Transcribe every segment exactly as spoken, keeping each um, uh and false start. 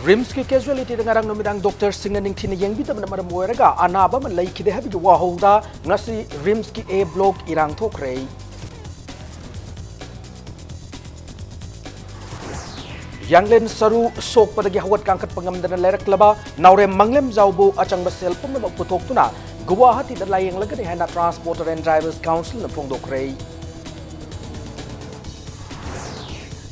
ꯔꯤꯝꯁꯀꯤ ꯀꯦꯖꯨꯋꯦꯂꯤꯇꯤꯗ ꯉꯔꯥꯡ ꯅꯨꯃꯤꯗꯥꯡ ꯗꯣꯛꯇꯔꯁꯤꯡꯅ ꯅꯤꯡꯊꯤꯅ ꯌꯦꯡꯕꯤꯗꯕꯅ ꯃꯔꯝ ꯑꯣꯏꯔꯒ ꯑꯅꯥꯕ ꯑꯃ ꯂꯩꯈꯤꯗꯦ ꯍꯥꯏꯕꯒꯤ ꯋꯥꯍꯧꯗ ꯉꯁꯤ ꯔꯤꯝꯁꯀꯤ ꯑꯦ ꯕ꯭ꯂꯣꯛ ꯏꯔꯥꯡ ꯊꯣꯛꯈ꯭ꯔꯦ꯫ ꯌꯥꯡꯂꯦꯟ ꯁꯔꯨ ꯁꯣꯛꯄꯗꯒꯤ ꯍꯧꯒꯠ ꯀꯥꯡꯈꯠꯄ ꯉꯝꯗꯅ ꯂꯩꯔꯛꯂꯕ ꯅꯥꯎꯔꯦꯝ ꯃꯪꯂꯦꯝꯖꯥꯎꯕꯨ ꯑꯆꯪꯕ ꯁꯦꯜ ꯄꯨꯝꯅꯃꯛ ꯄꯨꯊꯣꯛꯇꯨꯅ ꯒꯨꯋꯥꯍꯥꯇꯤꯗ ꯂꯥꯌꯦꯡꯂꯒꯅꯤ ꯍꯥꯏꯅ Transporter and Drivers Councilꯅ ꯐꯣꯡꯗꯣꯛꯈ꯭ꯔꯦ꯫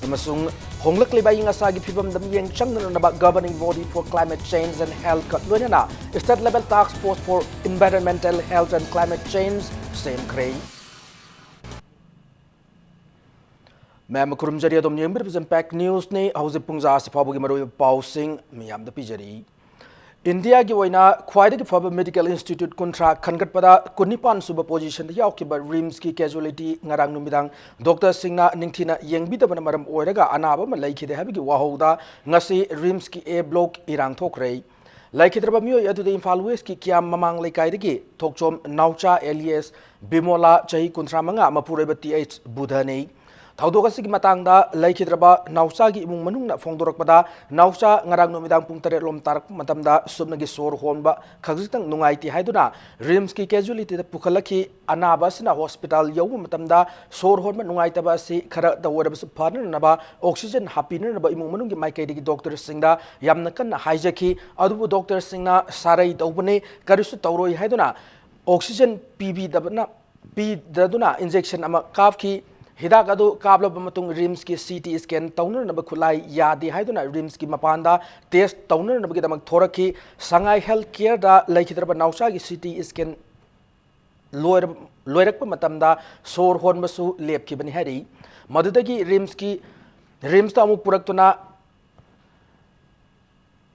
ꯑꯃꯁꯨꯡ ꯍꯣꯡꯂꯛꯂꯤꯕ ꯑꯏꯪ ꯑꯁꯥꯒꯤ ꯐꯤꯕꯝꯗ ꯃꯤꯠꯌꯦꯡ ꯆꯪꯅꯅꯕ Governing Body for Climate Change and Healthꯀ ꯂꯣꯏꯅꯅ State Level Task Force for Environmental Health and Climate Change ꯁꯦꯝꯈ꯭ꯔꯦ꯫ ꯃꯌꯥꯝ ꯈꯨꯔꯨꯝꯖꯔꯤ, ꯑꯗꯣꯝ ꯌꯦꯡꯕꯤꯔꯤꯕꯁꯤ Impact Newsꯅꯤ꯫ ꯍꯧꯖꯤꯛ ꯄꯨꯡ ꯖꯥ ꯑꯁꯤ ꯐꯥꯎꯕꯒꯤ ꯃꯔꯨꯑꯣꯏꯕ ꯄꯥꯎꯁꯤꯡ ꯃꯤꯌꯥꯝꯗ ꯄꯤꯖꯔꯤ꯫ ꯏꯟꯗꯤꯌꯥꯒꯤ ꯑꯣꯏꯅ ꯈ꯭ꯋꯥꯏꯗꯒꯤ ꯐꯕ medical institute ꯀꯨꯟꯊ꯭ꯔꯥ ꯈꯟꯒꯠꯄꯗ ꯀꯨꯟꯅꯤꯄꯥꯟ ꯁꯨꯕ positionꯗ ꯌꯥꯎꯈꯤꯕ ꯔꯤꯝꯁꯀꯤ casualty ꯉꯔꯥꯡ ꯅꯨꯃꯤꯗꯥꯡ ꯗꯣꯛꯇꯔꯁꯤꯡꯅ ꯅꯤꯡꯊꯤꯅ ꯌꯦꯡꯕꯤꯗꯕꯅ ꯃꯔꯝ ꯑꯣꯏꯔꯒ ꯑꯅꯥꯕ ꯑꯃ ꯂꯩꯈꯤꯗꯦ ꯍꯥꯏꯕꯒꯤ ꯋꯥꯍꯧꯗ ꯉꯁꯤ ꯔꯤꯝꯁꯀꯤ ꯑꯦ ꯕ꯭ꯂꯣꯛ ꯏꯔꯥꯡ ꯊꯣꯛꯈ꯭ꯔꯦ꯫ ꯂꯩꯈꯤꯗ꯭ꯔꯕ ꯃꯤꯑꯣꯏ ꯑꯗꯨꯗꯤ ꯏꯝꯐꯥꯜ ꯋꯦꯁꯀꯤ ꯀꯤꯌꯥꯝ ꯃꯃꯥꯡ ꯂꯩꯀꯥꯏꯗꯒꯤ ꯊꯣꯛꯆꯣꯝ ꯅꯥꯎꯆꯥ alias ꯕꯤꯃꯣꯂꯥ, ꯆꯍꯤ ꯀꯨꯟꯊ꯭ꯔꯥ ꯃꯉꯥ, ꯃꯄꯨꯔꯣꯏꯕ ꯇꯤ ꯑꯩꯆ ꯕꯨꯙꯅꯤ꯫ ꯊꯧꯗꯣꯛ ꯑꯁꯤꯒꯤ ꯃꯇꯥꯡꯗ ꯂꯩꯈꯤꯗ꯭ꯔꯕ ꯅꯥꯎꯆꯥꯒꯤ ꯏꯃꯨꯡ ꯃꯅꯨꯡꯅ ꯐꯣꯡꯗꯣꯔꯛꯄꯗ, ꯅꯥꯎꯆꯥ ꯉꯔꯥꯡ ꯅꯨꯃꯤꯗꯥꯡ ꯄꯨꯡ ꯇꯔꯦꯠ ꯂꯣꯝ ꯇꯥꯔꯛꯄ ꯃꯇꯝꯗ ꯁꯨꯞꯅꯒꯤ ꯁꯣꯔ ꯍꯣꯟꯕ ꯈꯖꯤꯛꯇꯪ ꯅꯨꯡꯉꯥꯏꯇꯦ ꯍꯥꯏꯗꯨꯅ ꯔꯤꯝꯁꯀꯤ casualtyꯗ ꯄꯨꯈꯠꯂꯛꯈꯤ꯫ ꯑꯅꯥꯕ ꯑꯁꯤꯅ ꯍꯣꯁꯄꯤꯇꯥꯜ ꯌꯧꯕ ꯃꯇꯝꯗ ꯁꯣꯔ ꯍꯣꯟꯕ ꯅꯨꯡꯉꯥꯏꯇꯕ ꯑꯁꯤ ꯈꯔꯇ ꯑꯣꯏꯔꯕꯁꯨ ꯐꯅꯅꯕ oxygen ꯍꯥꯞꯄꯤꯅꯅꯕ ꯏꯃꯨꯡ ꯃꯅꯨꯡꯒꯤ ꯃꯥꯏꯀꯩꯗꯒꯤ ꯗꯣꯛꯇꯔꯁꯤꯡꯗ ꯌꯥꯝꯅ ꯀꯟꯅ ꯍꯥꯏꯖꯈꯤ꯫ ꯑꯗꯨꯕꯨ ꯗꯣꯛꯇꯔꯁꯤꯡꯅ ꯁꯥꯔꯩ ꯇꯧꯕꯅꯤ, ꯀꯔꯤꯁꯨ ꯇꯧꯔꯣꯏ ꯍꯥꯏꯗꯨꯅ oxygen ꯄꯤꯕꯤꯗꯕꯅ, ꯄꯤꯗꯗꯨꯅ injection ꯑꯃ ꯀꯥꯞꯈꯤ꯫ ꯍꯤꯗꯥꯛ ꯑꯗꯨ ꯀꯥꯞꯂꯕ ꯃꯇꯨꯡ ꯔꯤꯝꯁꯀꯤ ꯁꯤ ꯇꯤ scan ꯇꯧꯅꯅꯕ ꯈꯨꯠꯂꯥꯏ ꯌꯥꯗꯦ ꯍꯥꯏꯗꯨꯅ ꯔꯤꯝꯁꯀꯤ ꯃꯄꯥꯟꯗ test ꯇꯧꯅꯅꯕꯒꯤꯗꯃꯛ ꯊꯣꯔꯛꯈꯤ꯫ ꯁꯉꯥꯏ ꯍꯦꯜꯊ ꯀꯦꯌꯔꯗ ꯂꯩꯈꯤꯗ꯭ꯔꯕ ꯅꯥꯎꯆꯥꯒꯤ ꯁꯤ ꯇꯤ scan ꯂꯣꯏꯔ-, ꯂꯣꯏꯔꯛꯄ ꯃꯇꯝꯗ ꯁꯣꯔ ꯍꯣꯟꯕꯁꯨ ꯂꯦꯞꯈꯤꯕꯅꯤ ꯍꯥꯏꯔꯤ꯫ ꯃꯗꯨꯗꯒꯤ ꯔꯤꯝꯁꯀꯤ, ꯔꯤꯝꯁꯇ ꯑꯃꯨꯛ ꯄꯨꯔꯛꯇꯨꯅ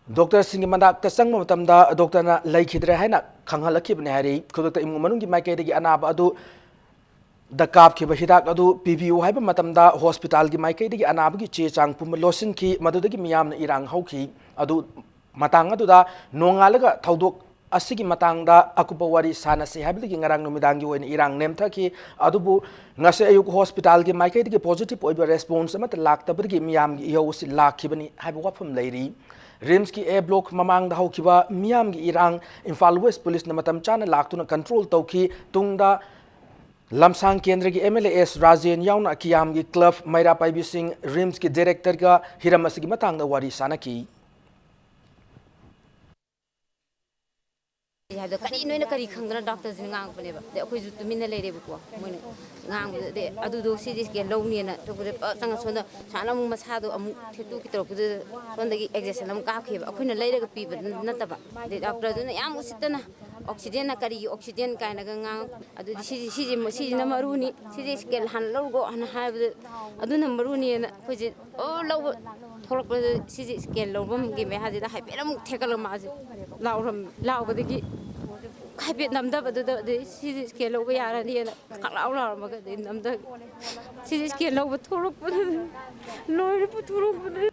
ꯗꯣꯛꯇꯔꯁꯤꯡꯒꯤ ꯃꯅꯥꯛꯇ ꯆꯪꯕ ꯃꯇꯝꯗ ꯗꯣꯛꯇꯔꯅ ꯂꯩꯈꯤꯗ꯭ꯔꯦ ꯍꯥꯏꯅ ꯈꯪꯍꯜꯂꯛꯈꯤꯕꯅꯤ ꯍꯥꯏꯔꯤ꯫ ꯈꯨꯗꯛꯇ ꯏꯃꯨꯡ ꯃꯅꯨꯡꯒꯤ ꯃꯥꯏꯀꯩꯗꯒꯤ ꯑꯅꯥꯕ ꯑꯗꯨ ꯗ ꯀꯥꯞꯈꯤꯕ ꯍꯤꯗꯥꯛ ꯑꯗꯨ ꯄꯤꯕꯤꯌꯨ ꯍꯥꯏꯕ ꯃꯇꯝꯗ ꯍꯣꯁꯄꯤꯇꯥꯜꯒꯤ ꯃꯥꯏꯀꯩꯗꯒꯤ ꯑꯅꯥꯕꯒꯤ ꯆꯦ ꯆꯥꯡ ꯄꯨꯝꯕ ꯂꯣꯠꯁꯤꯟꯈꯤ꯫ ꯃꯗꯨꯗꯒꯤ ꯃꯤꯌꯥꯝꯅ ꯏꯔꯥꯡ ꯍꯧꯈꯤ꯫ ꯑꯗꯨ ꯃꯇꯥꯡ ꯑꯗꯨꯗ ꯅꯣꯡꯉꯥꯜꯂꯒ ꯊꯧꯗꯣꯛ ꯑꯁꯤꯒꯤ ꯃꯇꯥꯡꯗ ꯑꯀꯨꯞꯄ ꯋꯥꯔꯤ ꯁꯥꯟꯅꯁꯤ ꯍꯥꯏꯕꯗꯒꯤ ꯉꯔꯥꯡ ꯅꯨꯃꯤꯗꯥꯡꯒꯤ ꯑꯣꯏꯅ ꯏꯔꯥꯡ ꯅꯦꯝꯊꯈꯤ꯫ ꯑꯗꯨꯕꯨ ꯉꯁꯤ ꯑꯌꯨꯛ ꯍꯣꯁꯄꯤꯇꯥꯜꯒꯤ ꯃꯥꯏꯀꯩꯗꯒꯤ positive ꯑꯣꯏꯕ response ꯑꯃꯠꯇ ꯂꯥꯛꯇꯕꯗꯒꯤ ꯃꯤꯌꯥꯝꯒꯤ ꯏꯍꯧ ꯑꯁꯤ ꯂꯥꯛꯈꯤꯕꯅꯤ ꯍꯥꯏꯕ ꯋꯥꯐꯝ ꯂꯩꯔꯤ꯫ ꯔꯤꯝꯁꯀꯤ A block ꯃꯃꯥꯡꯗ ꯍꯧꯈꯤꯕ ꯃꯤꯌꯥꯝꯒꯤ ꯏꯔꯥꯡ ꯏꯝꯐꯥꯜ West Policeꯅ ꯃꯇꯝ ꯆꯥꯅ ꯂꯥꯛꯇꯨꯅ control ꯇꯧꯈꯤ꯫ ꯇꯨꯡꯗ ꯂꯝꯁꯥꯡ ꯀꯦꯟꯗ꯭ꯔꯒꯤ MLA S ꯔꯥꯖꯦꯟ ꯌꯥꯎꯅ ꯀꯤꯌꯥꯝꯒꯤ club ꯃꯩꯔꯥ ꯄꯥꯏꯕꯤꯁꯤꯡ ꯔꯤꯝꯁꯀꯤ directorꯒ ꯍꯤꯔꯝ ꯑꯁꯤꯒꯤ ꯃꯇꯥꯡꯗ ꯋꯥꯔꯤ ꯁꯥꯟꯅꯈꯤ꯫ ꯍꯥꯏꯕꯗ ꯀꯔꯤ ꯅꯣꯏꯅ ꯀꯔꯤ ꯈꯪꯗꯅ doctorꯁꯤꯅ ꯉꯥꯡꯉꯛꯄꯅꯦꯕ꯫ ꯑꯗꯩ ꯑꯩꯈꯣꯏꯁꯨ ꯇꯨꯃꯤꯟꯅ ꯂꯩꯔꯦꯕꯀꯣ꯫ ꯃꯣꯏꯅ ꯉꯥꯡꯕꯗ ꯑꯗꯩ ꯑꯗꯨꯗꯣ CT scan ꯂꯧꯅꯦꯅ ꯇꯧꯕꯗ ꯄꯠ ꯆꯪꯉ ꯁꯣꯝꯗ ꯁꯥꯅ ꯑꯃꯨꯛ ꯃꯁꯥꯗꯣ ꯑꯃꯨꯛ ꯊꯦꯠꯇꯣꯛꯈꯤ ꯇꯧꯔꯛꯄꯗꯨꯗ ꯁꯣꯝꯗꯒꯤ injection ꯑꯃꯨꯛ ꯀꯥꯞꯈꯤꯕ꯫ ꯑꯩꯈꯣꯏꯅ ꯂꯩꯔꯒ ꯄꯤꯕ ꯅꯠꯇꯕ꯫ ꯑꯗꯩ doctorꯗꯨꯅ ꯌꯥꯝ ꯎꯁꯤꯠꯇꯅ oxygenꯅ ꯀꯔꯤꯒꯤ oxygen ꯀꯥꯏꯅꯒ ꯉꯥꯡꯉꯛ ꯑꯗꯨꯗꯤ ꯁꯤꯁꯤ, ꯁꯤꯁꯤ, ꯁꯤꯁꯤꯅ ꯃꯔꯨꯅꯤ, CT scan ꯍꯥꯟꯅ ꯂꯧꯔꯨꯀꯣ ꯍꯥꯏꯅ ꯍꯥꯏꯕꯗ, ꯑꯗꯨꯅ ꯃꯔꯨꯅꯤꯅ ꯑꯩꯈꯣꯏꯁꯦ ꯑꯣ ꯂꯧꯕ ꯊꯣꯛꯂꯛꯄꯗ CT scan ꯂꯧꯐꯝꯒꯤ ꯃꯌꯥꯁꯤꯗ ꯍꯥꯏꯐꯦꯠ ꯑꯃꯨꯛ ꯊꯦꯛꯀꯠꯂꯒ ꯃꯥꯁꯦ ꯂꯥꯎꯔꯝ-, ꯂꯥꯎꯕꯗꯒꯤ ꯍꯥꯏꯐꯦꯠ ꯅꯝꯊꯕꯗꯨꯗ ꯑꯗꯩ CT scan ꯂꯧꯕ ꯌꯥꯔꯅꯤꯅ ꯈꯪꯂꯥꯎ ꯂꯥꯎꯔꯝꯃꯒ ꯑꯗꯩ ꯅꯝꯊ-, CT scan ꯂꯧꯕ ꯊꯣꯛꯂꯛꯄꯗꯨꯗ ꯂꯣꯏꯔꯦ ꯄꯨꯊꯣꯔꯛꯄꯗ꯫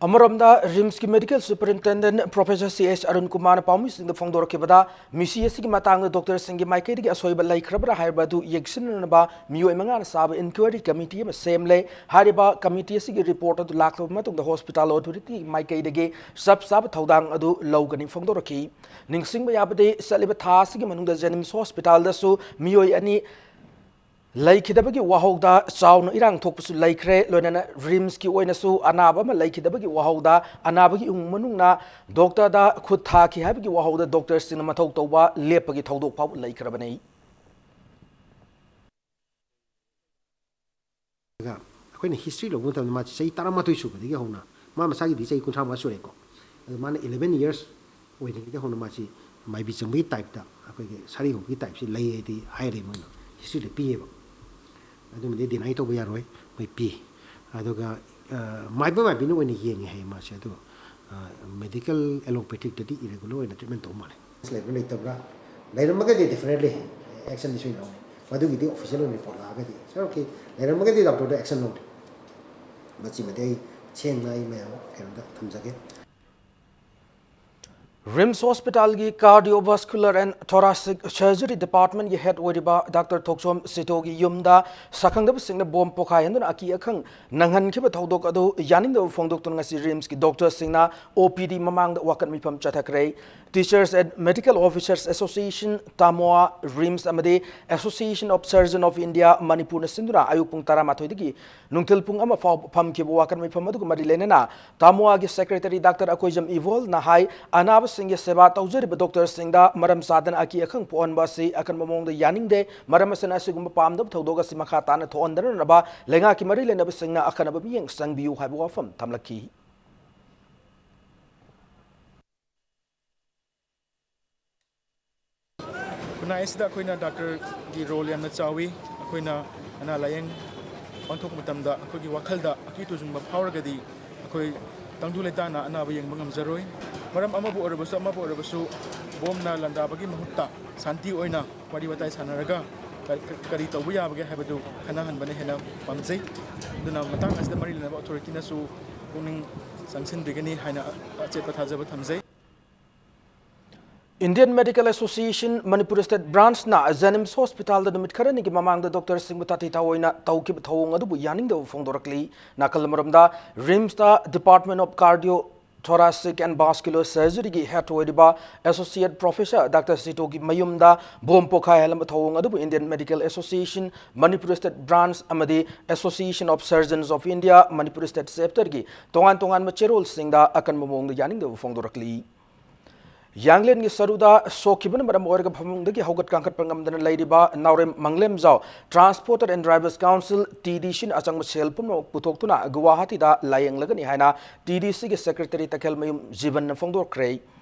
ꯑꯃꯔꯣꯝꯗ ꯔꯤꯝꯁꯀꯤ medical superintendent professor C H Arun ꯀꯨꯃꯥꯔꯅ ꯄꯥꯎꯃꯤꯁꯤꯡꯗ ꯐꯣꯡꯗꯣꯔꯛꯈꯤꯕꯗ, ꯃꯤꯁꯤ ꯑꯁꯤꯒꯤ ꯃꯇꯥꯡꯗ doctorꯁꯤꯡꯒꯤ ꯃꯥꯏꯀꯩꯗꯒꯤ ꯑꯁꯣꯏꯕ ꯂꯩꯈ꯭ꯔꯕ꯭ꯔꯥ ꯍꯥꯏꯕ ꯑꯗꯨ ꯌꯦꯡꯁꯤꯟꯅꯅꯕ ꯃꯤꯑꯣꯏ ꯃꯉꯥꯅ ꯁꯥꯕ inquiry committee ꯑꯃ ꯁꯦꯝꯂꯦ꯫ ꯍꯥꯏꯔꯤꯕ committee ꯑꯁꯤꯒꯤ report ꯑꯗꯨ ꯂꯥꯛꯂꯕ ꯃꯇꯨꯡꯗ hospital authority ꯃꯥꯏꯀꯩꯗꯒꯤ ꯆꯞ ꯆꯥꯕ ꯊꯧꯗꯥꯡ ꯑꯗꯨ ꯂꯧꯒꯅꯤ ꯐꯣꯡꯗꯣꯔꯛꯈꯤ꯫ ꯅꯤꯡꯁꯤꯡꯕ ꯌꯥꯕꯗꯤ, ꯆꯠꯂꯤꯕ ꯊꯥ ꯑꯁꯤꯒꯤ ꯃꯅꯨꯡꯗ JNIMS hospitalꯗꯁꯨ ꯃꯤꯑꯣꯏ ꯑꯅꯤ ꯂꯩꯈꯤꯗꯕꯒꯤ ꯋꯥꯍꯧꯗ ꯆꯥꯎꯅ ꯏꯔꯥꯡ ꯊꯣꯛꯄꯁꯨ ꯂꯩꯈ꯭ꯔꯦ꯫ ꯂꯣꯏꯅꯅ ꯔꯤꯝꯁꯀꯤ ꯑꯣꯏꯅꯁꯨ ꯑꯅꯥꯕ ꯑꯃ ꯂꯩꯈꯤꯗꯕꯒꯤ ꯋꯥꯍꯧꯗ ꯑꯅꯥꯕꯒꯤ ꯏꯃꯨꯡ ꯃꯅꯨꯡꯅ doctorꯗ ꯈꯨꯠ ꯊꯥꯈꯤ ꯍꯥꯏꯕꯒꯤ ꯋꯥꯍꯧꯗ doctorꯁꯤꯡꯅ ꯃꯊꯧ ꯇꯧꯕ ꯂꯦꯞꯄꯒꯤ ꯊꯧꯗꯣꯛ ꯐꯥꯎꯕ ꯂꯩꯈ꯭ꯔꯕꯅꯤ꯫ ꯑꯗꯨꯒ ꯑꯩꯈꯣꯏꯅ history ꯂꯧꯕ ꯃꯇꯝꯗ ꯃꯥꯁꯤ ꯆꯍꯤ ꯇꯔꯥꯃꯥꯊꯣꯏ ꯁꯨꯕꯗꯒꯤ ꯍꯧꯅ, ꯃꯥ ꯃꯁꯥꯒꯤꯗꯤ ꯆꯍꯤ ꯀꯨꯟꯊ꯭ꯔꯥ ꯃꯉꯥ ꯁꯨꯔꯦꯀꯣ, ꯑꯗꯣ ꯃꯥꯅ eleven years ꯑꯣꯏꯔꯤꯉꯩꯗ ꯍꯧꯅ ꯃꯥꯁꯤ ꯃꯥꯏꯕꯤ ꯆꯪꯕꯒꯤ typeꯇ, ꯑꯩꯈꯣꯏꯒꯤ ꯁꯥꯔꯤ ꯍꯧꯕꯒꯤ typeꯁꯤ ꯂꯩ ꯍꯥꯏꯗꯤ ꯍꯥꯏꯔꯦ, ꯃꯣꯏꯅ historyꯗ ꯄꯤꯌꯦꯕ꯫ ꯑꯗꯨꯃꯗꯤ deny ꯇꯧꯕ ꯌꯥꯔꯣꯏ, ꯃꯣꯏ ꯄꯤ꯫ ꯑꯗꯨꯒ, ꯑ, ꯃꯥꯏꯕ ꯃꯥꯏꯕꯤꯅ ꯑꯣꯏꯅ ꯌꯦꯡꯉꯦ ꯍꯥꯏꯌꯦ ꯃꯥꯁꯦ, ꯑꯗꯣ, ꯑ, medical allopathyꯗꯗꯤ irregular ꯑꯣꯏꯅ treatment ꯇꯧꯕ ꯃꯥꯜꯂꯦ꯫ ꯂꯩꯕ꯭ꯔꯥ ꯂꯩꯇꯕ꯭ꯔꯥ? ꯂꯩꯔꯝꯃꯒꯗꯤ definitely actionꯗꯤ ꯁꯣꯏ ꯂꯧꯅꯤ꯫ ꯃꯗꯨꯒꯤꯗꯤ official ꯑꯣꯏꯅ report ꯂꯥꯛꯑꯒꯗꯤ, sir, okay, ꯂꯩꯔꯝꯃꯒꯗꯤ doctorꯗ action ꯂꯧꯅꯤ꯫ ꯃꯁꯤꯃꯗꯤ ꯑꯩ ꯁꯦꯡꯅ ꯑꯩ ꯃꯌꯥꯝ ꯀꯩꯅꯣꯗ ꯊꯝꯖꯒꯦ꯫ RIMS Hospitalꯒꯤ Cardiovascular and Thoracic Surgery Departmentꯀꯤ head ꯑꯣꯏꯔꯤꯕ Doctor ꯊꯣꯛꯆꯣꯝ ꯁꯤꯇꯣꯒꯤ ꯌꯨꯝꯗ ꯁꯛꯈꯪꯗꯕꯁꯤꯡꯅ ꯕꯣꯝ ꯄꯣꯈꯥꯏꯍꯟꯗꯨꯅ ꯑꯀꯤ ꯑꯈꯪ ꯅꯪꯍꯟꯈꯤꯕ ꯊꯧꯗꯣꯛ ꯑꯗꯨ ꯌꯥꯅꯤꯡꯗꯕ ꯐꯣꯡꯗꯣꯛꯇꯨꯅ ꯉꯁꯤ RIMSꯀꯤ doctorꯁꯤꯡꯅ OPD ꯃꯃꯥꯡꯗ ꯋꯥꯀꯠ ꯃꯤꯐꯝ ꯆꯠꯊꯈ꯭ꯔꯦ꯫ Teachers and Medical Officers Association, TAMOA, RIMS ꯑꯃꯗꯤ Association of Surgeon of India ꯃꯅꯤꯄꯨꯔꯅ ꯁꯤꯟꯗꯨꯅ ꯑꯌꯨꯛ ꯄꯨꯡ ꯇꯔꯥꯃꯥꯊꯣꯏꯗꯒꯤ ꯅꯨꯡꯊꯤꯜ ꯄꯨꯡ ꯑꯃ ꯐꯥꯎꯕ ꯐꯝꯈꯤꯕ ꯋꯥꯀꯠ ꯃꯤꯐꯝ ꯑꯗꯨꯒ ꯃꯔꯤ ꯂꯩꯅꯅ TAMOAꯒꯤ secretary Doctor ꯑꯀꯣꯏꯖꯝ ꯏꯕꯣꯜꯅ ꯍꯥꯏ, ꯑꯅꯥꯕꯁꯤꯡꯒꯤ ꯁꯦꯕꯥ ꯇꯧꯖꯔꯤꯕ doctorꯁꯤꯡꯗ ꯃꯔꯝ ꯆꯥꯗꯅ ꯑꯀꯤ ꯑꯈꯪ ꯄꯣꯛꯍꯟꯕ ꯑꯁꯤ ꯑꯀꯟꯕ ꯃꯑꯣꯡꯗ ꯌꯥꯅꯤꯡꯗꯦ꯫ ꯃꯔꯝ ꯑꯁꯤꯅ ꯑꯁꯤꯒꯨꯝꯕ ꯄꯥꯝꯗꯕ ꯊꯧꯗꯣꯛ ꯑꯁꯤ ꯃꯈꯥ ꯇꯥꯅ ꯊꯣꯛꯍꯟꯗꯅꯕ ꯂꯩꯉꯥꯛꯀꯤ ꯃꯔꯤ ꯂꯩꯅꯕꯁꯤꯡꯅ ꯑꯈꯟꯅꯕ ꯃꯤꯠꯌꯦꯡ ꯆꯪꯕꯤꯌꯨ ꯍꯥꯏꯕ ꯋꯥꯐꯝ ꯊꯝꯂꯛꯈꯤ꯫ ꯈꯨꯟꯅꯥꯏ ꯑꯁꯤꯗ ꯑꯩꯈꯣꯏꯅ doctorꯒꯤ role ꯌꯥꯝꯅ ꯆꯥꯎꯏ꯫ ꯑꯩꯈꯣꯏꯅ ꯑꯅꯥ ꯂꯥꯌꯦꯡ ꯑꯣꯟꯊꯣꯛꯄ ꯃꯇꯝꯗ ꯑꯩꯈꯣꯏꯒꯤ ꯋꯥꯈꯜꯗ ꯑꯀꯤ ꯇꯨꯖꯨꯡꯕ ꯐꯥꯎꯔꯒꯗꯤ ꯑꯩꯈꯣꯏ ꯇꯪꯗꯨ ꯂꯩꯇꯥꯅ ꯑꯅꯥꯕ ꯌꯦꯡꯕ ꯉꯝꯖꯔꯣꯏ꯫ ꯃꯔꯝ ꯑꯃꯕꯨ ꯑꯣꯏꯔꯕꯁꯨ ꯑꯃꯕꯨ ꯑꯣꯏꯔꯕꯁꯨ ꯕꯣꯝꯅ ꯂꯥꯟꯗꯥꯕꯒꯤ ꯃꯍꯨꯠꯇ ꯁꯥꯟꯇꯤ ꯑꯣꯏꯅ ꯋꯥꯔꯤ ꯋꯥꯇꯥꯏ ꯁꯥꯟꯅꯔꯒ ꯀ-, ꯀ-, ꯀꯔꯤ ꯇꯧꯕ ꯌꯥꯕꯒꯦ ꯍꯥꯏꯕꯗꯨ ꯈꯟꯅꯍꯟꯕꯅ ꯍꯦꯟꯅ ꯄꯥꯝꯖꯩ꯫ ꯑꯗꯨꯅ ꯃꯇꯥꯡ ꯑꯁꯤꯗ ꯃꯔꯤ ꯂꯩꯅꯕ authorityꯅꯁꯨ ꯄꯨꯛꯅꯤꯡ ꯆꯪꯁꯤꯟꯕꯤꯒꯅꯤ ꯍꯥꯏꯅ ꯑꯆꯦꯠꯄ ꯊꯥꯖꯕ ꯊꯝꯖꯩ꯫ Indian Medical Association Manipur State Branchꯅ JNIMS Hospitalꯗ ꯅꯨꯃꯤꯠ ꯈꯔꯅꯤꯒꯤ ꯃꯃꯥꯡꯗ doctorꯁꯤꯡꯕꯨ ꯇꯥꯊꯤ ꯇꯥꯑꯣꯏꯅ ꯇꯧꯈꯤꯕ ꯊꯧꯑꯣꯡ ꯑꯗꯨꯕꯨ ꯌꯥꯅꯤꯡꯗꯕ ꯐꯣꯡꯗꯣꯔꯛꯂꯤ꯫ ꯅꯥꯀꯜ ꯑꯃꯔꯣꯝꯗ RIMSꯇ Department of Cardio Thoracic and Vascular Surgeryꯒꯤ head ꯑꯣꯏꯔꯤꯕ Associate Professor Doctor ꯁꯤꯇꯣꯒꯤ ꯃꯌꯨꯝꯗ ꯕꯣꯝ ꯄꯣꯈꯥꯏꯍꯜꯂꯝꯕ ꯊꯧꯑꯣꯡ ꯑꯗꯨꯕꯨ Indian Medical Association Manipur State Branch ꯑꯃꯗꯤ Association of Surgeons of India Manipur State Chapterꯒꯤ ꯇꯣꯉꯥꯟ ꯇꯣꯉꯥꯟꯕ ꯆꯦꯔꯣꯜꯁꯤꯡꯗ ꯑꯀꯟꯕ ꯃꯑꯣꯡꯗ ꯌꯥꯅꯤꯡꯗꯕ ꯐꯣꯡꯗꯣꯔꯛꯂꯤ꯫ ꯌꯥꯡꯂꯦꯟꯒꯤ ꯁꯔꯨꯗ ꯁꯣꯛꯈꯤꯕꯅ ꯃꯔꯝ ꯑꯣꯏꯔꯒ ꯐꯃꯨꯡꯗꯒꯤ ꯍꯧꯒꯠ ꯀꯥꯡꯈꯠꯄ ꯉꯝꯗꯅ ꯂꯩꯔꯤꯕ ꯅꯥꯎꯔꯦꯝ ꯃꯪꯂꯦꯝꯖꯥꯎ Transporter and Drivers Council, TDCꯅ ꯑꯆꯪꯕ ꯁꯦꯜ ꯄꯨꯝꯅꯃꯛ ꯄꯨꯊꯣꯛꯇꯨꯅ ꯒꯨꯋꯥꯍꯥꯇꯤꯗ ꯂꯥꯌꯦꯡꯂꯒꯅꯤ ꯍꯥꯏꯅ TDCꯒꯤ secretary ꯇꯈꯦꯜꯃꯌꯨꯝ ꯖꯤꯕꯟꯅ ꯐꯣꯡꯗꯣꯛꯈ꯭ꯔꯦ꯫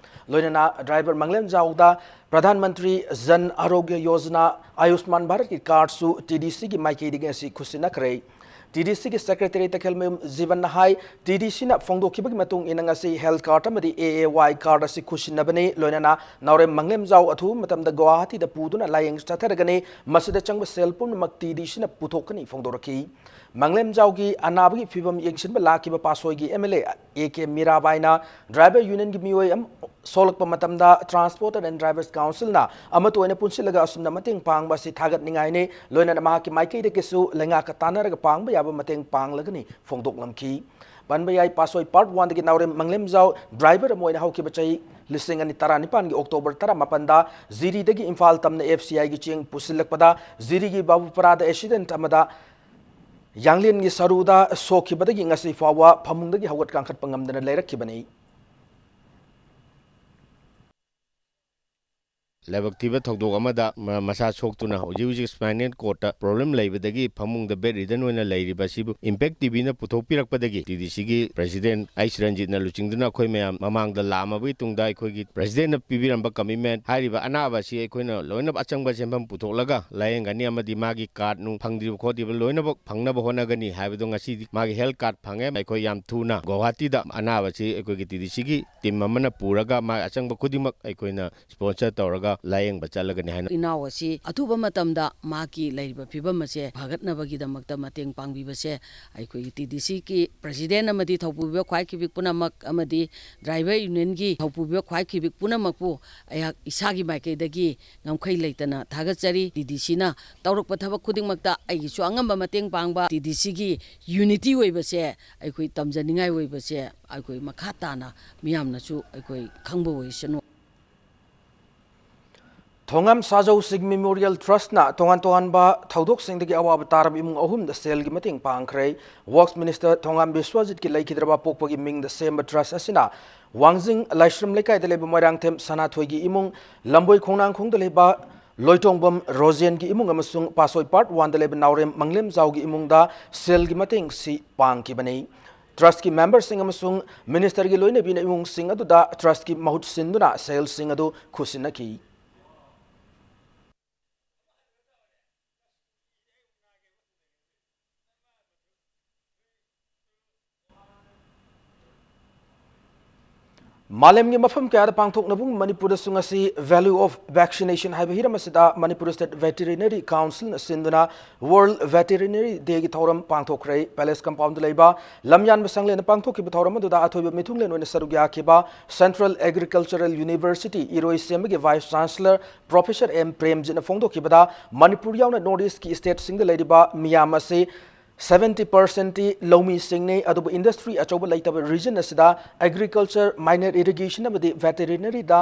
ꯂꯣꯏꯅꯅ driver ꯃꯪꯂꯦꯝꯖꯥꯎꯗ ꯄ꯭ꯔꯙꯥꯟ ꯃꯟꯇ꯭ꯔꯤ ꯖꯟ ꯑꯥꯔꯣꯒ꯭ꯌ ꯌꯣꯖꯅꯥ, ꯑꯌꯨꯁꯃꯥꯟ ꯚꯥꯔꯠꯀꯤ cardꯁꯨ TDCꯒꯤ ꯃꯥꯏꯀꯩꯗꯒꯤ ꯉꯁꯤ ꯈꯨꯠꯁꯤꯟꯅꯈ꯭ꯔꯦ꯫ TDCꯒꯤ secretary ꯇꯈꯦꯜꯃꯌꯨꯝ ꯖꯤꯕꯟꯅ ꯍꯥꯏ, TDCꯅ ꯐꯣꯡꯗꯣꯛꯈꯤꯕꯒꯤ ꯃꯇꯨꯡ ꯏꯟꯅ ꯉꯁꯤ health card ꯑꯃꯗꯤ AAY card ꯑꯁꯤ ꯈꯨꯠꯁꯤꯟꯅꯕꯅꯤ꯫ ꯂꯣꯏꯅꯅ ꯅꯥꯎꯔꯦꯝ ꯃꯪꯂꯦꯝꯖꯥꯎ ꯑꯊꯨꯕ ꯃꯇꯝꯗ ꯒꯨꯋꯥꯍꯥꯇꯤꯗ ꯄꯨꯗꯨꯅ ꯂꯥꯌꯦꯡ ꯆꯠꯊꯔꯒꯅꯤ꯫ ꯃꯁꯤꯗ ꯆꯪꯕ ꯁꯦꯜ ꯄꯨꯝꯅꯃꯛ TDCꯅ ꯄꯨꯊꯣꯛꯀꯅꯤ ꯐꯣꯡꯗꯣꯔꯛꯈꯤ꯫ ꯃꯪꯂꯦꯝꯖꯥꯎꯒꯤ ꯑꯅꯥꯕꯒꯤ ꯐꯤꯕꯝ ꯌꯦꯡꯁꯤꯟꯕ ꯂꯥꯛꯈꯤꯕ ꯄꯥꯠꯁꯣꯏꯒꯤ MLA ꯑꯦ ꯀꯦ ꯃꯤꯔꯥꯕꯥꯏꯅ ꯗ꯭ꯔꯥꯏꯚꯔ ꯌꯨꯅꯤꯌꯟꯒꯤ ꯃꯤꯑꯣꯏ ꯑꯃ ꯁꯣꯛꯂꯛꯄ ꯃꯇꯝꯗ Transporter and Drivers Councilꯅ ꯑꯃꯠꯇ ꯑꯣꯏꯅ ꯄꯨꯟꯁꯤꯜꯂꯒ ꯑꯁꯨꯝꯅ ꯃꯇꯦꯡ ꯄꯥꯡꯕ ꯑꯁꯤ ꯊꯥꯒꯠꯅꯤꯡꯉꯥꯏꯅꯤ꯫ ꯂꯣꯏꯅꯅ ꯃꯍꯥꯛꯀꯤ ꯃꯥꯏꯀꯩꯗꯒꯤꯁꯨ ꯂꯩꯉꯥꯛꯀ ꯇꯥꯟꯅꯔꯒ ꯄꯥꯡꯕ ꯌꯥꯕ ꯃꯇꯦꯡ ꯄꯥꯡꯂꯒꯅꯤ ꯐꯣꯡꯗꯣꯛꯂꯝꯈꯤ꯫ ꯄꯟꯕ ꯌꯥꯏ, ꯄꯥꯁꯣꯏ Part Oneꯗꯒꯤ ꯅꯥꯎꯔꯦꯝ ꯃꯪꯂꯦꯝꯖꯥꯎ ꯗ꯭ꯔꯥꯏꯚꯔ ꯑꯃ ꯑꯣꯏꯅ ꯍꯧꯈꯤꯕ ꯆꯍꯤ ꯂꯤꯁꯤꯡ ꯑꯅꯤ ꯇꯔꯥꯅꯤꯄꯥꯟꯒꯤ October ꯇꯔꯥꯃꯥꯄꯟꯗ ꯖꯤꯔꯤꯗꯒꯤ ꯏꯝꯐꯥꯜ ꯇꯝꯅ ꯑꯦꯐ ꯁꯤ ꯑꯥꯏꯒꯤ ꯆꯦꯡ ꯄꯨꯁꯤꯜꯂꯛꯄꯗ ꯖꯤꯔꯤꯒꯤ ꯕꯥꯕꯨꯄꯔꯥꯗ accident ꯑꯃꯗ ꯌꯥꯡꯂꯦꯟꯒꯤ ꯁꯔꯨꯗ ꯁꯣꯛꯈꯤꯕꯗꯒꯤ ꯉꯁꯤ ꯐꯥꯎꯕ ꯐꯃꯨꯡꯗꯒꯤ ꯍꯧꯒꯠ ꯀꯥꯡꯈꯠꯄ ꯉꯝꯗꯅ ꯂꯩꯔꯛꯈꯤꯕꯅꯤ꯫ ꯂꯥꯏꯕꯛ ꯊꯤꯕ ꯊꯧꯗꯣꯛ ꯑꯃꯗ ꯃ-, ꯃꯁꯥ ꯁꯣꯛꯇꯨꯅ ꯍꯧꯖꯤꯛ ꯍꯧꯖꯤꯛ spinal cordꯇ problem ꯂꯩꯕꯗꯒꯤ ꯐꯃꯨꯡꯗ bedridden ꯑꯣꯏꯅ ꯂꯩꯔꯤꯕ ꯑꯁꯤꯕꯨ Impact ꯇꯤꯚꯤꯅ ꯄꯨꯊꯣꯛꯄꯤꯔꯛꯄꯗꯒꯤ ꯇꯤ ꯗꯤ ꯁꯤꯒꯤ president ꯑꯩ ꯁꯤꯔꯟꯖꯤꯠꯅ ꯂꯨꯆꯤꯡꯗꯨꯅ ꯑꯩꯈꯣꯏ ꯃꯌꯥꯝ ꯃꯃꯥꯡꯗ ꯂꯥꯛꯑꯝꯃꯕꯒꯤ ꯇꯨꯡꯗ ꯑꯩꯈꯣꯏꯒꯤ presidentꯅ ꯄꯤꯕꯤꯔꯝꯕ commitment ꯍꯥꯏꯔꯤꯕ ꯑꯅꯥꯕ ꯑꯁꯤ ꯑꯩꯈꯣꯏꯅ ꯂꯣꯏꯅ ꯑꯆꯪꯕ ꯁꯦꯟꯐꯝ ꯄꯨꯊꯣꯛꯂꯒ ꯂꯥꯌꯦꯡꯒꯅꯤ ꯑꯃꯗꯤ ꯃꯥꯒꯤ cardꯅꯨꯡ ꯐꯪꯗ꯭ꯔꯤꯕ ꯈꯣꯠꯇ꯭ꯔꯤꯕ ꯂꯣꯏꯅꯃꯛ ꯐꯪꯅꯕ ꯍꯣꯠꯅꯒꯅꯤ ꯍꯥꯏꯕꯗꯣ ꯉꯁꯤꯗꯤ ꯃꯥꯒꯤ health card ꯐꯪꯉꯦ꯫ ꯑꯩꯈꯣꯏ ꯌꯥꯝ ꯊꯨꯅ ꯒꯧꯍꯥꯇꯤꯗ ꯑꯅꯥꯕꯁꯤ ꯑꯩꯈꯣꯏꯒꯤ ꯇꯤ ꯗꯤ ꯁꯤꯒꯤ team ꯑꯃꯅ ꯄꯨꯔꯒ ꯃꯥꯒꯤ ꯑꯆꯪꯕ ꯈꯨꯗꯤꯡꯃꯛ ꯑꯩꯈꯣꯏꯅ sponsor ꯇꯧꯔꯒ ꯂꯥꯌꯦꯡꯕ ꯆꯠꯂꯒꯅꯤ ꯍꯥꯏꯅ꯫ ꯏꯅꯥꯎ ꯑꯁꯤ ꯑꯊꯨꯕ ꯃꯇꯝꯗ ꯃꯍꯥꯛꯀꯤ ꯂꯩꯔꯤꯕ ꯐꯤꯕꯝ ꯑꯁꯦ ꯐꯒꯠꯅꯕꯒꯤꯗꯃꯛꯇ ꯃꯇꯦꯡ ꯄꯥꯡꯕꯤꯕꯁꯦ ꯑꯩꯈꯣꯏꯒꯤ ꯇꯤ ꯗꯤ ꯁꯤꯒꯤ president ꯑꯃꯗꯤ ꯊꯧꯄꯨꯕ ꯈ꯭ꯋꯥꯏꯈꯤꯕꯤ ꯄꯨꯝꯅꯃꯛ ꯑꯃꯗꯤ driver unionꯒꯤ ꯊꯧꯄꯨꯕ ꯈ꯭ꯋꯥꯏꯈꯤꯕꯤ ꯄꯨꯝꯅꯃꯛꯄꯨ ꯑꯩꯍꯥꯛ ꯏꯁꯥꯒꯤ ꯃꯥꯏꯀꯩꯗꯒꯤ ꯉꯝꯈꯩ ꯂꯩꯇꯅ ꯊꯥꯒꯠꯆꯔꯤ꯫ ꯇꯤ ꯗꯤ ꯁꯤꯅ ꯇꯧꯔꯛꯄ ꯊꯕꯛ ꯈꯨꯗꯤꯡꯃꯛꯇ ꯑꯩꯒꯤꯁꯨ ꯑꯉꯝꯕ ꯃꯇꯦꯡ ꯄꯥꯡꯕ, ꯇꯤ ꯗꯤ ꯁꯤꯒꯤ unity ꯑꯣꯏꯕꯁꯦ ꯑꯩꯈꯣꯏ ꯇꯝꯖꯅꯤꯡꯉꯥꯏ ꯑꯣꯏꯕꯁꯦ ꯑꯩꯈꯣꯏ ꯃꯈꯥ ꯇꯥꯅ ꯃꯤꯌꯥꯝꯅꯁꯨ ꯑꯩꯈꯣꯏ ꯈꯪꯕ ꯑꯣꯏꯁꯅꯨ꯫ ꯊꯣꯉꯥꯝ ꯁꯥꯖꯧ ꯁꯤꯡ Memorial Trustꯅ ꯇꯣꯉꯥꯟ ꯇꯣꯉꯥꯟꯕ ꯊꯧꯗꯣꯛꯁꯤꯡꯗꯒꯤ ꯑꯋꯥꯕ ꯇꯥꯔꯕ ꯏꯃꯨꯡ ꯑꯍꯨꯝꯗ ꯁꯦꯜꯒꯤ ꯃꯇꯦꯡ ꯄꯥꯡꯈ꯭ꯔꯦ꯫ Works Minister ꯊꯣꯉꯥꯝ ꯕꯤꯁ꯭ꯋꯖꯤꯠꯀꯤ ꯂꯩꯈꯤꯗ꯭ꯔꯕ ꯄꯣꯛꯄꯒꯤ ꯃꯤꯡꯗ ꯁꯦꯝꯕ trust ꯑꯁꯤꯅ ꯋꯥꯡꯖꯤꯡ ꯂꯥꯏꯁ꯭ꯔꯝ ꯂꯩꯀꯥꯏꯗ ꯂꯩꯕ ꯃꯣꯏꯔꯥꯡꯊꯦꯝ ꯁꯅꯥꯊꯣꯏꯒꯤ ꯏꯃꯨꯡ, ꯂꯝꯕꯣꯏ ꯈꯣꯡꯅꯥꯡꯈꯣꯡꯗ ꯂꯩꯕ ꯂꯣꯏꯇꯣꯡꯕꯝ ꯔꯣꯖꯦꯟꯒꯤ ꯏꯃꯨꯡ ꯑꯃꯁꯨꯡ ꯄꯥꯁꯣꯏ Part Oneꯗ ꯂꯩꯕ ꯅꯥꯎꯔꯦꯝ ꯃꯪꯂꯦꯝꯖꯥꯎꯒꯤ ꯏꯃꯨꯡꯗ ꯁꯦꯜꯒꯤ ꯃꯇꯦꯡꯁꯤ ꯄꯥꯡꯈꯤꯕꯅꯤ꯫ Trustꯀꯤ memberꯁꯤꯡ ꯑꯃꯁꯨꯡ ministerꯒꯤ ꯂꯣꯏꯅꯕꯤꯅ ꯏꯃꯨꯡꯁꯤꯡ ꯑꯗꯨꯗ trustꯀꯤ ꯃꯍꯨꯠ ꯁꯤꯟꯗꯨꯅ ꯁꯦꯜꯁꯤꯡ ꯑꯗꯨ ꯈꯨꯠꯁꯤꯟꯅꯈꯤ꯫ ꯃꯥꯂꯦꯝꯒꯤ ꯃꯐꯝ ꯀꯌꯥꯗ ꯄꯥꯡꯊꯣꯛꯅꯕꯒꯨꯝ ꯃꯅꯤꯄꯨꯔꯗꯁꯨ ꯉꯁꯤ Value of Vaccination ꯍꯥꯏꯕ ꯍꯤꯔꯝ ꯑꯁꯤꯗ ꯃꯅꯤꯄꯨꯔ State Veterinary Councilꯅ ꯁꯤꯟꯗꯨꯅ World Veterinary Dayꯒꯤ ꯊꯧꯔꯝ ꯄꯥꯡꯊꯣꯛꯈ꯭ꯔꯦ꯫ Palace Compoundꯗ ꯂꯩꯕ ꯂꯝꯌꯥꯟꯕ ꯁꯪꯂꯦꯟꯗ ꯄꯥꯡꯊꯣꯛꯈꯤꯕ ꯊꯧꯔꯝ ꯑꯗꯨꯗ ꯑꯊꯣꯏꯕ ꯃꯤꯊꯨꯡꯂꯦꯟ ꯑꯣꯏꯅ ꯁꯔꯨꯛ ꯌꯥꯈꯤꯕ Central Agricultural University ꯏꯔꯣꯏꯁꯦꯝꯕꯒꯤ Vice Chancellor Professor M ꯄ꯭ꯔꯦꯝꯖꯤꯠꯅ ꯐꯣꯡꯗꯣꯛꯈꯤꯕꯗ, Manipur ꯌꯥꯎꯅ North Eastꯀꯤ stateꯁꯤꯡꯗ ꯂꯩꯔꯤꯕ ꯃꯤꯌꯥꯝ ꯑꯁꯤ seventy percentꯇꯤ ꯂꯧꯃꯤꯁꯤꯡꯅꯤ꯫ ꯑꯗꯨꯕꯨ industry ꯑꯆꯧꯕ ꯂꯩꯇꯕ region ꯑꯁꯤꯗ agriculture, minor irrigation ꯑꯃꯗꯤ veterinaryꯗ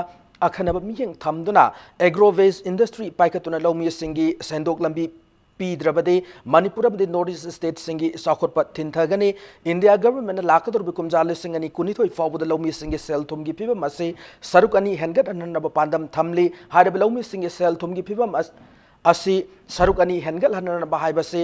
ꯑꯈꯟꯅꯕ ꯃꯤꯠꯌꯦꯡ ꯊꯝꯗꯨꯅ agro-based industry ꯄꯥꯏꯈꯠꯇꯨꯅ ꯂꯧꯃꯤꯁꯤꯡꯒꯤ ꯁꯦꯟꯗꯣꯛ ꯂꯝꯕꯤ ꯄꯤꯗ꯭ꯔꯕꯗꯤ ꯃꯅꯤꯄꯨꯔ ꯑꯃꯗꯤ North East stateꯁꯤꯡꯒꯤ ꯆꯥꯎꯈꯠꯄ ꯊꯤꯟꯊꯒꯅꯤ꯫ India governmentꯅ ꯂꯥꯛꯀꯗꯧꯔꯤꯕ ꯀꯨꯝꯖꯥ ꯂꯤꯁꯤꯡ ꯑꯅꯤ ꯀꯨꯟꯅꯤꯊꯣꯏ ꯐꯥꯎꯕꯗ ꯂꯧꯃꯤꯁꯤꯡꯒꯤ ꯁꯦꯜ ꯊꯨꯝꯒꯤ ꯐꯤꯕꯝ ꯑꯁꯤ ꯁꯔꯨꯛ ꯑꯅꯤ ꯍꯦꯟꯒꯠꯍꯟꯅꯕ ꯄꯥꯟꯗꯝ ꯊꯝꯂꯤ꯫ ꯍꯥꯏꯔꯤꯕ ꯂꯧꯃꯤꯁꯤꯡꯒꯤ ꯁꯦꯜ ꯊꯨꯝꯒꯤ ꯐꯤꯕꯝ ꯑꯁ-, ꯑꯁꯤ ꯁꯔꯨꯛ ꯑꯅꯤ ꯍꯦꯟꯒꯠꯍꯟꯅꯕ ꯍꯥꯏꯕꯁꯤ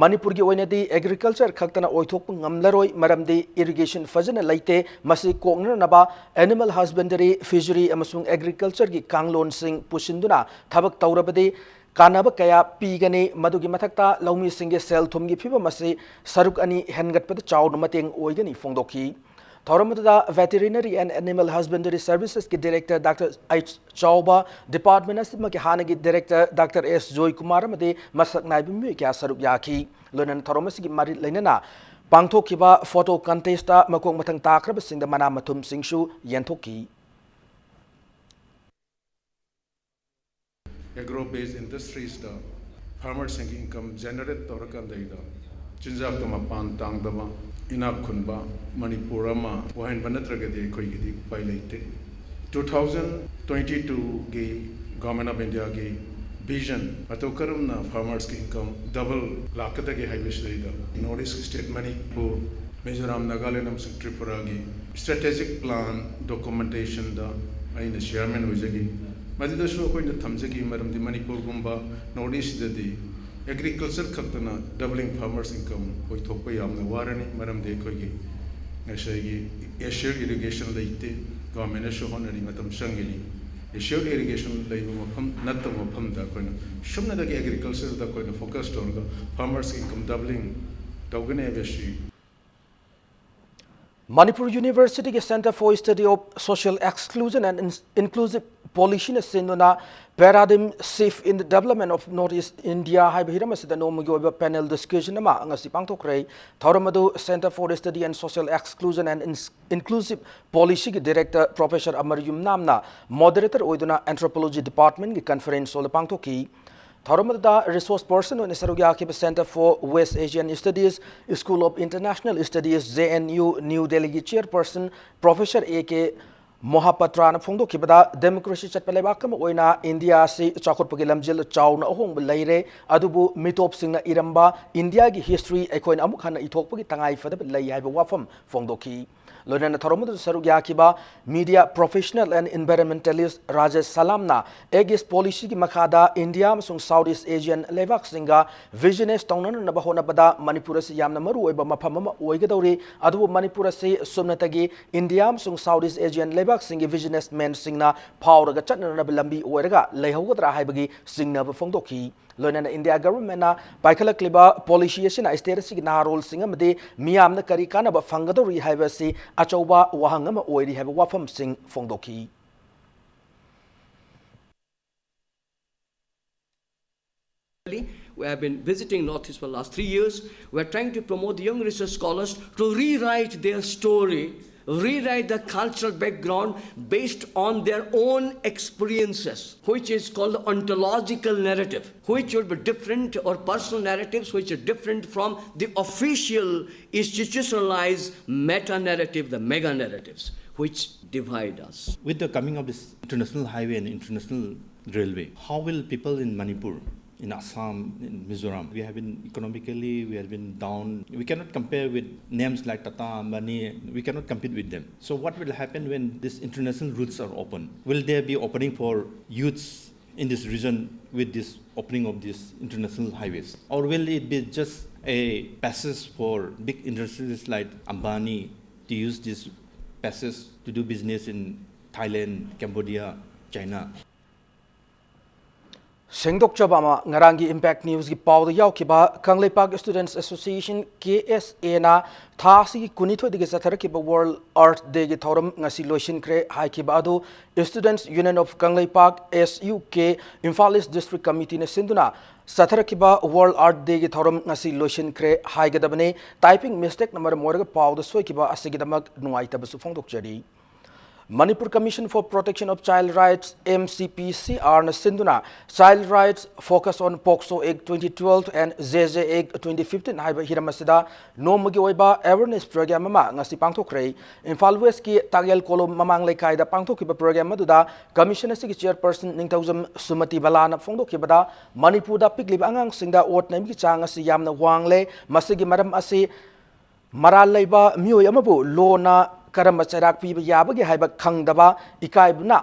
ꯃꯅꯤꯄꯨꯔꯒꯤ ꯑꯣꯏꯅꯗꯤ agriculture ꯈꯛꯇꯅ ꯑꯣꯏꯊꯣꯛꯄ ꯉꯝꯂꯔꯣꯏ, ꯃꯔꯝꯗꯤ irrigation ꯐꯖꯅ ꯂꯩꯇꯦ꯫ ꯃꯁꯤ ꯀꯣꯛꯅꯅꯕ animal husbandry, fishery ꯑꯃꯁꯨꯡ agricultureꯒꯤ ꯀꯥꯡꯂꯣꯟꯁꯤꯡ ꯄꯨꯁꯤꯟꯗꯨꯅ ꯊꯕꯛ ꯇꯧꯔꯕꯗꯤ ꯀꯥꯟꯅꯕ ꯀꯌꯥ ꯄꯤꯒꯅꯤ꯫ ꯃꯗꯨꯒꯤ ꯃꯊꯛꯇ ꯂꯧꯃꯤꯁꯤꯡꯒꯤ ꯁꯦꯜ ꯊꯨꯝꯒꯤ ꯐꯤꯕꯝ ꯑꯁꯤ ꯁꯔꯨꯛ ꯑꯅꯤ ꯍꯦꯟꯒꯠꯄꯗ ꯆꯥꯎꯅ ꯃꯇꯦꯡ ꯑꯣꯏꯒꯅꯤ ꯐꯣꯡꯗꯣꯛꯈꯤ꯫ ꯊꯧꯔꯝ ꯑꯗꯨꯗ Veterinary and Animal Husbandry Servicesꯀꯤ Director Doctor H ꯆꯥꯎꯕ, department ꯑꯁꯤꯃꯛꯀꯤ ꯍꯥꯟꯅꯒꯤ director Doctor S ꯖꯣꯏꯀꯨꯃꯥꯔ ꯑꯃꯗꯤ ꯃꯁꯛ ꯅꯥꯏꯕ ꯃꯤꯑꯣꯏ ꯀꯌꯥ ꯁꯔꯨꯛ ꯌꯥꯈꯤ꯫ ꯂꯣꯏꯅꯅ ꯊꯧꯔꯝ ꯑꯁꯤꯒꯤ ꯃꯔꯤ ꯂꯩꯅꯅ ꯄꯥꯡꯊꯣꯛꯈꯤꯕ photo contestꯇ ꯃꯈꯣꯡ ꯃꯊꯪ ꯇꯥꯈ꯭ꯔꯕꯁꯤꯡꯗ ꯃꯅꯥ ꯃꯊꯨꯝꯁꯤꯡꯁꯨ ꯌꯦꯟꯊꯣꯛꯈꯤ꯫ Agro-based industriesꯇ farmerꯁꯤꯡꯒꯤ income generate ꯇꯧꯔꯀꯥꯟꯗꯩꯗ ꯆꯤꯟꯖꯥꯛꯇ ꯃꯄꯥꯟ ꯇꯥꯡꯗꯕ, ꯏꯅꯥꯛ ꯈꯨꯟꯕ ꯃꯅꯤꯄꯨꯔ ꯑꯃ ꯑꯣꯏꯍꯟꯕ ꯅꯠꯇ꯭ꯔꯒꯗꯤ ꯑꯩꯈꯣꯏꯒꯤꯗꯤ ꯎꯄꯥꯏ ꯂꯩꯇꯦ꯫ Two thousand twenty twoꯒꯤ Government of Indiaꯒꯤ vision ꯃꯇꯧ ꯀꯔꯝꯅ farmersꯀꯤ income double ꯂꯥꯛꯀꯗꯒꯦ ꯍꯥꯏꯕꯁꯤꯗꯩꯗ North East state Manipur, Mizoram, Nagaland ꯑꯃꯁꯨꯡ ꯇ꯭ꯔꯤꯄꯨꯔꯥꯒꯤ strategic plan documentationꯗ ꯑꯩꯅ chairman ꯑꯣꯏꯖꯈꯤ꯫ ꯃꯗꯨꯗꯁꯨ ꯑꯩꯈꯣꯏꯅ ꯊꯝꯖꯈꯤ, ꯃꯔꯝꯗꯤ ꯃꯅꯤꯄꯨꯔꯒꯨꯝꯕ North Eastꯇꯗꯤ agriculture ꯈꯛꯇꯅ doubling farmers income ꯑꯣꯏꯊꯣꯛꯄ ꯌꯥꯝꯅ ꯋꯥꯔꯅꯤ, ꯃꯔꯝꯗꯤ ꯑꯩꯈꯣꯏꯒꯤ ꯉꯁꯥꯏꯒꯤ assured irrigation ꯂꯩꯇꯦ꯫ Governmentꯅꯁꯨ ꯍꯣꯠꯅꯔꯤ, ꯃꯇꯝ ꯆꯪꯒꯅꯤ꯫ Assured irrigation ꯂꯩꯕ ꯃꯐꯝ ꯅꯠꯇꯕ ꯃꯐꯝꯗ ꯑꯩꯈꯣꯏꯅ ꯁꯨꯞꯅꯗꯒꯤ agricultureꯗ ꯑꯩꯈꯣꯏꯅ focus ꯇꯧꯔꯒ farmers income doubling ꯇꯧꯒꯅꯤ ꯍꯥꯏꯕꯁꯤ꯫ ꯃꯅꯤꯄꯨꯔ ꯌꯨꯅꯤꯚꯔꯁꯤꯇꯤꯒꯤ Centre for Study of Social Exclusion and Ins-, Inclusive Policyꯅ ꯁꯤꯟꯗꯨꯅ Paradigm Shift in the Development of North East India ꯍꯥꯏꯕ ꯍꯤꯔꯝ ꯑꯁꯤꯗ ꯅꯣꯡꯃꯒꯤ ꯑꯣꯏꯕ panel discussion ꯑꯃ ꯉꯁꯤ ꯄꯥꯡꯊꯣꯛꯈ꯭ꯔꯦ꯫ ꯊꯧꯔꯝ ꯑꯗꯨ Centre for Study and Social Exclusion and Ins-, Inclusive Policyꯒꯤ Director Professor Amar ꯌꯨꯝꯅꯥꯝꯅ moderator ꯑꯣꯏꯗꯨꯅ Anthropology Departmentꯀꯤ conference hallꯗ ꯄꯥꯡꯊꯣꯛꯈꯤ꯫ ꯊꯧꯔꯝ ꯑꯗꯨꯗ resource person ꯑꯣꯏꯅ ꯁꯔꯨꯛ ꯌꯥꯈꯤꯕ Centre for West Asian Studies, School of International Studies, J N U, New Delhiꯒꯤ chairperson Professor A K ꯃꯣꯍꯥꯄꯇ꯭ꯔꯥꯅ ꯐꯣꯡꯗꯣꯛꯈꯤꯕꯗ, democracy ꯆꯠꯄ ꯂꯩꯕꯥꯛ ꯑꯃ ꯑꯣꯏꯅ ꯏꯟꯗꯤꯌꯥ ꯑꯁꯤ ꯆꯥꯎꯈꯠꯄꯒꯤ ꯂꯝꯖꯦꯜ ꯆꯥꯎꯅ ꯑꯍꯣꯡꯕ ꯂꯩꯔꯦ, ꯑꯗꯨꯕꯨ ꯃꯤꯇꯣꯞꯁꯤꯡꯅ ꯏꯔꯝꯕ ꯏꯟꯗꯤꯌꯥꯒꯤ history ꯑꯩꯈꯣꯏꯅ ꯑꯃꯨꯛ ꯍꯟꯅ ꯏꯊꯣꯛꯄꯒꯤ ꯇꯉꯥꯏ ꯐꯗꯕ ꯂꯩ ꯍꯥꯏꯕ ꯋꯥꯐꯝ ꯐꯣꯡꯗꯣꯛꯈꯤ꯫ ꯂꯣꯏꯅꯅ ꯊꯧꯔꯝ ꯑꯗꯨꯗ ꯁꯔꯨꯛ ꯌꯥꯈꯤꯕ media professional and environmentalist Rajesh ꯁꯂꯥꯝꯅ Act East Policyꯒꯤ ꯃꯈꯥꯗ ꯏꯟꯗꯤꯌꯥ ꯑꯃꯁꯨꯡ South East Asian ꯂꯩꯕꯥꯛꯁꯤꯡꯒ business ꯇꯧꯅꯅꯕ ꯍꯣꯠꯅꯕꯗ ꯃꯅꯤꯄꯨꯔ ꯑꯁꯤ ꯌꯥꯝꯅ ꯃꯔꯨꯑꯣꯏꯕ ꯃꯐꯝ ꯑꯃ ꯑꯣꯏꯒꯗꯧꯔꯤ, ꯑꯗꯨꯕꯨ ꯃꯅꯤꯄꯨꯔ ꯑꯁꯤ ꯁꯨꯞꯅꯇꯒꯤ ꯏꯟꯗꯤꯌꯥ ꯑꯃꯁꯨꯡ South East Asian ꯂꯩꯕꯥꯛꯁꯤꯡꯒꯤ businessmanꯁꯤꯡꯅ ꯐꯥꯎꯔꯒ ꯆꯠꯅꯅꯕ ꯂꯝꯕꯤ ꯑꯣꯏꯔꯒ ꯂꯩꯍꯧꯒꯗ꯭ꯔꯥ ꯍꯥꯏꯕꯒꯤ ꯆꯤꯡꯅꯕ ꯐꯣꯡꯗꯣꯛꯈꯤ꯫ ꯂꯣꯏꯅꯅ ꯏꯟꯗꯤꯌꯥ governmentꯅ ꯄꯥꯏꯈꯠꯂꯛꯂꯤꯕ policy ꯑꯁꯤꯅ state ꯑꯁꯤꯒꯤ ꯅꯍꯥꯔꯣꯜꯁꯤꯡ ꯑꯃꯗꯤ ꯃꯤꯌꯥꯝꯅ ꯀꯔꯤ ꯀꯥꯟꯅꯕ ꯐꯪꯒꯗꯧꯔꯤ ꯍꯥꯏꯕ ꯑꯁꯤ ꯑꯆꯧꯕ ꯋꯥꯍꯪ ꯑꯃ ꯑꯣꯏꯔꯤ ꯍꯥꯏꯕ ꯋꯥꯐꯝꯁꯤꯡ ꯐꯣꯡꯗꯣꯛꯈꯤ꯫ We have been visiting Northeast for the last three years. We are trying to promote the young research scholars to rewrite their story, rewrite the cultural background based on their own experiences, which is called the ontological narrative, which would be different, or personal narratives which are different from the official institutionalized meta-narrative, the mega narratives, which divide us. With the coming of this international highway and international railway, how will people in Manipur, in Assam, in Mizoram, we have been economically, we have been down. We cannot compare with names like Tata, Ambani. We cannot compete with them. So what will happen when these international routes are open? Will there be opening for youths in this region with this opening of these international highways? Or will it be just a passage for big industries like Ambani to use this passage to do business in Thailand, Cambodia, China? ꯁꯦꯡꯗꯣꯛꯆꯕ ꯑꯃ꯫ ꯉꯔꯥꯡꯒꯤ Impact Newsꯀꯤ ꯄꯥꯎꯗ ꯌꯥꯎꯈꯤꯕ Kangleipak Students Association, K S Aꯅ ꯊꯥ ꯑꯁꯤꯒꯤ ꯀꯨꯟꯅꯤꯊꯣꯏꯗꯒꯤ ꯆꯠꯊꯔꯛꯈꯤꯕ World Earth Dayꯒꯤ ꯊꯧꯔꯝ ꯉꯁꯤ ꯂꯣꯏꯁꯤꯟꯈ꯭ꯔꯦ ꯍꯥꯏꯈꯤꯕ ꯑꯗꯨ Students Union of Kangleipak, S U K, Imphal East District Committeeꯅ ꯁꯤꯟꯗꯨꯅ ꯆꯠꯊꯔꯛꯈꯤꯕ World Earth Dayꯒꯤ ꯊꯧꯔꯝ ꯉꯁꯤ ꯂꯣꯏꯁꯤꯟꯈ꯭ꯔꯦ ꯍꯥꯏꯒꯗꯕꯅꯤ꯫ Typing mistakeꯅ ꯃꯔꯝ ꯑꯣꯏꯔꯒ ꯄꯥꯎꯗ ꯁꯣꯏꯈꯤꯕ ꯑꯁꯤꯒꯤꯗꯃꯛ ꯅꯨꯡꯉꯥꯏꯇꯕꯁꯨ ꯐꯣꯡꯗꯣꯛꯆꯔꯤ꯫ Manipur Commission for Protection of Child Rights, M C P C Rꯅ ꯁꯤꯟꯗꯨꯅ Child Rights Focus on POCSO Act twenty twelve and J J Act twenty fifteen ꯍꯥꯏꯕ ꯍꯤꯔꯝ ꯑꯁꯤꯗ ꯅꯣꯡꯃꯒꯤ ꯑꯣꯏꯕ awareness program ꯑꯃ ꯉꯁꯤ ꯄꯥꯡꯊꯣꯛꯈ꯭ꯔꯦ꯫ ꯏꯝꯐꯥꯜ Westꯀꯤ ꯇꯥꯒꯦꯜ ꯀꯣꯂꯣꯝ ꯃꯃꯥꯡ ꯂꯩꯀꯥꯏꯗ ꯄꯥꯡꯊꯣꯛꯈꯤꯕ program ꯑꯗꯨꯗ Commission ꯑꯁꯤꯒꯤ Chairperson ꯅꯤꯡꯊꯧꯖꯝ ꯁꯨꯃꯇꯤ ꯕꯂꯥꯅ ꯐꯣꯡꯗꯣꯛꯈꯤꯕꯗ, ꯃꯅꯤꯄꯨꯔꯗ ꯄꯤꯛꯂꯤꯕ ꯑꯉꯥꯡꯁꯤꯡꯗ ꯑꯣꯠ ꯅꯩꯕꯒꯤ ꯆꯥꯡ ꯑꯁꯤ ꯌꯥꯝꯅ ꯋꯥꯡꯂꯦ꯫ ꯃꯁꯤꯒꯤ ꯃꯔꯝ ꯑꯁꯤ ꯃꯔꯥꯜ ꯂꯩꯕ ꯃꯤꯑꯣꯏ ꯑꯃꯕꯨ ꯂꯣꯅ ꯀꯔꯝꯕ ꯆꯩꯔꯥꯛ ꯄꯤꯕ ꯌꯥꯕꯒꯦ ꯍꯥꯏꯕ ꯈꯪꯗꯕ, ꯏꯀꯥꯏꯕꯅ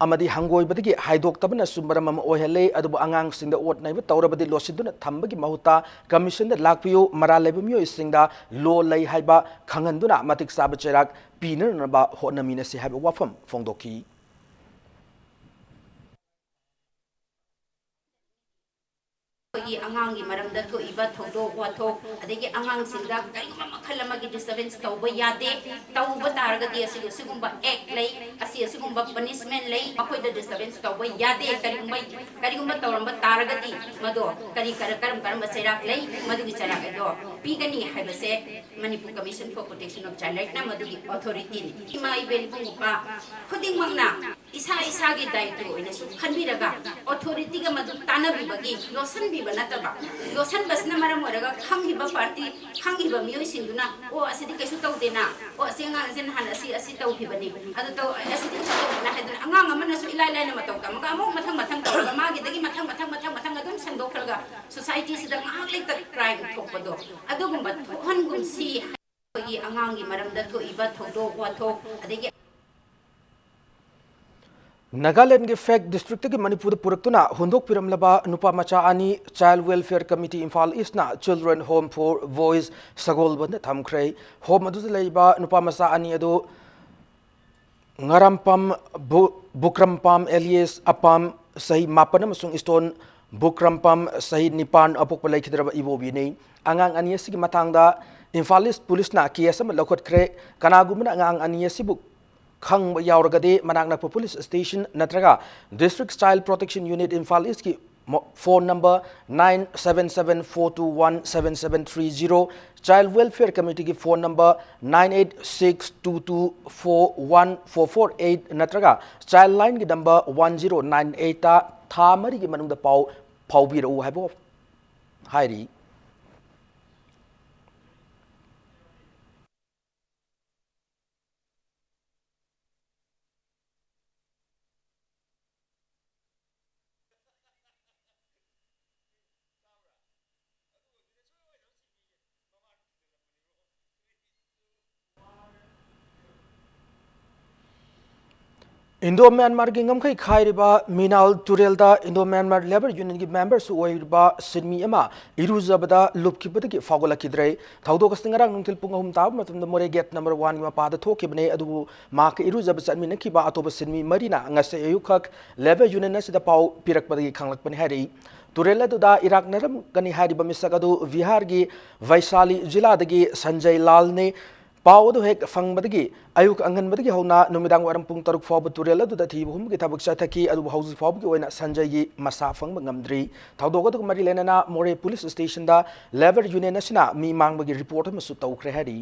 ꯑꯃꯗꯤ ꯍꯪꯒꯣꯏꯕꯗꯒꯤ ꯍꯥꯏꯗꯣꯛꯇꯕꯅꯁꯨ ꯃꯔꯝ ꯑꯃ ꯑꯣꯏꯍꯜꯂꯦ꯫ ꯑꯗꯨꯕꯨ ꯑꯉꯥꯡꯁꯤꯡꯗ ꯑꯣꯠ ꯅꯩꯕ ꯇꯧꯔꯕꯗꯤ ꯂꯣꯠꯁꯤꯟꯗꯨꯅ ꯊꯝꯕꯒꯤ ꯃꯍꯨꯠꯇ Commissionꯗ ꯂꯥꯛꯄꯤꯌꯨ, ꯃꯔꯥꯜ ꯂꯩꯕ ꯃꯤꯑꯣꯏꯁꯤꯡꯗ ꯂꯣ ꯂꯩ ꯍꯥꯏꯕ ꯈꯪꯍꯟꯗꯨꯅ ꯃꯇꯤꯛ ꯆꯥꯕ ꯆꯩꯔꯥꯛ ꯄꯤꯅꯅꯕ ꯍꯣꯠꯅꯃꯤꯟꯅꯁꯤ ꯍꯥꯏꯕ ꯋꯥꯐꯝ ꯐꯣꯡꯗꯣꯛꯈꯤ꯫ ꯑꯩꯈꯣꯏꯒꯤ ꯑꯉꯥꯡꯒꯤ ꯃꯔꯝꯗ ꯊꯣꯛꯏꯕ ꯊꯧꯗꯣꯛ ꯋꯥꯊꯣꯛ, ꯑꯗꯒꯤ ꯑꯉꯥꯡꯁꯤꯡꯗ ꯀꯔꯤꯒꯨꯝꯕ ꯃꯈꯜ ꯑꯃꯒꯤ disturbance ꯇꯧꯕ ꯌꯥꯗꯦ꯫ ꯇꯧꯕ ꯇꯥꯔꯒꯗꯤ ꯑꯁꯤꯒ ꯑꯁꯤꯒꯨꯝꯕ act ꯂꯩ, ꯑꯁꯤ ꯑꯁꯤꯒꯨꯝꯕ punishment ꯂꯩ, ꯃꯈꯣꯏꯗ disturbance ꯇꯧꯕ ꯌꯥꯗꯦ꯫ ꯀꯔꯤꯒꯨꯝꯕ, ꯀꯔꯤꯒꯨꯝꯕ ꯇꯧꯔꯝꯕ ꯇꯥꯔꯒꯗꯤ ꯃꯗꯣ ꯀꯔꯤ, ꯀꯔ-, ꯀꯔꯝ ꯀꯔꯝꯕ ꯆꯩꯔꯥꯛ ꯂꯩ, ꯃꯗꯨꯒꯤ ꯆꯩꯔꯥꯛ ꯑꯗꯣ ꯄꯤꯒꯅꯤ ꯍꯥꯏꯕꯁꯦ Manipur Commission for Protection of Child Rightꯅ ꯃꯗꯨꯒꯤ authorityꯅꯤ꯫ ꯏꯃꯥ, ꯏꯕꯦꯟ, ꯏꯕꯨꯡ, ꯏꯄ꯭ꯋꯥ ꯈꯨꯗꯤꯡꯃꯛꯅ ꯏꯁꯥ ꯏꯁꯥꯒꯤ ꯗꯥꯏꯇ꯭ꯋ ꯑꯣꯏꯅꯁꯨ ꯈꯟꯕꯤꯔꯒ authorityꯒ ꯃꯗꯨ ꯇꯥꯟꯅꯕꯤꯕꯒꯤ ꯂꯣꯠꯁꯤꯟꯕꯤꯕ ꯅꯠꯇꯕ, ꯂꯣꯠꯁꯤꯟꯕꯁꯤꯅ ꯃꯔꯝ ꯑꯣꯏꯔꯒ ꯈꯪꯉꯤꯕ party, ꯈꯪꯉꯤꯕ ꯃꯤꯑꯣꯏꯁꯤꯡꯗꯨꯅ, "ꯑꯣ, ꯑꯁꯤꯗꯤ ꯀꯩꯁꯨ ꯇꯧꯗꯦꯅ, ꯑꯣ, ꯑꯁꯤ ꯑꯉꯥꯡꯁꯦ ꯅꯍꯥꯟ ꯑꯁꯤ, ꯑꯁꯤ ꯇꯧꯈꯤꯕꯅꯤ, ꯑꯗꯨ ꯇꯧ-, ꯑꯁꯤꯗꯤ ꯀꯩꯁꯨ ꯇꯧꯗꯦꯅ" ꯍꯥꯏꯗꯅ ꯑꯉꯥꯡ ꯑꯃꯅꯁꯨ ꯏꯂꯥꯏ ꯂꯥꯏꯅ ꯃꯇꯧ ꯇꯝꯃꯒ ꯑꯃꯨꯛ ꯃꯊꯪ ꯃꯊꯪ ꯇꯧꯔꯒ ꯃꯥꯒꯤꯗꯒꯤ ꯃꯊꯪ ꯃꯊꯪ ꯃꯊꯪ ꯃꯊꯪ ꯑꯗꯨꯝ ꯁꯟꯗꯣꯛꯈ꯭ꯔꯒ societyꯁꯤꯗ ꯉꯥꯏꯍꯥꯛ ꯂꯩꯇ crime ꯊꯣꯛꯄꯗꯣ ꯑꯗꯨꯒꯨꯝꯕ ꯊꯣꯛꯍꯟꯒꯨꯝꯁꯤ꯫ ꯑꯩꯈꯣꯏꯒꯤ ꯑꯉꯥꯡꯒꯤ ꯃꯔꯝꯗ ꯊꯣꯛꯏꯕ ꯊꯧꯗꯣꯛ ꯋꯥꯊꯣꯛ, ꯑꯗꯒꯤ ꯅꯥꯒꯥꯂꯦꯟꯒꯤ ꯐꯦꯛ ꯗꯤꯁꯇ꯭ꯔꯤꯛꯇꯒꯤ ꯃꯅꯤꯄꯨꯔꯗ ꯄꯨꯔꯛꯇꯨꯅ ꯍꯨꯟꯗꯣꯛꯄꯤꯔꯝꯂꯕ ꯅꯨꯄꯥ ꯃꯆꯥ ꯑꯅꯤ Child Welfare Committee Imphal Eastꯅ Children Home for Boys ꯁꯒꯣꯜꯕꯟꯗ ꯊꯝꯈ꯭ꯔꯦ꯫ Home ꯑꯗꯨꯗ ꯂꯩꯕ ꯅꯨꯄꯥ ꯃꯆꯥ ꯑꯅꯤ ꯑꯗꯨ ꯉꯔꯥꯝꯄꯥꯝ ꯕꯨ-, ꯕꯨꯀ꯭ꯔꯝꯄꯥꯝ alias ꯑꯄꯥꯝ ꯆꯍꯤ ꯃꯥꯄꯟ ꯑꯃꯁꯨꯡ ꯏꯁꯇꯣꯟ ꯕꯨꯀ꯭ꯔꯝꯄꯝ, ꯆꯍꯤ ꯅꯤꯄꯥꯟ, ꯑꯄꯣꯛꯄ ꯂꯩꯈꯤꯗ꯭ꯔꯕ ꯏꯕꯣꯕꯤꯅꯤ꯫ ꯑꯉꯥꯡ ꯑꯅꯤ ꯑꯁꯤꯒꯤ ꯃꯇꯥꯡꯗ ꯏꯝꯐꯥꯜ ꯏꯁ ꯄꯨꯂꯤꯁꯅ ꯀꯦꯁ ꯑꯃ ꯂꯧꯈꯠꯈ꯭ꯔꯦ꯫ ꯀꯅꯥꯒꯨꯝꯕꯅ ꯑꯉꯥꯡ ꯑꯅꯤ ꯑꯁꯤꯕꯨ ꯈꯪꯕ ꯌꯥꯎꯔꯒꯗꯤ, ꯃꯅꯥꯛ ꯅꯛꯄ ꯄꯨꯂꯤꯁ ꯁ꯭ꯇꯦꯁꯟ ꯅꯠꯇ꯭ꯔꯒ District Child Protection Unit Imphal ꯏꯁꯀꯤ ꯃꯣ-, phone number nine seven seven four two one seven seven three zero, Child Welfare Committeeꯒꯤ phone number nine eight six two two four one four four eight ꯅꯠꯇ꯭ꯔꯒ Childlineꯒꯤ number one zero nine eightꯇ ꯊꯥ ꯃꯔꯤꯒꯤ ꯃꯅꯨꯡꯗ ꯄꯥꯎ ꯐꯥꯎꯕꯤꯔꯛꯎ ꯍꯥꯏꯕ ꯍꯥꯏꯔꯤ꯫ ꯏꯟꯗꯣ ꯃ꯭ꯌꯥꯟꯃꯥꯔꯒꯤ ꯉꯝꯈꯩ ꯈꯥꯏꯔꯤꯕ ꯃꯤꯅꯥꯜ ꯇꯨꯔꯦꯜꯗ ꯏꯟꯗꯣ ꯃ꯭ꯌꯥꯟꯃꯥꯔ ꯂꯦꯕꯔ ꯌꯨꯅꯤꯌꯟꯒꯤ ꯃꯦꯝꯕꯔꯁꯨ ꯑꯣꯏꯔꯤꯕ ꯁꯤꯟꯃꯤ ꯑꯃ ꯏꯔꯨꯖꯕꯗ ꯂꯨꯞꯈꯤꯕꯗꯒꯤ ꯐꯥꯎꯒꯠꯂꯛꯈꯤꯗ꯭ꯔꯦ꯫ ꯊꯧꯗꯣꯛ ꯑꯁꯤ ꯉꯔꯥꯡ ꯅꯨꯡꯊꯤꯜ ꯄꯨꯡ ꯑꯍꯨꯝ ꯇꯥꯕ ꯃꯇꯝꯗ ꯃꯣꯔꯦ ꯒꯦꯠ ꯅꯝꯕꯔ ꯋꯥꯟꯒꯤ ꯃꯄꯥꯗ ꯊꯣꯛꯈꯤꯕꯅꯤ, ꯑꯗꯨꯕꯨ ꯃꯍꯥꯛꯀ ꯏꯔꯨꯖꯕ ꯆꯠꯃꯤꯟꯅꯈꯤꯕ ꯑꯇꯣꯞꯄ ꯁꯤꯟꯃꯤ ꯃꯔꯤꯅ ꯉꯁꯤ ꯑꯌꯨꯛꯈꯛ ꯂꯦꯕꯔ ꯌꯨꯅꯤꯌꯟ ꯑꯁꯤꯗ ꯄꯥꯎ ꯄꯤꯔꯛꯄꯗꯒꯤ ꯈꯪꯂꯛꯄꯅꯤ ꯍꯥꯏꯔꯤ꯫ ꯇꯨꯔꯦꯜ ꯑꯗꯨꯗ ꯏꯔꯥꯛꯅꯔꯝꯒꯅꯤ ꯍꯥꯏꯔꯤꯕ ꯃꯤꯁꯛ ꯑꯗꯨ ꯕꯤꯍꯥꯔꯒꯤ ꯚꯩꯁꯥꯂꯤ ꯖꯤꯂꯥꯗꯒꯤ ꯁꯟꯖꯌ ꯂꯥꯜꯅꯤ꯫ ꯄꯥꯎ ꯑꯗꯨ ꯍꯦꯛ ꯐꯪꯕꯗꯒꯤ ꯑꯌꯨꯛ ꯑꯉꯟꯕꯗꯒꯤ ꯍꯧꯅ ꯅꯨꯃꯤꯗꯥꯡ ꯋꯥꯏꯔꯝ ꯄꯨꯡ ꯇꯔꯨꯛ ꯐꯥꯎꯕ ꯇꯨꯔꯦꯜ ꯑꯗꯨꯗ ꯊꯤꯕ ꯍꯨꯝꯕꯒꯤ ꯊꯕꯛ ꯆꯠꯊꯈꯤ, ꯑꯗꯨꯕꯨ ꯍꯧꯖꯤꯛ ꯐꯥꯎꯕꯒꯤ ꯑꯣꯏꯅ ꯁꯟꯖꯌꯒꯤ ꯃꯁꯥ ꯐꯪꯕ ꯉꯝꯗ꯭ꯔꯤ꯫ ꯊꯧꯗꯣꯛ ꯑꯗꯨꯒ ꯃꯔꯤ ꯂꯩꯅꯅ ꯃꯣꯔꯦ ꯄꯨꯂꯤꯁ ꯁ꯭ꯇꯦꯁꯟꯗ ꯂꯦꯕꯔ ꯌꯨꯅꯤꯌꯟ ꯑꯁꯤꯅ ꯃꯤ ꯃꯥꯡꯕꯒꯤ ꯔꯤꯄꯣꯔꯠ ꯑꯃꯁꯨ ꯇꯧꯈ꯭ꯔꯦ ꯍꯥꯏꯔꯤ꯫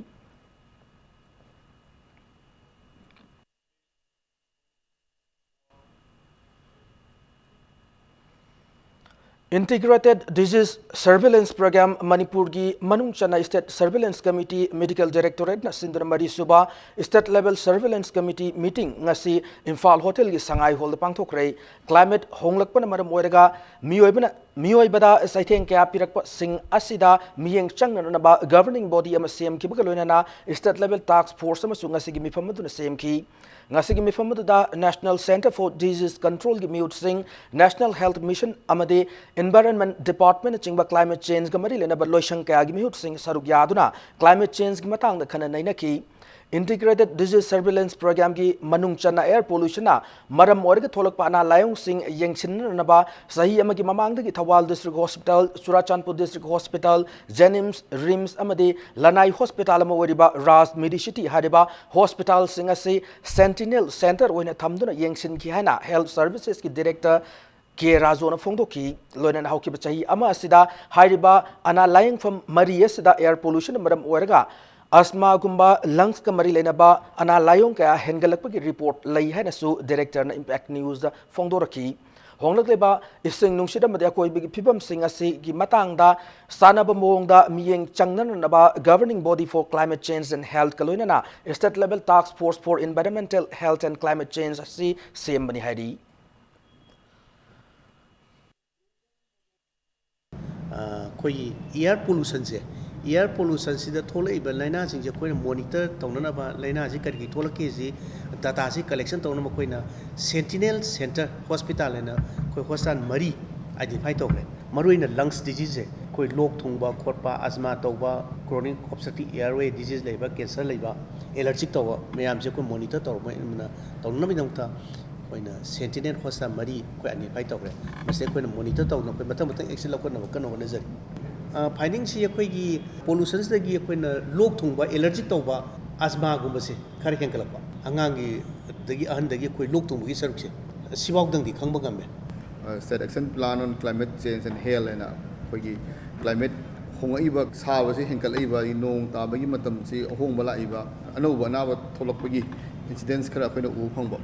Integrated Disease Surveillance Program ꯃꯅꯤꯄꯨꯔꯒꯤ ꯃꯅꯨꯡ ꯆꯟꯅ State Surveillance Committee, Medical Directorateꯅ ꯁꯤꯟꯗꯨꯅ ꯃꯔꯤꯁꯨꯕ State Level Surveillance Committee meeting ꯉꯁꯤ ꯏꯝꯐꯥꯜ ꯍꯣꯇꯦꯜꯒꯤ ꯁꯉꯥꯏ ꯍꯣꯜꯗ ꯄꯥꯡꯊꯣꯛꯈ꯭ꯔꯦ꯫ Climate ꯍꯣꯡꯂꯛꯄꯅ ꯃꯔꯝ ꯑꯣꯏꯔꯒ ꯃꯤꯑꯣꯏꯕꯅ, ꯃꯤꯑꯣꯏꯕꯗ ꯆꯩꯊꯦꯡ ꯀꯌꯥ ꯄꯤꯔꯛꯄꯁꯤꯡ ꯑꯁꯤꯗ ꯃꯤꯠꯌꯦꯡ ꯆꯪꯅꯅꯕ governing body ꯑꯃ ꯁꯦꯝꯈꯤꯕꯒ ꯂꯣꯏꯅꯅ State Level Task Force ꯑꯃꯁꯨ ꯉꯁꯤꯒꯤ ꯃꯤꯐꯝ ꯑꯗꯨꯅ ꯁꯦꯝꯈꯤ꯫ ꯉꯁꯤꯒꯤ ꯃꯤꯐꯝ ꯑꯗꯨꯗ National Centre for Disease Controlꯒꯤ ꯃꯤꯍꯨꯠꯁꯤꯡ, National Health Mission ꯑꯃꯗꯤ Environment Departmentꯅꯆꯤꯡꯕ climate changeꯒ ꯃꯔꯤ ꯂꯩꯅꯕ ꯂꯣꯏꯁꯪ ꯀꯌꯥꯒꯤ ꯃꯤꯍꯨꯠꯁꯤꯡ ꯁꯔꯨꯛ ꯌꯥꯗꯨꯅ climate changeꯒꯤ ꯃꯇꯥꯡꯗ ꯈꯟꯅ ꯅꯩꯅꯈꯤ꯫ Integrated Disease Surveillance Programmeꯒꯤ ꯃꯅꯨꯡ ꯆꯟꯅ air pollutionꯅ ꯃꯔꯝ ꯑꯣꯏꯔꯒ ꯊꯣꯛꯂꯛꯄ ꯑꯅꯥ ꯂꯥꯏꯑꯣꯡꯁꯤꯡ ꯌꯦꯡꯁꯤꯟꯅꯅꯕ ꯆꯍꯤ ꯑꯃꯒꯤ ꯃꯃꯥꯡꯗꯒꯤ Thoubal District Hospital, Churachandpur District Hospital, JNIMS, RIMS ꯑꯃꯗꯤ ꯂꯅꯥꯏ hospital ꯑꯃ ꯑꯣꯏꯔꯤꯕ ꯔꯥꯖ Medicity ꯍꯥꯏꯔꯤꯕ hospitalꯁꯤꯡ ꯑꯁꯤ Sentinel Centre ꯑꯣꯏꯅ ꯊꯝꯗꯨꯅ ꯌꯦꯡꯁꯤꯟꯈꯤ ꯍꯥꯏꯅ Health Servicesꯀꯤ Director ꯀꯦ ꯔꯥꯖꯨꯅ ꯐꯣꯡꯗꯣꯛꯈꯤ꯫ ꯂꯣꯏꯅꯅ ꯍꯧꯈꯤꯕ ꯆꯍꯤ ꯑꯃ ꯑꯁꯤꯗ ꯍꯥꯏꯔꯤꯕ ꯑꯅꯥ ꯂꯥꯌꯦꯡꯐꯝ ꯃꯔꯤ ꯑꯁꯤꯗ air pollutionꯅ ꯃꯔꯝ ꯑꯣꯏꯔꯒ asthmaꯒꯨꯝꯕ lungsꯀ ꯃꯔꯤ ꯂꯩꯅꯕ ꯑꯅꯥ ꯂꯥꯏꯑꯣꯡ ꯀꯌꯥ ꯍꯦꯟꯒꯠꯂꯛꯄꯒꯤ report ꯂꯩ ꯍꯥꯏꯅꯁꯨ Directorꯅ Impact Newsꯇ ꯐꯣꯡꯗꯣꯔꯛꯈꯤ꯫ ꯍꯣꯡꯂꯛꯂꯤꯕ ꯏꯁꯤꯡ ꯅꯨꯡꯁꯤꯠ ꯑꯃꯗꯤ ꯑꯀꯣꯏꯕꯒꯤ ꯐꯤꯕꯝꯁꯤꯡ ꯑꯁꯤꯒꯤ ꯃꯇꯥꯡꯗ ꯆꯥꯟꯅꯕ ꯃꯑꯣꯡꯗ ꯃꯤꯠꯌꯦꯡ ꯆꯪꯅꯅꯕ Governing Body for Climate Change and Healthꯀ ꯂꯣꯏꯅꯅ State Level Task Force for Environmental Health and Climate Change ꯑꯁꯤ ꯁꯦꯝꯕꯅꯤ ꯍꯥꯏꯔꯤ꯫ ꯑꯩꯈꯣꯏꯒꯤ air pollutionꯁꯦ, air pollutionꯁꯤꯗ ꯊꯣꯛꯂꯛꯏꯕ ꯂꯥꯏꯅꯥꯁꯤꯡꯁꯦ ꯑꯩꯈꯣꯏꯅ monitor ꯇꯧꯅꯅꯕ, ꯂꯥꯏꯅꯥꯁꯤ ꯀꯔꯤ ꯀꯔꯤ ꯊꯣꯛꯂꯛꯀꯦꯁꯤ dataꯁꯤ collection ꯇꯧꯅꯕ ꯑꯩꯈꯣꯏꯅ Sentinel Centre Hospital ꯍꯥꯏꯅ ꯑꯩꯈꯣꯏ hospital ꯃꯔꯤ identify ꯇꯧꯈ꯭ꯔꯦ꯫ ꯃꯔꯨꯑꯣꯏꯅ lungs diseaseꯁꯦ, ꯑꯩꯈꯣꯏ ꯂꯣꯛ ꯊꯨꯡꯕ ꯈꯣꯠꯄ, asthma ꯇꯧꯕ, chronic obstructive airway disease ꯂꯩꯕ, cancer ꯂꯩꯕ, allergic ꯇꯧꯕ ꯃꯌꯥꯝꯁꯦ ꯑꯩꯈꯣꯏ monitor ꯇꯧꯔꯛꯄ ꯇꯧꯅꯕꯒꯤꯗꯃꯛꯇ ꯑꯩꯈꯣꯏꯅ Sentinel Hospital ꯃꯔꯤ ꯑꯩꯈꯣꯏ identify ꯇꯧꯈ꯭ꯔꯦ꯫ ꯃꯁꯤ ꯑꯩꯈꯣꯏꯅ monitor ꯇꯧꯗꯅ ꯑꯩꯈꯣꯏ ꯃꯊꯪ ꯃꯊꯪ action ꯂꯧꯈꯠꯅꯕ ꯀꯟꯅ ꯍꯣꯠꯅꯖꯔꯤ꯫ Findingꯁꯤ ꯑꯩꯈꯣꯏꯒꯤ pollutionꯁꯤꯗꯒꯤ ꯑꯩꯈꯣꯏꯅ ꯂꯣꯛ ꯊꯨꯡꯕ, allergic ꯇꯧꯕ, asthmaꯒꯨꯝꯕꯁꯦ ꯈꯔ ꯍꯦꯟꯒꯠꯂꯛꯄ, ꯑꯉꯥꯡꯒꯤ ꯑꯗꯒꯤ ꯑꯍꯟꯗꯒꯤ ꯑꯩꯈꯣꯏ ꯂꯣꯛ ꯊꯨꯡꯕꯒꯤ ꯁꯔꯨꯛꯁꯦ ꯁꯤꯐꯥꯎꯗꯪꯗꯤ ꯈꯪꯕ ꯉꯝꯃꯦ꯫ State Action Plan on Climate Change and Health ꯍꯥꯏꯅ ꯑꯩꯈꯣꯏꯒꯤ climate ꯍꯣꯡꯉꯛꯏꯕ, ꯁꯥꯕꯁꯤ ꯍꯦꯟꯒꯠꯂꯛꯏꯕ, ꯑꯗꯒꯤ ꯅꯣꯡ ꯇꯥꯕꯒꯤ ꯃꯇꯝꯁꯤ ꯑꯍꯣꯡꯕ ꯂꯥꯛꯏꯕ, ꯑꯅꯧꯕ ꯑꯅꯥꯕ ꯊꯣꯛꯂꯛꯄꯒꯤ incidence ꯈꯔ ꯑꯩꯈꯣꯏꯅ ꯎꯕ ꯐꯪꯕ꯫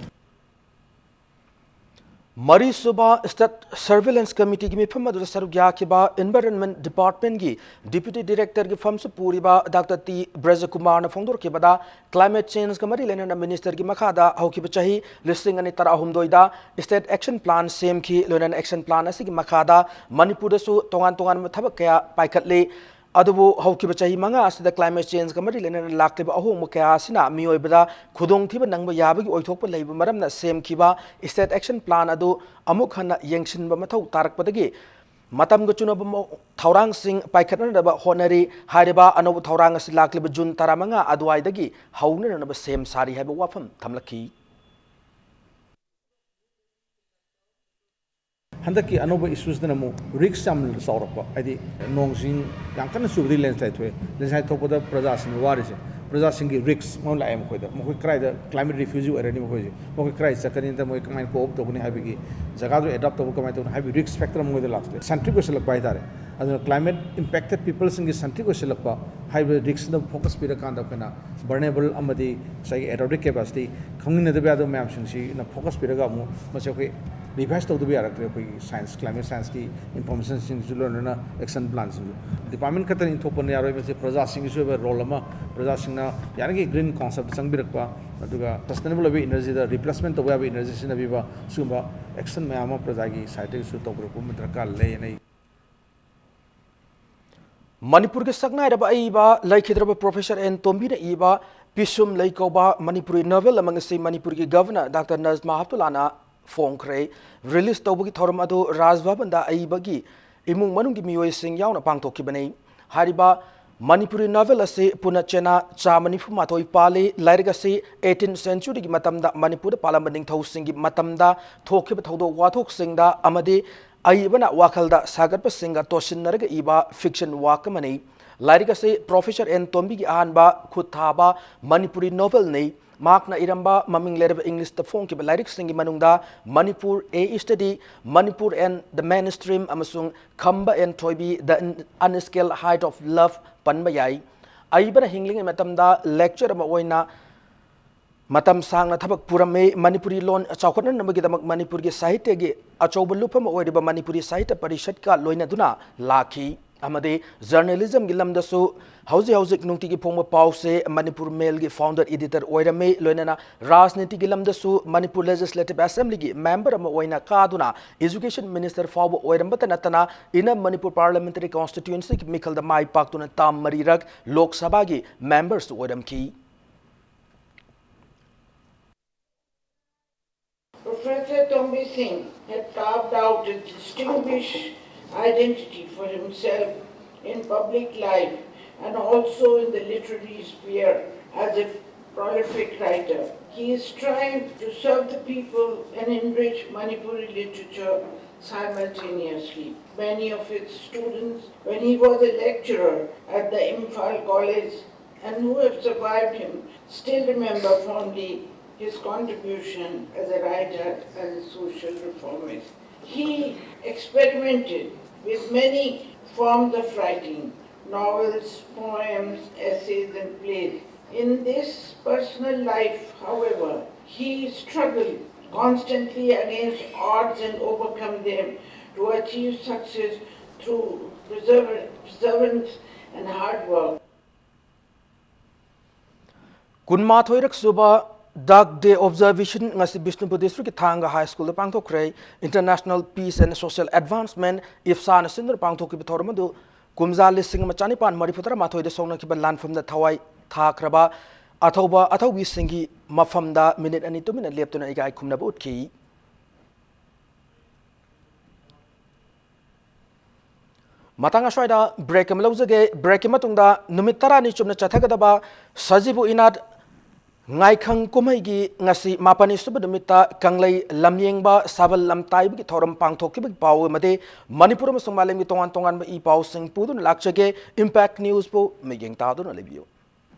ꯃꯔꯤꯁꯨꯕ State Surveillance Committeeꯒꯤ ꯃꯤꯐꯝ ꯑꯗꯨꯗ ꯁꯔꯨꯛ ꯌꯥꯈꯤꯕ Environment Departmentꯀꯤ Deputy Directorꯒꯤ ꯐꯝꯁꯨ ꯄꯨꯔꯤꯕ Doctor ꯇꯤ ꯕ꯭ꯔꯖꯀꯨꯃꯥꯔꯅ ꯐꯣꯡꯗꯣꯔꯛꯈꯤꯕꯗ climate changeꯒ ꯃꯔꯤ ꯂꯩꯅꯅ ministerꯒꯤ ꯃꯈꯥꯗ ꯍꯧꯈꯤꯕ ꯆꯍꯤ ꯂꯤꯁꯤꯡ ꯑꯅꯤ ꯇꯔꯥꯍꯨꯝꯗꯣꯏꯗ State Action Plan ꯁꯦꯝꯈꯤ꯫ ꯂꯣꯏꯅꯅ action plan ꯑꯁꯤꯒꯤ ꯃꯈꯥꯗ ꯃꯅꯤꯄꯨꯔꯗꯁꯨ ꯇꯣꯉꯥꯟ ꯇꯣꯉꯥꯟꯕ ꯊꯕꯛ ꯀꯌꯥ ꯄꯥꯏꯈꯠꯂꯤ꯫ ꯑꯗꯨꯕꯨ ꯍꯧꯈꯤꯕ ꯆꯍꯤ ꯃꯉꯥ ꯑꯁꯤꯗ climate changeꯒ ꯃꯔꯤ ꯂꯩꯅꯅ ꯂꯥꯛꯂꯤꯕ ꯑꯍꯣꯡꯕ ꯀꯌꯥ ꯑꯁꯤꯅ ꯃꯤꯑꯣꯏꯕꯗ ꯈꯨꯗꯣꯡꯊꯤꯕ ꯅꯪꯕ ꯌꯥꯕꯒꯤ ꯑꯣꯏꯊꯣꯛꯄ ꯂꯩꯕ ꯃꯔꯝꯅ ꯁꯦꯝꯈꯤꯕ State Action Plan ꯑꯗꯨ ꯑꯃꯨꯛ ꯍꯟꯅ ꯌꯦꯡꯁꯤꯟꯕ ꯃꯊꯧ ꯇꯥꯔꯛꯄꯗꯒꯤ ꯃꯇꯝꯒ ꯆꯨꯅꯕ ꯃꯑꯣ-, ꯊꯧꯔꯥꯡꯁꯤꯡ ꯄꯥꯏꯈꯠꯅꯅꯕ ꯍꯣꯠꯅꯔꯤ꯫ ꯍꯥꯏꯔꯤꯕ ꯑꯅꯧꯕ ꯊꯧꯔꯥꯡ ꯑꯁꯤ ꯂꯥꯛꯂꯤꯕ ꯖꯨꯟ ꯇꯔꯥꯃꯉꯥ ꯑꯗꯨꯋꯥꯏꯗꯒꯤ ꯍꯧꯅꯅꯕ ꯁꯦꯝ ꯁꯥꯔꯤ ꯍꯥꯏꯕ ꯋꯥꯐꯝ ꯊꯝꯂꯛꯈꯤ꯫ ꯍꯟꯗꯛꯀꯤ ꯑꯅꯧꯕ ꯏꯁꯨꯁꯤꯗꯅ ꯑꯃꯨꯛ ꯔꯤꯛꯁ ꯌꯥꯝ ꯆꯥꯎꯔꯛꯄ, ꯍꯥꯏꯗꯤ ꯅꯣꯡꯁꯤꯡ ꯌꯥꯝ ꯀꯟꯅ ꯆꯨꯕꯗꯒꯤ ꯂꯦꯟꯁ꯭ꯂꯥꯏꯗ ꯊꯣꯛꯑꯦ꯫ ꯂꯦꯟꯁ꯭ꯂꯥꯏꯗ ꯊꯣꯛꯄꯗ ꯄ꯭ꯔꯖꯥꯁꯤꯡꯅ ꯋꯥꯔꯤꯁꯦ, ꯄ꯭ꯔꯖꯥꯁꯤꯡꯒꯤ ꯔꯤꯛꯁ ꯑꯃ ꯂꯥꯛꯑꯦ ꯃꯈꯣꯏꯗ꯫ ꯃꯈꯣꯏ ꯀꯗꯥꯏꯗ ꯀ꯭ꯂꯥꯏꯃꯦꯠ ꯔꯤꯐ꯭ꯌꯨꯖꯤ ꯑꯣꯏꯔꯅꯤ, ꯃꯈꯣꯏꯁꯦ, ꯃꯈꯣꯏ ꯀꯗꯥꯏ ꯆꯠꯀꯅꯤ, ꯅꯠꯇ꯭ꯔꯒ ꯃꯣꯏ ꯀꯃꯥꯏꯅ ꯀꯣꯞ ꯑꯞ ꯇꯧꯒꯅꯤ ꯍꯥꯏꯕꯒꯤ, ꯖꯒꯥꯗꯨ ꯑꯦꯗꯥꯞ ꯇꯧꯕ ꯀꯃꯥꯏꯅ ꯇꯧꯒꯅꯤ ꯍꯥꯏꯕꯒꯤ ꯔꯤꯛꯁ ꯐꯦꯛꯇꯔ ꯑꯃ ꯃꯣꯏꯗ ꯂꯥꯛꯇ꯭ꯔꯦ꯫ ꯁꯦꯟꯇ꯭ꯔꯤꯛ ꯑꯣꯏꯁꯤꯜꯂꯛꯄ ꯍꯥꯏꯇꯥꯔꯦ꯫ ꯑꯗꯨꯅ ꯀ꯭ꯂꯥꯏꯃꯦꯠ ꯏꯝꯄꯦꯛꯇꯦꯠ ꯄꯤꯄꯜꯁꯤꯡꯒꯤ ꯁꯦꯟꯇ꯭ꯔꯤꯛ ꯑꯣꯏꯁꯤꯜꯂꯛꯄ ꯍꯥꯏꯕ ꯔꯤꯛꯁꯇ ꯐꯣꯀꯁ ꯄꯤꯔꯀꯥꯟꯗ ꯑꯩꯈꯣꯏꯅ ꯚꯜꯅꯦꯔꯦꯕꯜ ꯑꯃꯗꯤ ꯉꯁꯥꯏꯒꯤ ꯑꯦꯗꯥꯞꯇꯤꯞ ꯀꯦꯄꯥꯁꯤꯇꯤ, ꯈꯪꯃꯤꯟꯅꯗꯕ ꯌꯥꯗꯕ ꯃꯌꯥꯝꯁꯤꯡꯁꯤꯅ ꯐꯣꯀꯁ ꯄꯤꯔꯒ ꯑꯃꯨꯛ ꯃꯁꯤ ꯑꯩꯈꯣꯏ ꯔꯤꯚꯥꯏꯁ ꯇꯧꯗꯕ ꯌꯥꯔꯛꯇ꯭ꯔꯦ꯫ ꯑꯩꯈꯣꯏꯒꯤ ꯁꯥꯏꯟꯁ, ꯀ꯭ꯂꯥꯏꯃꯦꯠ ꯁꯥꯏꯟꯁꯀꯤ ꯏꯟꯐꯣꯔꯃꯦꯁꯟꯁꯤꯡꯁꯨ ꯂꯣꯏꯅꯅ ꯑꯦꯛꯁꯟ ꯄ꯭ꯂꯥꯟꯁꯤꯡꯁꯨ꯫ ꯗꯤꯄꯥꯔꯠꯃꯦꯟ ꯈꯛꯇꯅ ꯏꯟꯊꯣꯛꯄꯅ ꯌꯥꯔꯣꯏ, ꯃꯁꯤ ꯄ꯭ꯔꯖꯥꯁꯤꯡꯒꯤꯁꯨ ꯑꯣꯏꯕ ꯔꯣꯜ ꯑꯃ, ꯄ꯭ꯔꯖꯥꯁꯤꯡꯅ ꯌꯥꯔꯤꯈꯩ ꯒ꯭ꯔꯤꯟ ꯀꯣꯟꯁꯦꯞꯇ ꯆꯪꯕꯤꯔꯛꯄ, ꯑꯗꯨꯒ ꯁꯁꯇꯦꯅꯦꯕꯜ ꯑꯣꯏꯕ ꯏꯅꯔꯖꯤꯗ ꯔꯤꯄ꯭ꯂꯦꯁꯃꯦꯟ ꯇꯧꯕ ꯌꯥꯕ ꯏꯅꯔꯖꯤ ꯁꯤꯖꯤꯟꯅꯕꯤꯕ, ꯁꯤꯒꯨꯝꯕ ꯑꯦꯛꯁꯟ ꯃꯌꯥꯝ ꯑꯃ ꯄ꯭ꯔꯖꯥꯒꯤ ꯁꯥꯏꯠꯇꯒꯤꯁꯨ ꯇꯧꯕꯤꯔꯛꯄ ꯑꯃ ꯗꯔꯀꯥꯔ ꯂꯩ ꯍꯥꯏꯅ ꯑꯩ ꯃꯅꯤꯄꯨꯔꯒꯤ ꯁꯛꯅꯥꯏꯔꯕ ꯑꯏꯕ ꯂꯩꯈꯤꯗ꯭ꯔꯕ ꯄ꯭ꯔꯣꯐꯦꯁꯔ ꯑꯦꯟ ꯇꯣꯝꯕꯤꯅ ꯏꯕ ꯄꯤꯁꯨꯝ ꯂꯩ ꯀꯧꯕ ꯃꯅꯤꯄꯨꯔꯤ ꯅꯣꯚꯦꯜ ꯑꯃ ꯉꯁꯤ ꯃꯅꯤꯄꯨꯔꯒꯤ ꯒꯚꯔꯅꯔ ꯗꯥꯛꯇꯔ ꯅꯖꯃꯥ ꯍꯦꯞꯇꯨꯜꯂꯥꯅ ꯐꯣꯡꯈ꯭ꯔꯦ꯫ ꯔꯤꯂꯤꯖ ꯇꯧꯕꯒꯤ ꯊꯧꯔꯝ ꯑꯗꯨ ꯔꯥꯖ ꯚꯕꯟꯗ ꯑꯏꯕꯒꯤ ꯏꯃꯨꯡ ꯃꯅꯨꯡꯒꯤ ꯃꯤꯑꯣꯏꯁꯤꯡ ꯌꯥꯎꯅ ꯄꯥꯡꯊꯣꯛꯈꯤꯕꯅꯤ꯫ ꯍꯥꯏꯔꯤꯕ ꯃꯅꯤꯄꯨꯔꯤ ꯅꯣꯚꯦꯜ ꯑꯁꯤ ꯄꯨꯟꯅ ꯆꯦꯅꯥ ꯆꯥꯝꯃ ꯅꯤꯐꯨ ꯃꯥꯊꯣꯏ ꯄꯥꯜꯂꯤ꯫ ꯂꯥꯏꯔꯤꯛ ꯑꯁꯤ ꯑꯩꯠꯇꯤꯟ ꯁꯦꯟꯆꯨꯔꯤꯒꯤ ꯃꯇꯝꯗ ꯃꯅꯤꯄꯨꯔꯗ ꯄꯥꯜꯂꯝꯕ ꯅꯤꯡꯊꯧꯁꯤꯡꯒꯤ ꯃꯇꯝꯗ ꯊꯣꯛꯈꯤꯕ ꯊꯧꯗꯣꯛ ꯋꯥꯊꯣꯛꯁꯤꯡꯗ ꯑꯃꯗꯤ ꯑꯏꯕꯅ ꯋꯥꯈꯜꯗ ꯁꯥꯒꯠꯄꯁꯤꯡꯒ ꯇꯣꯠꯁꯤꯟꯅꯔꯒ ꯏꯕ ꯐꯤꯛꯁꯟ ꯋꯥꯔꯛ ꯑꯃꯅꯤ꯫ ꯂꯥꯏꯔꯤꯛ ꯑꯁꯤ ꯄ꯭ꯔꯣꯐꯦꯁꯔ ꯑꯦꯟ ꯇꯣꯝꯕꯤꯒꯤ ꯑꯍꯥꯟꯕ ꯈꯨꯠ ꯊꯥꯕ ꯃꯅꯤꯄꯨꯔꯤ ꯅꯣꯚꯦꯜꯅꯤ꯫ ꯃꯍꯥꯛꯅ ꯏꯔꯝꯕ ꯃꯃꯤꯡ ꯂꯩꯔꯕ ꯏꯪꯂꯤꯁꯇ ꯐꯣꯡꯈꯤꯕ ꯂꯥꯏꯔꯤꯛꯁꯤꯡꯒꯤ ꯃꯅꯨꯡꯗ Manipur, A Study, Manipur and the Mainstream ꯑꯃꯁꯨꯡ ꯈꯝꯕ ꯑꯦꯟ ꯊꯣꯏꯕꯤ, The Unscaled Height of Love ꯄꯟꯕ ꯌꯥꯏ꯫ ꯑꯏꯕꯅ ꯍꯤꯡꯂꯤꯉꯩ ꯃꯇꯝꯗ lecturer ꯑꯃ ꯑꯣꯏꯅ ꯃꯇꯝ ꯁꯥꯡꯅ ꯊꯕꯛ ꯄꯨꯔꯝꯃꯤ꯫ ꯃꯅꯤꯄꯨꯔꯤ ꯂꯣꯟ ꯆꯥꯎꯈꯠꯅꯅꯕꯒꯤꯗꯃꯛ ꯃꯅꯤꯄꯨꯔꯒꯤ ꯁꯥꯍꯤꯇ꯭ꯌꯒꯤ ꯑꯆꯧꯕ ꯂꯨꯞ ꯑꯃ ꯑꯣꯏꯔꯤꯕ ꯃꯅꯤꯄꯨꯔꯤ ꯁꯥꯍꯤꯇ꯭ꯌ ꯄꯔꯤꯁꯠꯀ ꯂꯣꯏꯅꯗꯨꯅ ꯂꯥꯛꯈꯤ꯫ ꯑꯃꯗꯤ ꯖꯔꯅꯦꯂꯤꯖꯝꯒꯤ ꯂꯝꯗꯁꯨ ꯍꯧꯖꯤꯛ ꯍꯧꯖꯤꯛ ꯅꯨꯡꯇꯤꯒꯤ ꯐꯣꯡꯕ ꯄꯥꯎꯁꯦ ꯃꯅꯤꯄꯨꯔ ꯃꯦꯜꯒꯤ ꯐꯥꯎꯟꯗꯔ ꯏꯗꯤꯇꯔ ꯑꯣꯏꯔꯝꯃꯤ꯫ ꯂꯣꯏꯅꯅ ꯔꯥꯖꯅꯤꯇꯤꯒꯤ ꯂꯝꯗꯁꯨ ꯃꯅꯤꯄꯨꯔ ꯂꯦꯖꯤꯁꯂꯦꯇꯤꯚ ꯑꯦꯁꯦꯝꯕ꯭ꯂꯤꯒꯤ ꯃꯦꯝꯕꯔ ꯑꯃ ꯑꯣꯏꯅ ꯀꯥꯗꯨꯅ ꯏꯖꯨꯀꯦꯁꯟ ꯃꯤꯅꯤꯁꯇꯔ ꯐꯥꯎꯕ ꯑꯣꯏꯔꯝꯕꯇ ꯅꯠꯇꯅ ꯏꯟꯅꯔ ꯃꯅꯤꯄꯨꯔ ꯄꯥꯔꯂꯤꯌꯥꯃꯦꯟꯇꯔꯤ ꯀꯣꯟꯁꯇꯤꯇ꯭ꯌꯨꯑꯦꯟꯁꯤꯒꯤ ꯃꯤꯈꯜꯗ ꯃꯥꯏ ꯄꯥꯛꯇꯨꯅ ꯇꯥꯝ ꯃꯔꯤꯔꯛ ꯂꯣꯛ ꯁꯚꯥꯒꯤ ꯃꯦꯝꯕꯔꯁꯨ ꯑꯣꯏꯔꯝꯈꯤ꯫ Professor Tombi Singh had carved out a distinguished identity for himself in public life and also in the literary sphere as a prolific writer. He strived to serve the people and enrich Manipuri literature simultaneously. Many of his students, when he was a lecturer at the Imphal College, and who have survived him, still remember fondly his contribution as a writer and a social reformist. He experimented with many forms of writing, novels, poems, essays, and plays. In this personal life, however, he struggled constantly against odds and overcome them to achieve success through persever- perseverance and hard work. ꯀꯨꯟꯃꯥꯊꯣꯏꯔꯛ ꯁꯨꯕ Dug Day Observation ꯉꯁꯤ ꯕꯤꯁꯅꯨꯄꯨꯔ ꯗꯤꯁꯇ꯭ꯔꯤꯛꯀꯤ ꯊꯥꯡꯒ ꯍꯥꯏ ꯁ꯭ꯀꯨꯜꯗ ꯄꯥꯡꯊꯣꯛꯈ꯭ꯔꯦ꯫ International Peace and Social Advancement, ꯏꯞꯁꯥꯅ ꯁꯤꯟꯗꯨꯅ ꯄꯥꯡꯊꯣꯛꯈꯤꯕ ꯊꯧꯔꯝ ꯑꯗꯨ ꯀꯨꯝꯖꯥ ꯂꯤꯁꯤꯡ ꯑꯃ ꯆꯅꯤꯄꯥꯟ ꯃꯔꯤꯐꯨ ꯇꯔꯥꯃꯥꯊꯣꯏꯗ ꯁꯣꯛꯅꯈꯤꯕ ꯂꯥꯟꯐꯝꯗ ꯊꯋꯥꯏ ꯊꯥꯈ꯭ꯔꯕ ꯑꯊꯧꯕ ꯑꯊꯧꯕꯤꯁꯤꯡꯒꯤ ꯃꯐꯝꯗ ꯃꯤꯅꯤꯠ ꯑꯅꯤ ꯇꯨꯃꯤꯟꯅ ꯂꯦꯞꯇꯨꯅ ꯏꯀꯥꯏ ꯈꯨꯝꯅꯕ ꯎꯠꯈꯤ꯫ ꯃꯇꯥꯡ ꯑꯁ꯭ꯋꯥꯏꯗ break ꯑꯃ ꯂꯧꯖꯒꯦ꯫ Breakꯀꯤ ꯃꯇꯨꯡꯗ ꯅꯨꯃꯤꯠ ꯇꯔꯥꯅꯤ ꯆꯨꯞꯅ ꯆꯠꯊꯒꯗꯕ ꯁꯖꯤꯕꯨ ꯏꯅꯥꯠ ꯉꯥꯏꯈꯪ ꯀꯨꯝꯍꯩꯒꯤ ꯉꯁꯤ ꯃꯥꯄꯟꯅꯤ ꯁꯨꯕ ꯅꯨꯃꯤꯠꯇ ꯀꯪꯂꯩ ꯂꯝꯌꯦꯡꯕ ꯁꯥꯕꯜ ꯂꯝꯇꯥꯏꯕꯒꯤ ꯊꯧꯔꯝ ꯄꯥꯡꯊꯣꯛꯈꯤꯕꯒꯤ ꯄꯥꯎ ꯑꯃꯗꯤ ꯃꯅꯤꯄꯨꯔ ꯑꯃꯁꯨꯡ ꯃꯥꯂꯦꯝꯒꯤ ꯇꯣꯉꯥꯟ ꯇꯣꯉꯥꯟꯕ ꯏ ꯄꯥꯎꯁꯤꯡ ꯄꯨꯗꯨꯅ ꯂꯥꯛꯆꯒꯦ꯫ Impact Newsꯄꯨ ꯃꯤꯠꯌꯦꯡ ꯇꯥꯗꯨꯅ ꯂꯩꯕꯤꯌꯨ꯫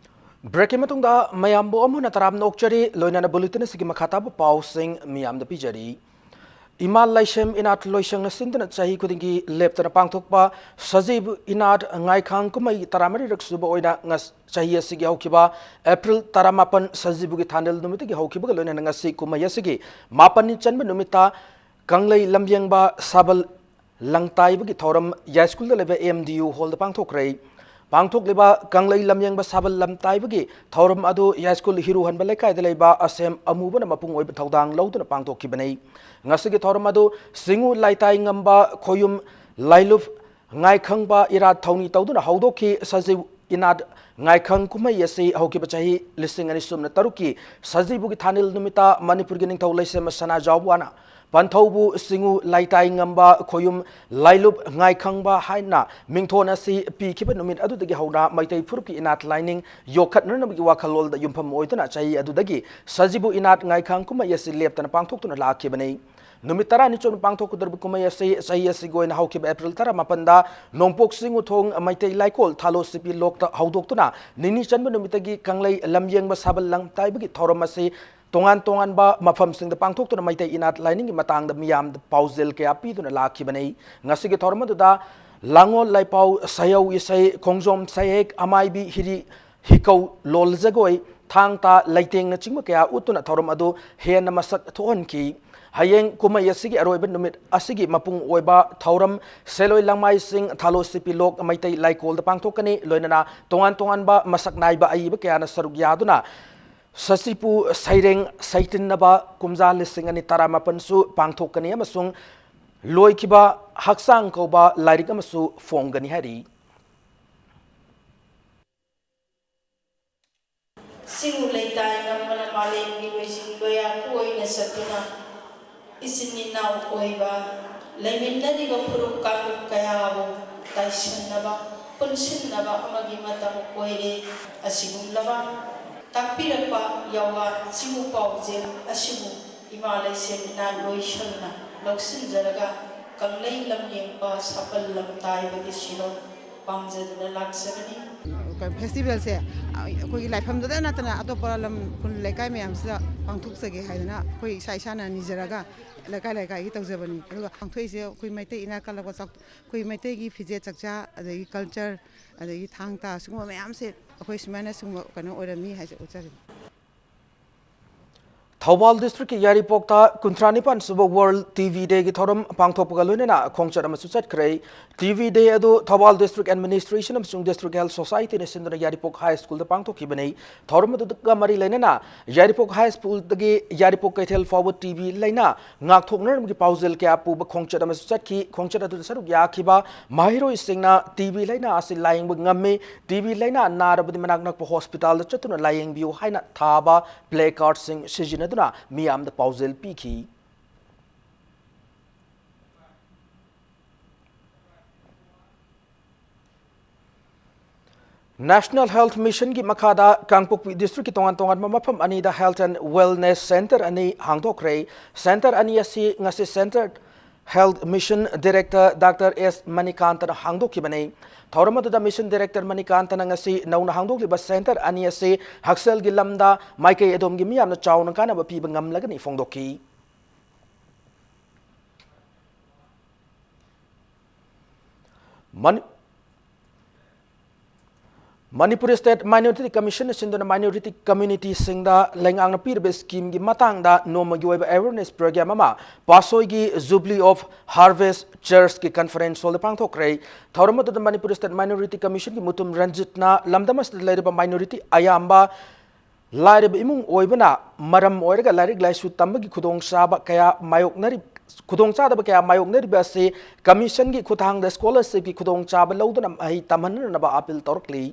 Breakꯀꯤ ꯃꯇꯨꯡꯗ ꯃꯌꯥꯝꯕꯨ ꯑꯃꯨꯛ ꯍꯟꯅ ꯇꯔꯥꯝꯅ ꯑꯣꯛꯆꯔꯤ꯫ ꯂꯣꯏꯅꯅ bulletin ꯑꯁꯤꯒꯤ ꯃꯈꯥ ꯇꯥꯕ ꯄꯥꯎꯁꯤꯡ ꯃꯤꯌꯥꯝꯗ ꯄꯤꯖꯔꯤ꯫ ꯏꯃꯥ ꯂꯥꯏꯁꯦꯝ ꯏꯅꯥꯠ ꯂꯣꯏꯁꯪꯅ ꯁꯤꯟꯗꯨꯅ ꯆꯍꯤ ꯈꯨꯗꯤꯡꯒꯤ ꯂꯦꯞꯇꯅ ꯄꯥꯡꯊꯣꯛꯄ ꯁꯖꯤꯕꯨ ꯏꯅꯥꯠ ꯉꯥꯏꯈꯥꯡ ꯀꯨꯝꯍꯩ ꯇꯔꯥꯃꯔꯤꯔꯛ ꯁꯨꯕ ꯑꯣꯏꯅ ꯉꯁ-, ꯆꯍꯤ ꯑꯁꯤꯒꯤ ꯍꯧꯈꯤꯕ April ꯇꯔꯥꯃꯥꯄꯟ ꯁꯖꯤꯕꯨꯒꯤ ꯊꯥꯅꯤꯜ ꯅꯨꯃꯤꯠꯇꯒꯤ ꯍꯧꯈꯤꯕꯒ ꯂꯣꯏꯅꯅ ꯉꯁꯤ ꯀꯨꯝꯍꯩ ꯑꯁꯤꯒꯤ ꯃꯥꯄꯟꯅꯤ ꯆꯟꯕ ꯅꯨꯃꯤꯠꯇ ꯀꯪꯂꯩ ꯂꯝꯌꯦꯡꯕ ꯁꯥꯕꯜ ꯂꯪꯇꯥꯏꯕꯒꯤ ꯊꯧꯔꯝ ꯌꯥꯏꯁ꯭ꯀꯨꯜꯗ ꯂꯩꯕ M D U hallꯗ ꯄꯥꯡꯊꯣꯛꯈ꯭ꯔꯦ꯫ ꯄꯥꯡꯊꯣꯛꯂꯤꯕ ꯀꯪꯂꯩ ꯂꯝꯌꯦꯡꯕ ꯁꯥꯕꯜ ꯂꯝꯇꯥꯏꯕꯒꯤ ꯊꯧꯔꯝ ꯑꯗꯨ ꯌꯥꯏꯁ꯭ꯀꯨꯜ ꯍꯤꯔꯨꯍꯟꯕ ꯂꯩꯀꯥꯏꯗ ꯂꯩꯕ ꯑꯁꯦꯝ ꯑꯃꯨꯕꯅ ꯃꯄꯨꯡ ꯑꯣꯏꯕ ꯊꯧꯗꯥꯡ ꯂꯧꯗꯨꯅ ꯄꯥꯡꯊꯣꯛꯈꯤꯕꯅꯤ꯫ ꯉꯁꯤꯒꯤ ꯊꯧꯔꯝ ꯑꯗꯨ ꯁꯤꯡꯎ ꯂꯥꯏꯇꯥꯏ ꯉꯝꯕ ꯈꯣꯌꯨꯝ ꯂꯥꯏꯂꯨꯞ ꯉꯥꯏꯈꯪꯕ ꯏꯔꯥꯠ ꯊꯧꯅꯤ ꯇꯧꯗꯨꯅ ꯍꯧꯗꯣꯛꯈꯤ꯫ ꯁꯖꯤꯕꯨ ꯏꯅꯥꯠ ꯉꯥꯏꯈꯪ ꯀꯨꯝꯍꯩ ꯑꯁꯤ ꯍꯧꯈꯤꯕ ꯆꯍꯤ ꯂꯤꯁꯤꯡ ꯑꯅꯤ ꯁꯨꯞꯅ ꯇꯔꯨꯛꯀꯤ ꯁꯖꯤꯕꯨꯒꯤ ꯊꯥꯅꯤꯜ ꯅꯨꯃꯤꯠꯇ ꯃꯅꯤꯄꯨꯔꯒꯤ ꯅꯤꯡꯊꯧ ꯂꯩꯁꯦꯝꯕ ꯁꯅꯥꯖꯥꯎꯕꯥꯅ ꯄꯟꯊꯧꯕꯨ ꯁꯤꯡꯉꯨ ꯂꯩꯇꯥꯏ ꯉꯝꯕ ꯈꯣꯌꯨꯝ ꯂꯥꯏꯂꯨꯞ ꯉꯥꯏꯈꯪꯕ ꯍꯥꯏꯅ ꯃꯤꯡꯊꯣꯟ ꯑꯁꯤ ꯄꯤꯈꯤꯕ ꯅꯨꯃꯤꯠ ꯑꯗꯨꯗꯒꯤ ꯍꯧꯅ ꯃꯩꯇꯩ ꯐꯨꯔꯨꯞꯀꯤ ꯏꯅꯥꯠ ꯂꯥꯏꯅꯤꯡ ꯌꯣꯛꯈꯠꯅꯅꯕꯒꯤ ꯋꯥꯈꯜꯂꯣꯟꯗ ꯌꯨꯝꯐꯝ ꯑꯣꯏꯗꯨꯅ ꯆꯍꯤ ꯑꯗꯨꯗꯒꯤ ꯁꯖꯤꯕꯨ ꯏꯅꯥꯠ ꯉꯥꯏꯈꯪ ꯀꯨꯝꯍꯩ ꯑꯁꯤ ꯂꯦꯞꯇꯅ ꯄꯥꯡꯊꯣꯛꯇꯨꯅ ꯂꯥꯛꯈꯤꯕꯅꯤ꯫ ꯅꯨꯃꯤꯠ ꯇꯔꯥꯅꯤ ꯆꯨꯞꯅ ꯄꯥꯡꯊꯣꯛꯀꯗꯧꯔꯤꯕ ꯀꯨꯝꯍꯩ ꯑꯁꯤ ꯆꯍꯤ ꯑꯁꯤꯒꯤ ꯑꯣꯏꯅ ꯍꯧꯈꯤꯕ ꯑꯦꯄ꯭ꯔꯤꯜ ꯇꯔꯥꯃꯥꯄꯟꯗ ꯅꯣꯡꯄꯣꯛ ꯆꯤꯡ ꯎꯊꯣꯡ ꯃꯩꯇꯩ ꯂꯥꯏꯀꯣꯜ ꯊꯥꯂꯣ ꯁꯤꯄꯤ ꯂꯣꯛꯇ ꯍꯧꯗꯣꯛꯇꯨꯅ ꯅꯤꯅꯤ ꯆꯟꯕ ꯅꯨꯃꯤꯠꯇꯒꯤ ꯀꯪꯂꯩ ꯂꯝꯌꯦꯡꯕ ꯁꯥꯕꯜ ꯂꯝꯇꯥꯏꯕꯒꯤ ꯊꯧꯔꯝ ꯑꯁꯤ ꯇꯣꯉꯥꯟ ꯇꯣꯉꯥꯟꯕ ꯃꯐꯝꯁꯤꯡꯗ ꯄꯥꯡꯊꯣꯛꯇꯨꯅ ꯃꯩꯇꯩ ꯏꯅꯥꯠ ꯂꯥꯏꯅꯤꯡꯒꯤ ꯃꯇꯥꯡꯗ ꯃꯤꯌꯥꯝꯗ ꯄꯥꯎꯖꯦꯜ ꯀꯌꯥ ꯄꯤꯗꯨꯅ ꯂꯥꯛꯈꯤꯕꯅꯤ꯫ ꯉꯁꯤꯒꯤ ꯊꯧꯔꯝ ꯑꯗꯨꯗ ꯂꯥꯡꯑꯣꯜ ꯂꯥꯏꯄꯥꯎ, ꯁꯌꯧ ꯏꯁꯩ, ꯈꯣꯡꯖꯣꯝ ꯁꯩꯍꯦꯛ, ꯑꯃꯥꯏꯕꯤ ꯍꯤꯔꯤ, ꯍꯤꯀꯧ ꯂꯣꯜ ꯖꯒꯣꯏ, ꯊꯥꯡ ꯇꯥ, ꯂꯩꯇꯦꯡꯅꯆꯤꯡꯕ ꯀꯌꯥ ꯎꯠꯇꯨꯅ ꯊꯧꯔꯝ ꯑꯗꯨ ꯍꯦꯟꯅ ꯃꯁꯛ ꯊꯣꯛꯍꯟꯈꯤ꯫ ꯍꯌꯦꯡ ꯀꯨꯝꯍꯩ ꯑꯁꯤꯒꯤ ꯑꯔꯣꯏꯕ ꯅꯨꯃꯤꯠ ꯑꯁꯤꯒꯤ ꯃꯄꯨꯡ ꯑꯣꯏꯕ ꯊꯧꯔꯝ ꯁꯦꯂꯣꯏ ꯂꯪꯃꯥꯏꯁꯤꯡ ꯊꯥꯂꯣ ꯁꯤꯄꯤ ꯂꯣꯛ ꯃꯩꯇꯩ ꯂꯥꯏꯀꯣꯜꯗ ꯄꯥꯡꯊꯣꯛꯀꯅꯤ꯫ ꯂꯣꯏꯅꯅ ꯇꯣꯉꯥꯟ ꯇꯣꯉꯥꯟꯕ ꯃꯁꯛ ꯅꯥꯏꯕ ꯑꯏꯕ ꯀꯌꯥꯅ ꯁꯔꯨꯛ ꯌꯥꯗꯨꯅ ꯁꯁꯤꯄꯨ ꯁꯩꯔꯦꯡ ꯁꯩꯇꯤꯟꯅꯕ ꯀꯨꯝꯖꯥ ꯂꯤꯁꯤꯡ ꯑꯅꯤ ꯇꯔꯥꯃꯥꯄꯟꯁꯨ ꯄꯥꯡꯊꯣꯛꯀꯅꯤ ꯑꯃꯁꯨꯡ ꯂꯣꯏꯈꯤꯕ ꯍꯛꯆꯥꯡ ꯀꯧꯕ ꯂꯥꯏꯔꯤꯛ ꯑꯃꯁꯨ ꯐꯣꯡꯒꯅꯤ ꯍꯥꯏꯔꯤ꯫ ꯆꯤꯡ ꯂꯩꯇꯥꯏ ꯉꯝꯕꯅ ꯃꯥꯂꯦꯝꯒꯤ ꯂꯣꯏꯖꯤꯡ ꯂꯣꯌꯥ ꯀꯣꯏꯅ ꯆꯠꯇꯨꯅ ꯏꯆꯤꯟ ꯏꯅꯥꯎ ꯑꯣꯏꯕ ꯂꯩꯃꯤꯟꯅꯔꯤꯕ ꯐꯨꯔꯨꯞ ꯀꯥꯡꯂꯨꯞ ꯀꯌꯥꯕꯨ ꯇꯥꯏꯁꯤꯟꯅꯕ, ꯄꯨꯟꯁꯤꯟꯅꯕ ꯑꯃꯒꯤ ꯃꯇꯝ ꯑꯣꯏꯔꯦ꯫ ꯑꯁꯤꯒꯨꯝꯂꯕ ꯇꯥꯛꯄꯤꯔꯛꯄ ꯌꯥꯋꯥ ꯆꯤꯡꯎ ꯄꯥꯎꯖꯦꯜ ꯑꯁꯤꯕꯨ ꯏꯃꯥ ꯂꯩꯁꯦꯝ ꯏꯅꯥ ꯂꯣꯏꯁꯪꯅ ꯂꯧꯁꯤꯟꯖꯔꯒ ꯀꯪꯂꯩ ꯂꯝꯌꯦꯡꯕ ꯁꯥꯄꯜ ꯂꯝꯇꯥꯏꯕꯒꯤ ꯁꯤꯔꯣꯜ ꯄꯥꯝꯖꯗꯨꯅ ꯂꯥꯛꯆꯕꯅꯤ꯫ ꯐꯦꯁꯇꯤꯚꯦꯜꯁꯦ ꯑꯩꯈꯣꯏꯒꯤ ꯂꯥꯏꯐꯝꯗꯨꯗ ꯅꯠꯇꯅ ꯑꯇꯣꯞꯄ ꯂꯝ ꯈꯨꯜ ꯂꯩꯀꯥꯏ ꯃꯌꯥꯝꯁꯤꯗ ꯄꯥꯡꯊꯣꯛꯆꯒꯦ ꯍꯥꯏꯗꯅ ꯑꯩꯈꯣꯏ ꯏꯁꯥ ꯏꯁꯥꯅ ꯅꯤꯖꯔꯒ ꯂꯩꯀꯥꯏ ꯂꯩꯀꯥꯏꯒꯤ ꯇꯧꯖꯕꯅꯤ꯫ ꯑꯗꯨꯒ ꯄꯥꯡꯊꯣꯛꯏꯁꯦ ꯑꯩꯈꯣꯏ ꯃꯩꯇꯩ ꯏꯅꯥꯠ ꯀꯜꯂꯛꯄ ꯆꯥꯎ-, ꯑꯩꯈꯣꯏ ꯃꯩꯇꯩꯒꯤ ꯐꯤꯖꯦꯠ ꯆꯛꯆꯥ, ꯑꯗꯒꯤ ꯀꯜꯆꯔ, ꯑꯗꯒꯤ ꯊꯥꯡ ꯇꯥ, ꯁꯤꯒꯨꯝꯕ ꯃꯌꯥꯝꯁꯦ ꯑꯩꯈꯣꯏ ꯁꯨꯃꯥꯏꯅ ꯁꯤꯒꯨꯝꯕ ꯀꯩꯅꯣ ꯑꯣꯏꯔꯝꯃꯤ ꯍꯥꯏꯁꯦ ꯎꯠꯆꯔꯤꯅꯤ꯫ ꯊꯧꯕꯥꯜ ꯗꯤꯁꯇ꯭ꯔꯤꯛꯀꯤ ꯌꯥꯏꯔꯤꯄꯣꯛꯇ ꯀꯨꯟꯊ꯭ꯔꯥ ꯅꯤꯄꯥꯟ ꯁꯨꯕ ꯋꯥꯔꯜꯗ ꯇꯤ ꯚꯤ ꯗꯦꯒꯤ ꯊꯧꯔꯝ ꯄꯥꯡꯊꯣꯛꯄꯒ ꯂꯣꯏꯅꯅ ꯈꯣꯡꯆꯠ ꯑꯃꯁꯨ ꯆꯠꯈ꯭ꯔꯦ꯫ ꯇꯤ ꯚꯤ ꯗꯦ ꯑꯗꯨ ꯊꯧꯕꯥꯜ ꯗꯤꯁꯇ꯭ꯔꯤꯛ ꯑꯦꯗꯃꯤꯅꯤꯁꯇ꯭ꯔꯦꯁꯟ ꯑꯃꯁꯨꯡ ꯗꯤꯁꯇ꯭ꯔꯤꯛ ꯍꯦꯜꯊ ꯁꯣꯁꯥꯏꯇꯤꯅ ꯁꯤꯟꯗꯨꯅ ꯌꯥꯏꯔꯤꯄꯣꯛ ꯍꯥꯏ ꯁ꯭ꯀꯨꯜꯗ ꯄꯥꯡꯊꯣꯛꯈꯤꯕꯅꯤ꯫ ꯊꯧꯔꯝ ꯑꯗꯨꯒ ꯃꯔꯤ ꯂꯩꯅꯅ ꯌꯥꯏꯔꯤꯄꯣꯛ ꯍꯥꯏ ꯁ꯭ꯀꯨꯜꯗꯒꯤ ꯌꯥꯏꯔꯤꯄꯣꯛ ꯀꯩꯊꯦꯜ ꯐꯥꯎꯕ ꯇꯤ ꯚꯤ ꯂꯩꯅ ꯉꯥꯛꯊꯣꯛꯅꯅꯕꯒꯤ ꯄꯥꯎꯖꯦꯜ ꯀꯌꯥ ꯄꯨꯕ ꯈꯣꯡꯆꯠ ꯑꯃꯁꯨ ꯆꯠꯈꯤ꯫ ꯈꯣꯡꯆꯠ ꯑꯗꯨꯗ ꯁꯔꯨꯛ ꯌꯥꯈꯤꯕ ꯃꯍꯩꯔꯣꯏꯁꯤꯡꯅ ꯇꯤ ꯚꯤ ꯂꯩꯅꯥ ꯑꯁꯤ ꯂꯥꯌꯦꯡꯕ ꯉꯝꯃꯤ, ꯇꯤ ꯚꯤ ꯂꯩꯅꯥ ꯅꯥꯔꯕꯗꯤ ꯃꯅꯥꯛ ꯅꯛꯄ ꯍꯣꯁꯄꯤꯇꯥꯜꯗ ꯆꯠꯇꯨꯅ ꯂꯥꯌꯦꯡꯕꯤꯌꯨ ꯍꯥꯏꯅ ꯊꯥꯕ ꯄ꯭ꯂꯦ ꯀꯥꯔꯗꯁꯤꯡ ꯁꯤꯖꯤꯟꯅꯗꯨꯅ ꯃꯤꯌꯥꯝꯗ ꯄꯥꯎꯖꯦꯜ ꯄꯤꯈꯤ꯫ National Health Mission ꯒꯤ ꯃꯈꯥꯗ ꯀꯥꯡꯄꯣꯛꯄꯤ district ꯀꯤ ꯇꯣꯉꯥꯟ ꯇꯣꯉꯥꯟꯕ ꯃꯐꯝ ꯑꯅꯤꯗ Health and Wellness Centre ꯑꯅꯤ ꯍꯥꯡꯗꯣꯛꯈ꯭ꯔꯦ꯫ Centre ꯑꯅꯤ ꯑꯁꯤ ꯉꯁꯤ Centre Health Mission Director Doctor S ꯃꯅꯤꯀꯥꯟꯇꯅ ꯍꯥꯡꯗꯣꯛꯈꯤꯕꯅꯤ꯫ ꯊꯧꯔꯝ ꯑꯗꯨꯗ Mission Director ꯃꯅꯤꯀꯥꯟꯇꯅ ꯉꯁꯤ ꯅꯧꯅ ꯍꯥꯡꯗꯣꯛꯂꯤꯕ centre ꯑꯅꯤ ꯑꯁꯤ ꯍꯛꯁꯦꯜꯒꯤ ꯂꯝꯗ ꯃꯥꯏꯀꯩ ꯑꯗꯣꯝꯒꯤ ꯃꯤꯌꯥꯝꯅ ꯆꯥꯎꯅ ꯀꯥꯟꯅꯕ ꯄꯤꯕ ꯉꯝꯂꯒꯅꯤ ꯐꯣꯡꯗꯣꯛꯈꯤ꯫ ꯃꯅꯤ-, ꯃꯅꯤꯄꯨꯔ State Minority Commission ꯅ ꯁꯤꯟꯗꯨꯅ minority community ꯁꯤꯡꯗ ꯂꯩꯉꯥꯛꯅ ꯄꯤꯔꯤꯕ scheme ꯒꯤ ꯃꯇꯥꯡꯗ ꯅꯣꯡꯃꯒꯤ ꯑꯣꯏꯕ awareness program ꯑꯃ ꯄꯥꯠꯁꯣꯏꯒꯤ Jubilee of Harvest Church ꯀꯤ conference hall ꯗ ꯄꯥꯡꯊꯣꯛꯈ꯭ꯔꯦ꯫ ꯊꯧꯔꯝ ꯑꯗꯨꯗ ꯃꯅꯤꯄꯨꯔ State Minority Commission ꯒꯤ ꯃꯨꯇꯨꯝ ꯔꯟꯖꯤꯠꯅ ꯂꯝꯗꯝ ꯑꯁꯤꯗ ꯂꯩꯔꯤꯕ minority ꯑꯌꯥꯝꯕ ꯂꯥꯏꯔꯕ ꯏꯃꯨꯡ ꯑꯣꯏꯕꯅ ꯃꯔꯝ ꯑꯣꯏꯔꯒ ꯂꯥꯏꯔꯤꯛ ꯂꯥꯏꯁꯨ ꯇꯝꯕꯒꯤ ꯈꯨꯗꯣꯡꯆꯥꯕ ꯀꯌꯥ ꯃꯥꯌꯣꯛꯅꯔꯤ-, ꯈꯨꯗꯣꯡꯆꯥꯗꯕ ꯀꯌꯥ ꯃꯥꯌꯣꯛꯅꯔꯤꯕ ꯑꯁꯤ commission ꯒꯤ ꯈꯨꯠꯊꯥꯡꯗ scholarship ꯀꯤ ꯈꯨꯗꯣꯡꯆꯥꯕ ꯂꯧꯗꯨꯅ ꯃꯍꯩ ꯇꯝꯍꯟꯅꯅꯕ appeal ꯇꯧꯔꯛꯂꯤ꯫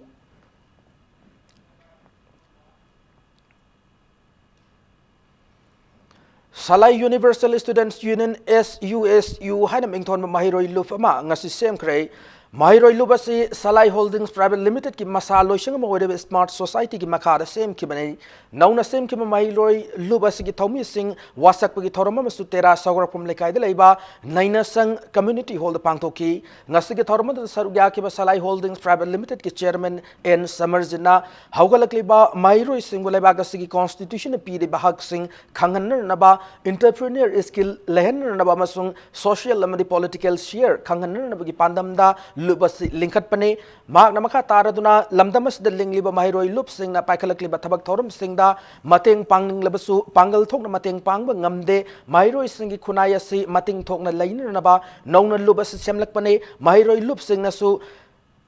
ꯁꯂꯥꯏ Universal Students Union, S U S U ꯍꯥꯏꯅ ꯃꯤꯡꯊꯣꯟꯕ ꯃꯍꯩꯔꯣꯏ ꯂꯨꯞ ꯑꯃ ꯉꯁꯤ ꯁꯦꯝꯈ꯭ꯔꯦ꯫ ꯃꯍꯩꯔꯣꯏ ꯂꯨꯞ ꯑꯁꯤ ꯁꯂꯥꯏ Holdings Private Limited ꯀꯤ ꯃꯁꯥ ꯂꯣꯏꯁꯪ ꯑꯃ ꯑꯣꯏꯔꯤꯕ Smart Society ꯒꯤ ꯃꯈꯥꯗ ꯁꯦꯝꯈꯤꯕꯅꯤ꯫ ꯅꯧꯅ ꯁꯦꯝꯈꯤꯕ ꯃꯍꯩꯔꯣꯏ ꯂꯨꯞ ꯑꯁꯤꯒꯤ ꯊꯧꯃꯤꯁꯤꯡ ꯋꯥꯁꯛꯄꯒꯤ ꯊꯧꯔꯝ ꯑꯃꯁꯨ ꯇꯦꯔꯥ ꯁꯧꯒ꯭ꯔꯥꯛꯄꯝ ꯂꯩꯀꯥꯏꯗ ꯂꯩꯕ ꯅꯩꯅꯁꯪ Community Hall ꯗ ꯄꯥꯡꯊꯣꯛꯈꯤ꯫ ꯉꯁꯤꯒꯤ ꯊꯧꯔꯝ ꯑꯗꯨꯗ ꯁꯔꯨꯛ ꯌꯥꯈꯤꯕ ꯁꯂꯥꯏ Holdings Private Limited ꯀꯤ Chairman ꯑꯦꯟ ꯁꯃꯔꯖꯤꯠꯅ ꯍꯧꯒꯠꯂꯛꯂꯤꯕ ꯃꯍꯩꯔꯣꯏꯁꯤꯡꯕꯨ ꯂꯩꯕꯥꯛ ꯑꯁꯤꯒꯤ Constitution ꯅ ꯄꯤꯔꯤꯕ ꯍꯛꯁꯤꯡ ꯈꯪꯍꯟꯅꯅꯕ, entrepreneur skill ꯂꯩꯍꯟꯅꯅꯕ ꯑꯃꯁꯨꯡ social ꯑꯃꯗꯤ political sphere ꯈꯪꯍꯟꯅꯅꯕꯒꯤ ꯄꯥꯟꯗꯝꯗ ꯂꯨꯞ ꯑꯁꯤ ꯂꯤꯡꯈꯠꯄꯅꯤ꯫ ꯃꯍꯥꯛꯅ ꯃꯈꯥ ꯇꯥꯔꯗꯨꯅ ꯂꯝꯗꯝ ꯑꯁꯤꯗ ꯂꯤꯡꯂꯤꯕ ꯃꯍꯩꯔꯣꯏ ꯂꯨꯞꯁꯤꯡꯅ ꯄꯥꯏꯈꯠꯂꯛꯂꯤꯕ ꯊꯕꯛ ꯊꯧꯔꯝꯁꯤꯡꯗ ꯃꯇꯦꯡ ꯄꯥꯡꯅꯤꯡꯂꯕꯁꯨ ꯄꯥꯡꯒꯜ ꯊꯣꯛꯅ ꯃꯇꯦꯡ ꯄꯥꯡꯕ ꯉꯝꯗꯦ꯫ ꯃꯍꯩꯔꯣꯏꯁꯤꯡꯒꯤ ꯈꯨꯟꯅꯥꯏ ꯑꯁꯤ ꯃꯇꯤꯡ ꯊꯣꯛꯅ ꯂꯩꯅꯅꯕ ꯅꯧꯅ ꯂꯨꯞ ꯑꯁꯤ ꯁꯦꯝꯂꯛꯄꯅꯤ꯫ ꯃꯍꯩꯔꯣꯏ ꯂꯨꯞꯁꯤꯡꯅꯁꯨ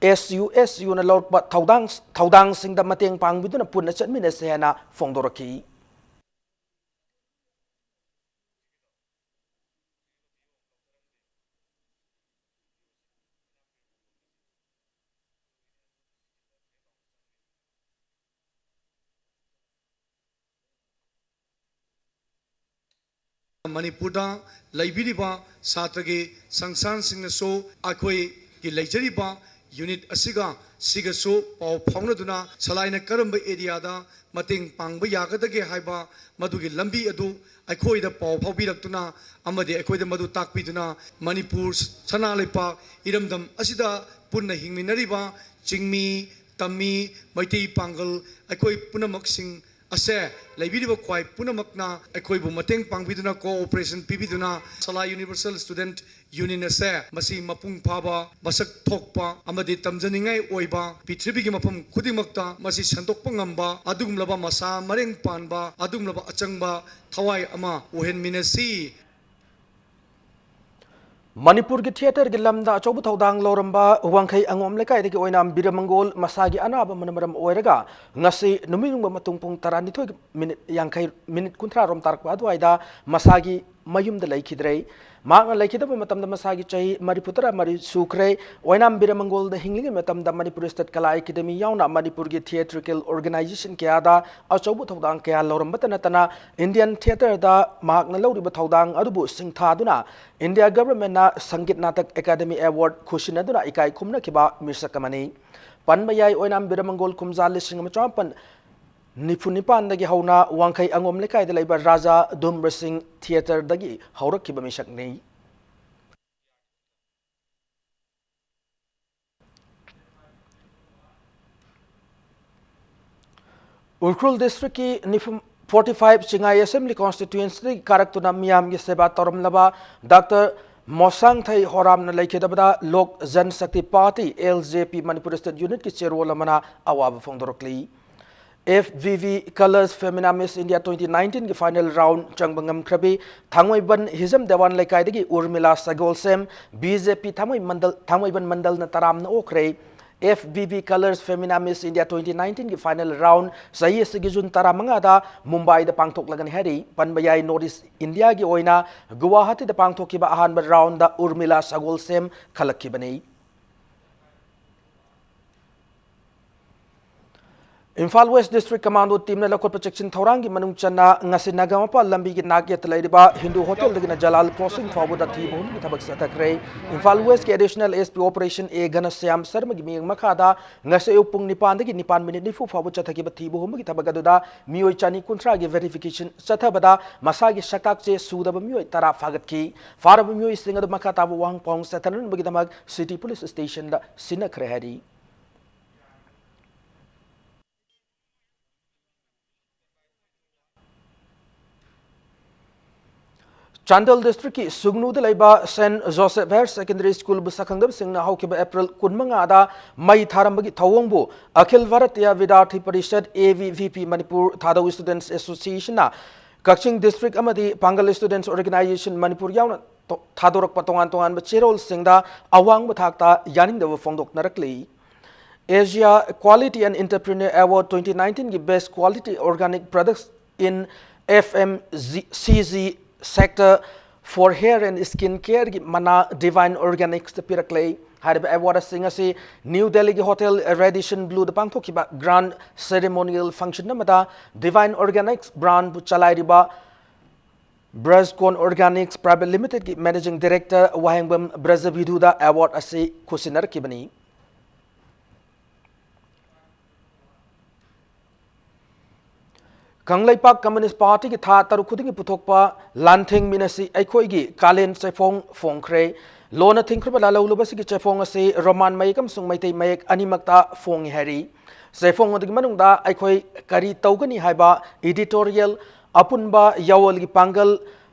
S U S U ꯅ ꯂꯧꯔꯛꯄ ꯊꯧꯗꯥꯡ, ꯊꯧꯗꯥꯡꯁꯤꯡꯗ ꯃꯇꯦꯡ ꯄꯥꯡꯕꯤꯗꯨꯅ ꯄꯨꯟꯅ ꯆꯠꯃꯤꯟꯅꯁꯤ ꯍꯥꯏꯅ ꯐꯣꯡꯗꯣꯔꯛꯈꯤ꯫ ꯃꯅꯤꯄꯨꯔꯗ ꯂꯩꯕꯤꯔꯤꯕ ꯁꯥꯇ꯭ꯔꯒꯤ ꯁꯪꯁꯊꯥꯟꯁꯤꯡꯅꯁꯨ ꯑꯩꯈꯣꯏꯒꯤ ꯂꯩꯖꯔꯤꯕ ꯌꯨꯅꯤꯠ ꯑꯁꯤꯒ ꯁꯤꯒꯁꯨ ꯄꯥꯎ ꯐꯥꯎꯅꯗꯨꯅ ꯁꯂꯥꯏꯅ ꯀꯔꯝꯕ ꯑꯦꯔꯤꯌꯥꯗ ꯃꯇꯦꯡ ꯄꯥꯡꯕ ꯌꯥꯒꯗꯒꯦ ꯍꯥꯏꯕ ꯃꯗꯨꯒꯤ ꯂꯝꯕꯤ ꯑꯗꯨ ꯑꯩꯈꯣꯏꯗ ꯄꯥꯎ ꯐꯥꯎꯕꯤꯔꯛꯇꯨꯅ ꯑꯃꯗꯤ ꯑꯩꯈꯣꯏꯗ ꯃꯗꯨ ꯇꯥꯛꯄꯤꯗꯨꯅ ꯃꯅꯤꯄꯨꯔ ꯁꯅꯥ ꯂꯩꯄꯥꯛ ꯏꯔꯝꯗꯝ ꯑꯁꯤꯗ ꯄꯨꯟꯅ ꯍꯤꯡꯃꯤꯟꯅꯔꯤꯕ ꯆꯤꯡꯃꯤ, ꯇꯝꯃꯤ, ꯃꯩꯇꯩ ꯄꯥꯡꯒꯜ ꯑꯩꯈꯣꯏ ꯄꯨꯝꯅꯃꯛꯁꯤꯡ ꯑꯁꯦ ꯂꯩꯕꯤꯔꯤꯕ ꯈ꯭ꯋꯥꯏ ꯄꯨꯝꯅꯃꯛꯅ ꯑꯩꯈꯣꯏꯕꯨ ꯃꯇꯦꯡ ꯄꯥꯡꯕꯤꯗꯨꯅ, ꯀꯣꯑꯣꯄꯔꯦꯁꯟ ꯄꯤꯕꯤꯗꯨꯅ ꯁꯂꯥꯏ ꯌꯨꯅꯤꯚꯔꯁꯦꯜ ꯁ꯭ꯇꯨꯗꯦꯟꯠ ꯌꯨꯅꯤꯌꯟ ꯑꯁꯦ ꯃꯁꯤ ꯃꯄꯨꯡ ꯐꯥꯕ, ꯃꯁꯛ ꯊꯣꯛꯄ ꯑꯃꯗꯤ ꯇꯝꯖꯅꯤꯡꯉꯥꯏ ꯑꯣꯏꯕ, ꯄ꯭ꯔꯤꯊꯤꯕꯤꯒꯤ ꯃꯐꯝ ꯈꯨꯗꯤꯡꯃꯛꯇ ꯃꯁꯤ ꯁꯟꯗꯣꯛꯄ ꯉꯝꯕ ꯑꯗꯨꯒꯨꯝꯂꯕ ꯃꯁꯥ ꯃꯔꯦꯡ ꯄꯥꯟꯕ ꯑꯗꯨꯒꯨꯝꯂꯕ ꯑꯆꯪꯕ ꯊꯋꯥꯏ ꯑꯃ ꯑꯣꯏꯍꯟꯃꯤꯟꯅꯁꯤ꯫ ꯃꯅꯤꯄꯨꯔꯒꯤ ꯊꯤꯌꯦꯇꯔꯒꯤ ꯂꯝꯗ ꯑꯆꯧꯕ ꯊꯧꯗꯥꯡ ꯂꯧꯔꯝꯕ ꯋꯥꯡꯈꯩ ꯑꯉꯣꯝ ꯂꯩꯀꯥꯏꯗꯒꯤ ꯑꯣꯏꯅꯥꯝ ꯕꯤꯔꯃꯪꯒꯣꯜ ꯃꯁꯥꯒꯤ ꯑꯅꯥꯕ ꯑꯃꯅ ꯃꯔꯝ ꯑꯣꯏꯔꯒ ꯉꯁꯤ ꯅꯨꯃꯤꯠ ꯌꯨꯡꯕ ꯃꯇꯨꯡ ꯄꯨꯡ ꯇꯔꯥꯅꯤꯊꯣꯏ ꯃꯤꯅꯤꯠ ꯌꯥꯡꯈꯩ, ꯃꯤꯅꯤꯠ ꯀꯨꯟꯊ꯭ꯔꯥ ꯔꯣꯝ ꯇꯥꯔꯛꯄ ꯑꯗꯨꯋꯥꯏꯗ ꯃꯁꯥꯒꯤ ꯃꯌꯨꯝꯗ ꯂꯩꯈꯤꯗ꯭ꯔꯦ꯫ ꯃꯍꯥꯛꯅ ꯂꯩꯈꯤꯗꯕ ꯃꯇꯝꯗ ꯃꯁꯥꯒꯤ ꯆꯍꯤ ꯃꯔꯤꯐꯨ ꯇꯔꯥ ꯃꯔꯤ ꯁꯨꯈ꯭ꯔꯦ꯫ ꯑꯣꯏꯅꯥꯝ ꯕꯤꯔꯃꯪꯒꯣꯜꯗ ꯍꯤꯡꯂꯤꯉꯩ ꯃꯇꯝꯗ ꯃꯅꯤꯄꯨꯔ ꯁ꯭ꯇꯦꯠ ꯀꯂꯥ ꯑꯦꯀꯥꯗꯦꯃꯤ ꯌꯥꯎꯅ ꯃꯅꯤꯄꯨꯔꯒꯤ ꯊꯤꯌꯦꯇ꯭ꯔꯤꯀꯦꯜ ꯑꯣꯔꯒꯅꯥꯏꯖꯦꯁꯟ ꯀꯌꯥꯗ ꯑꯆꯧꯕ ꯊꯧꯗꯥꯡ ꯀꯌꯥ ꯂꯧꯔꯝꯕꯇ ꯅꯠꯇꯅ ꯏꯟꯗꯤꯌꯟ ꯊꯤꯌꯦꯇꯔꯗ ꯃꯍꯥꯛꯅ ꯂꯧꯔꯤꯕ ꯊꯧꯗꯥꯡ ꯑꯗꯨꯕꯨ ꯁꯤꯡꯊꯥꯗꯨꯅ India ꯒꯚꯔꯟꯃꯦꯟꯠꯅ Sangeet Natak academy award ꯈꯨꯁꯤꯟꯅꯗꯨꯅ ꯏꯀꯥꯏ ꯈꯨꯝꯅꯈꯤꯕ ꯃꯤꯁꯛ ꯑꯃꯅꯤ꯫ ꯄꯟꯕ ꯌꯥꯏ, ꯑꯣꯏꯅꯥꯝ ꯕꯤꯔꯃꯪꯒꯣꯜ ꯀꯨꯝꯖꯥ ꯂꯤꯁꯤꯡ ꯑꯃ ꯆꯃꯥꯄꯟ ꯅꯤꯐꯨ ꯅꯤꯄꯥꯟꯗꯒꯤ ꯍꯧꯅ ꯋꯥꯡꯈꯩ ꯑꯉꯣꯝ ꯂꯩꯀꯥꯏꯗ ꯂꯩꯕ ꯔꯥꯖꯥ ꯙꯨꯝꯕ꯭ꯔ ꯁꯤꯡ ꯊꯤꯌꯦꯇꯔꯗꯒꯤ ꯍꯧꯔꯛꯈꯤꯕ ꯃꯤꯁꯛꯅꯤ꯫ ꯎꯈ꯭ꯔꯨꯜ ꯗꯤꯁꯇ꯭ꯔꯤꯛꯀꯤ ꯅꯤꯐꯨ, ꯐꯣꯔꯇꯤ ꯐꯥꯏꯚ ꯆꯤꯡꯉꯥꯏ ꯑꯦꯁꯦꯝꯕ꯭ꯂꯤ ꯀꯣꯟꯁꯇꯤꯇ꯭ꯋꯦꯟꯁꯤꯗꯒꯤ ꯀꯥꯔꯛꯇꯨꯅ ꯃꯤꯌꯥꯝꯒꯤ ꯁꯦꯕꯥ ꯇꯧꯔꯝꯂꯕ ꯗꯥꯛꯇꯔ ꯃꯣꯁꯥꯡꯊꯩ ꯍꯣꯔꯥꯝꯅ ꯂꯩꯈꯤꯗꯕꯗ ꯂꯣꯛ ꯖꯟ ꯁꯛꯇꯤ ꯄꯥꯔꯇꯤ, ꯑꯦꯜ ꯖꯦ ꯄꯤ, ꯃꯅꯤꯄꯨꯔ ꯁ꯭ꯇꯦꯠ ꯌꯨꯅꯤꯠꯀꯤ ꯆꯦꯔꯣꯜ ꯑꯃꯅ ꯑꯋꯥꯕ ꯐꯣꯡꯗꯣꯔꯛꯂꯤ꯫ ꯑꯦꯐ ꯚꯤ ꯚꯤ ꯀꯂꯔꯁ ꯐꯦꯃꯤꯅꯥ ꯃꯤꯁ ꯏꯟꯗꯤꯌꯥ ꯇ꯭ꯋꯦꯟꯇꯤ ꯅꯥꯏꯟꯇꯤꯟꯒꯤ ꯐꯥꯏꯅꯦꯜ ꯔꯥꯎꯟ ꯆꯪꯕ ꯉꯝꯈ꯭ꯔꯕꯤ ꯊꯥꯡꯃꯩꯕꯟ ꯍꯤꯖꯝ ꯗꯦꯋꯥꯟ ꯂꯩꯀꯥꯏꯗꯒꯤ ꯎꯔꯃꯤꯂꯥ ꯁꯒꯣꯜꯁꯦꯝ, ꯕꯤ ꯖꯦ ꯄꯤ ꯊꯥꯡꯃꯩ ꯃꯟꯗꯜ, ꯊꯥꯡꯃꯩꯕꯟ ꯃꯟꯗꯜꯅ ꯇꯔꯥꯝꯅ ꯑꯣꯛꯈ꯭ꯔꯦ꯫ ꯑꯦꯐ ꯚꯤ ꯚꯤ ꯀꯂꯔꯁ ꯐꯦꯃꯤꯅꯥ ꯃꯤꯁ ꯏꯟꯗꯤꯌꯥ ꯇ꯭ꯋꯦꯟꯇꯤ ꯅꯥꯏꯟꯇꯤꯟꯒꯤ ꯐꯥꯏꯅꯦꯜ ꯔꯥꯎꯟ ꯆꯍꯤ ꯑꯁꯤꯒꯤ ꯖꯨꯟ ꯇꯔꯥꯃꯉꯥꯗ ꯃꯨꯝꯕꯥꯏꯗ ꯄꯥꯡꯊꯣꯛꯂꯒꯅꯤ ꯍꯥꯏꯔꯤ꯫ ꯄꯟꯕ ꯌꯥꯏ, ꯅꯣꯔꯠ ꯏꯁ ꯏꯟꯗꯤꯌꯥꯒꯤ ꯑꯣꯏꯅ ꯒꯨꯋꯥꯍꯥꯇꯤꯗ ꯄꯥꯡꯊꯣꯛꯈꯤꯕ ꯑꯍꯥꯟꯕ ꯔꯥꯎꯟꯗ ꯎꯔꯃꯤꯂꯥ ꯁꯒꯣꯜꯁꯦꯝ ꯈꯜꯂꯛꯈꯤꯕꯅꯤ꯫ ꯏꯝꯐꯥꯜ ꯋꯦꯁ ꯗꯤꯁꯇ꯭ꯔꯤꯛ ꯀꯃꯥꯟꯗꯣ ꯇꯤꯝꯅ ꯂꯧꯈꯠꯄ ꯆꯦꯛꯁꯤꯟ ꯊꯧꯔꯥꯡꯒꯤ ꯃꯅꯨꯡ ꯆꯟꯅ ꯉꯁꯤ ꯅꯥꯒꯥꯃꯄꯥꯜ ꯂꯝꯕꯤꯒꯤ ꯅꯥꯛ ꯌꯦꯠꯇ ꯂꯩꯔꯤꯕ ꯍꯤꯟꯗꯨ ꯍꯣꯇꯦꯜꯗꯒꯤꯅ ꯖꯂꯥꯜ ꯀ꯭ꯔꯣꯁꯤꯡ ꯐꯥꯎꯕꯗ ꯊꯤꯕ ꯍꯨꯝꯕꯒꯤ ꯊꯕꯛ ꯆꯠꯊꯈ꯭ꯔꯦ꯫ ꯏꯝꯐꯥꯜ ꯋꯦꯁꯀꯤ ꯑꯦꯗꯤꯁꯅꯦꯜ ꯑꯦꯁ ꯄꯤ ꯑꯣꯄꯔꯦꯁꯟ ꯑꯦ ꯘꯅꯁ꯭ꯌꯥꯝ ꯁꯔꯃꯒꯤ ꯃꯤꯠꯌꯦꯡ ꯃꯈꯥꯗ ꯉꯁꯤ ꯑꯌꯨꯛ ꯄꯨꯡ ꯅꯤꯄꯥꯟꯗꯒꯤ ꯅꯤꯄꯥꯟ ꯃꯤꯅꯤꯠ ꯅꯤꯐꯨ ꯐꯥꯎꯕ ꯆꯠꯊꯈꯤꯕ ꯊꯤꯕ ꯍꯨꯝꯕꯒꯤ ꯊꯕꯛ ꯑꯗꯨꯗ ꯃꯤꯑꯣꯏ ꯆꯅꯤ ꯀꯨꯟꯊ꯭ꯔꯥꯒꯤ ꯚꯦꯔꯤꯐꯤꯀꯦꯁꯟ ꯆꯠꯊꯕꯗ ꯃꯁꯥꯒꯤ ꯁꯛꯇꯥꯛ ꯆꯦ ꯁꯨꯗꯕ ꯃꯤꯑꯣꯏ ꯇꯔꯥ ꯐꯥꯒꯠꯈꯤ꯫ ꯐꯥꯔꯕ ꯃꯤꯑꯣꯏꯁꯤꯡ ꯑꯗꯨ ꯃꯈꯥ ꯇꯥꯕ ꯋꯥꯍꯪ ꯄꯥꯎꯍꯪ ꯆꯠꯊꯅꯅꯕꯒꯤꯗꯃꯛ ꯁꯤꯇꯤ ꯄꯨꯂꯤꯁ ꯁ꯭ꯇꯦꯁꯟꯗ ꯁꯤꯟꯅꯈ꯭ꯔꯦ ꯍꯥꯏꯔꯤ꯫ ꯆꯥꯟꯗꯦꯜ ꯗꯤꯁꯇ꯭ꯔꯤꯛꯀꯤ ꯁꯨꯒꯅꯨꯗ ꯂꯩꯕ ꯁꯦꯟꯠ ꯖꯣꯁꯦꯐ ꯍꯥꯌꯔ ꯁꯦꯀꯦꯟꯗꯔꯤ ꯁ꯭ꯀꯨꯜꯕꯨ ꯁꯛꯈꯪꯗꯕꯁꯤꯡꯅ ꯍꯧꯈꯤꯕ ꯑꯦꯄ꯭ꯔꯤꯜ ꯀꯨꯟꯃꯉꯥꯗ ꯃꯩ ꯊꯥꯔꯝꯕꯒꯤ ꯊꯧꯑꯣꯡꯕꯨ Akhil Bharatiya Vidyarthi Parishad, A B V P, Manipur ꯊꯥꯗꯧ ꯁ꯭ꯇꯨꯗꯦꯟꯠꯁ ꯑꯦꯁꯣꯁꯤꯌꯦꯁꯟꯅ ꯀꯛꯆꯤꯡ ꯗꯤꯁꯇ꯭ꯔꯤꯛ ꯑꯃꯗꯤ ꯄꯥꯡꯒꯜ ꯁ꯭ꯇꯨꯗꯦꯟꯠꯁ ꯑꯣꯔꯒꯅꯥꯏꯖꯦꯁꯟ ꯃꯅꯤꯄꯨꯔ ꯌꯥꯎꯅ ꯇꯣ-, ꯊꯥꯗꯣꯔꯛꯄ ꯇꯣꯉꯥꯟ ꯇꯣꯉꯥꯟꯕ ꯆꯦꯔꯣꯜꯁꯤꯡꯗ ꯑꯋꯥꯡꯕ ꯊꯥꯛꯇ ꯌꯥꯅꯤꯡꯗꯕ ꯐꯣꯡꯗꯣꯛꯅꯔꯛꯂꯤ꯫ Asia Quality and Entrepreneur Award twenty nineteenꯒꯤ Best Quality Organic Products in F M C G Sector for Hair and Skin Careꯒꯤ ꯃꯅꯥ Divine Organicsꯇ ꯄꯤꯔꯛꯂꯦ꯫ ꯍꯥꯏꯔꯤꯕ ꯑꯦꯋꯥꯔꯗꯁꯤꯡ ꯑꯁꯤ ꯅ꯭ꯌꯨ ꯗꯦꯜꯂꯤꯒꯤ ꯍꯣꯇꯦꯜ ꯔꯦꯗꯤꯁꯟ ꯕ꯭ꯂꯨꯗ ꯄꯥꯡꯊꯣꯛꯈꯤꯕ ꯒ꯭ꯔꯥꯟ ꯁꯦꯔꯦꯃꯣꯅꯤꯌꯦꯜ ꯐꯪꯁꯟ ꯑꯃꯗ Divine Organics ꯕ꯭ꯔꯥꯟꯕꯨ ꯆꯂꯥꯏꯔꯤꯕ ꯕ꯭ꯔꯖꯀꯣꯟ ꯑꯣꯔꯒꯥꯅꯤꯛꯁ ꯄ꯭ꯔꯥꯏꯚꯦꯠ ꯂꯤꯃꯤꯇꯦꯗꯀꯤ ꯃꯦꯅꯦꯖꯤꯡ ꯗꯥꯏꯔꯦꯛꯇꯔ ꯋꯥꯍꯦꯡꯕꯝ ꯕ꯭ꯔꯖꯕꯤꯙꯨꯗ ꯑꯦꯋꯥꯔꯗ ꯑꯁꯤ ꯈꯨꯠꯁꯤꯟꯅꯔꯛꯈꯤꯕꯅꯤ꯫ ꯀꯪꯂꯩꯄꯥꯛ ꯀꯝꯌꯨꯅꯤꯁ꯭ꯠ ꯄꯥꯔꯇꯤꯒꯤ ꯊꯥ ꯇꯔꯨꯛ ꯈꯨꯗꯤꯡꯒꯤ ꯄꯨꯊꯣꯛꯄ ꯂꯥꯟꯊꯦꯡ ꯃꯤꯠ ꯑꯁꯤ ꯑꯩꯈꯣꯏꯒꯤ ꯀꯥꯂꯦꯟ ꯆꯩꯐꯣꯡ ꯐꯣꯡꯈ꯭ꯔꯦ꯫ ꯂꯣꯟꯅ ꯊꯤꯡꯈ꯭ꯔꯕ ꯂꯥꯜꯍꯧꯂꯨꯕꯁꯤꯒꯤ ꯆꯩꯐꯣꯡ ꯑꯁꯤ ꯔꯣꯃꯥꯟ ꯃꯌꯦꯛ ꯑꯃꯁꯨꯡ ꯃꯩꯇꯩ ꯃꯌꯦꯛ ꯑꯅꯤꯃꯛꯇ ꯐꯣꯡꯉꯤ ꯍꯥꯏꯔꯤ꯫ ꯆꯩꯐꯣꯡ ꯑꯗꯨꯒꯤ ꯃꯅꯨꯡꯗ ꯑꯩꯈꯣꯏ ꯀꯔꯤ ꯇꯧꯒꯅꯤ ꯍꯥꯏꯕ ꯏꯗꯤꯇꯣꯔꯤꯌꯦꯜ, ꯑꯄꯨꯟꯕ ꯌꯥꯑꯣꯜꯒꯤ ꯄꯥꯡꯒꯜ,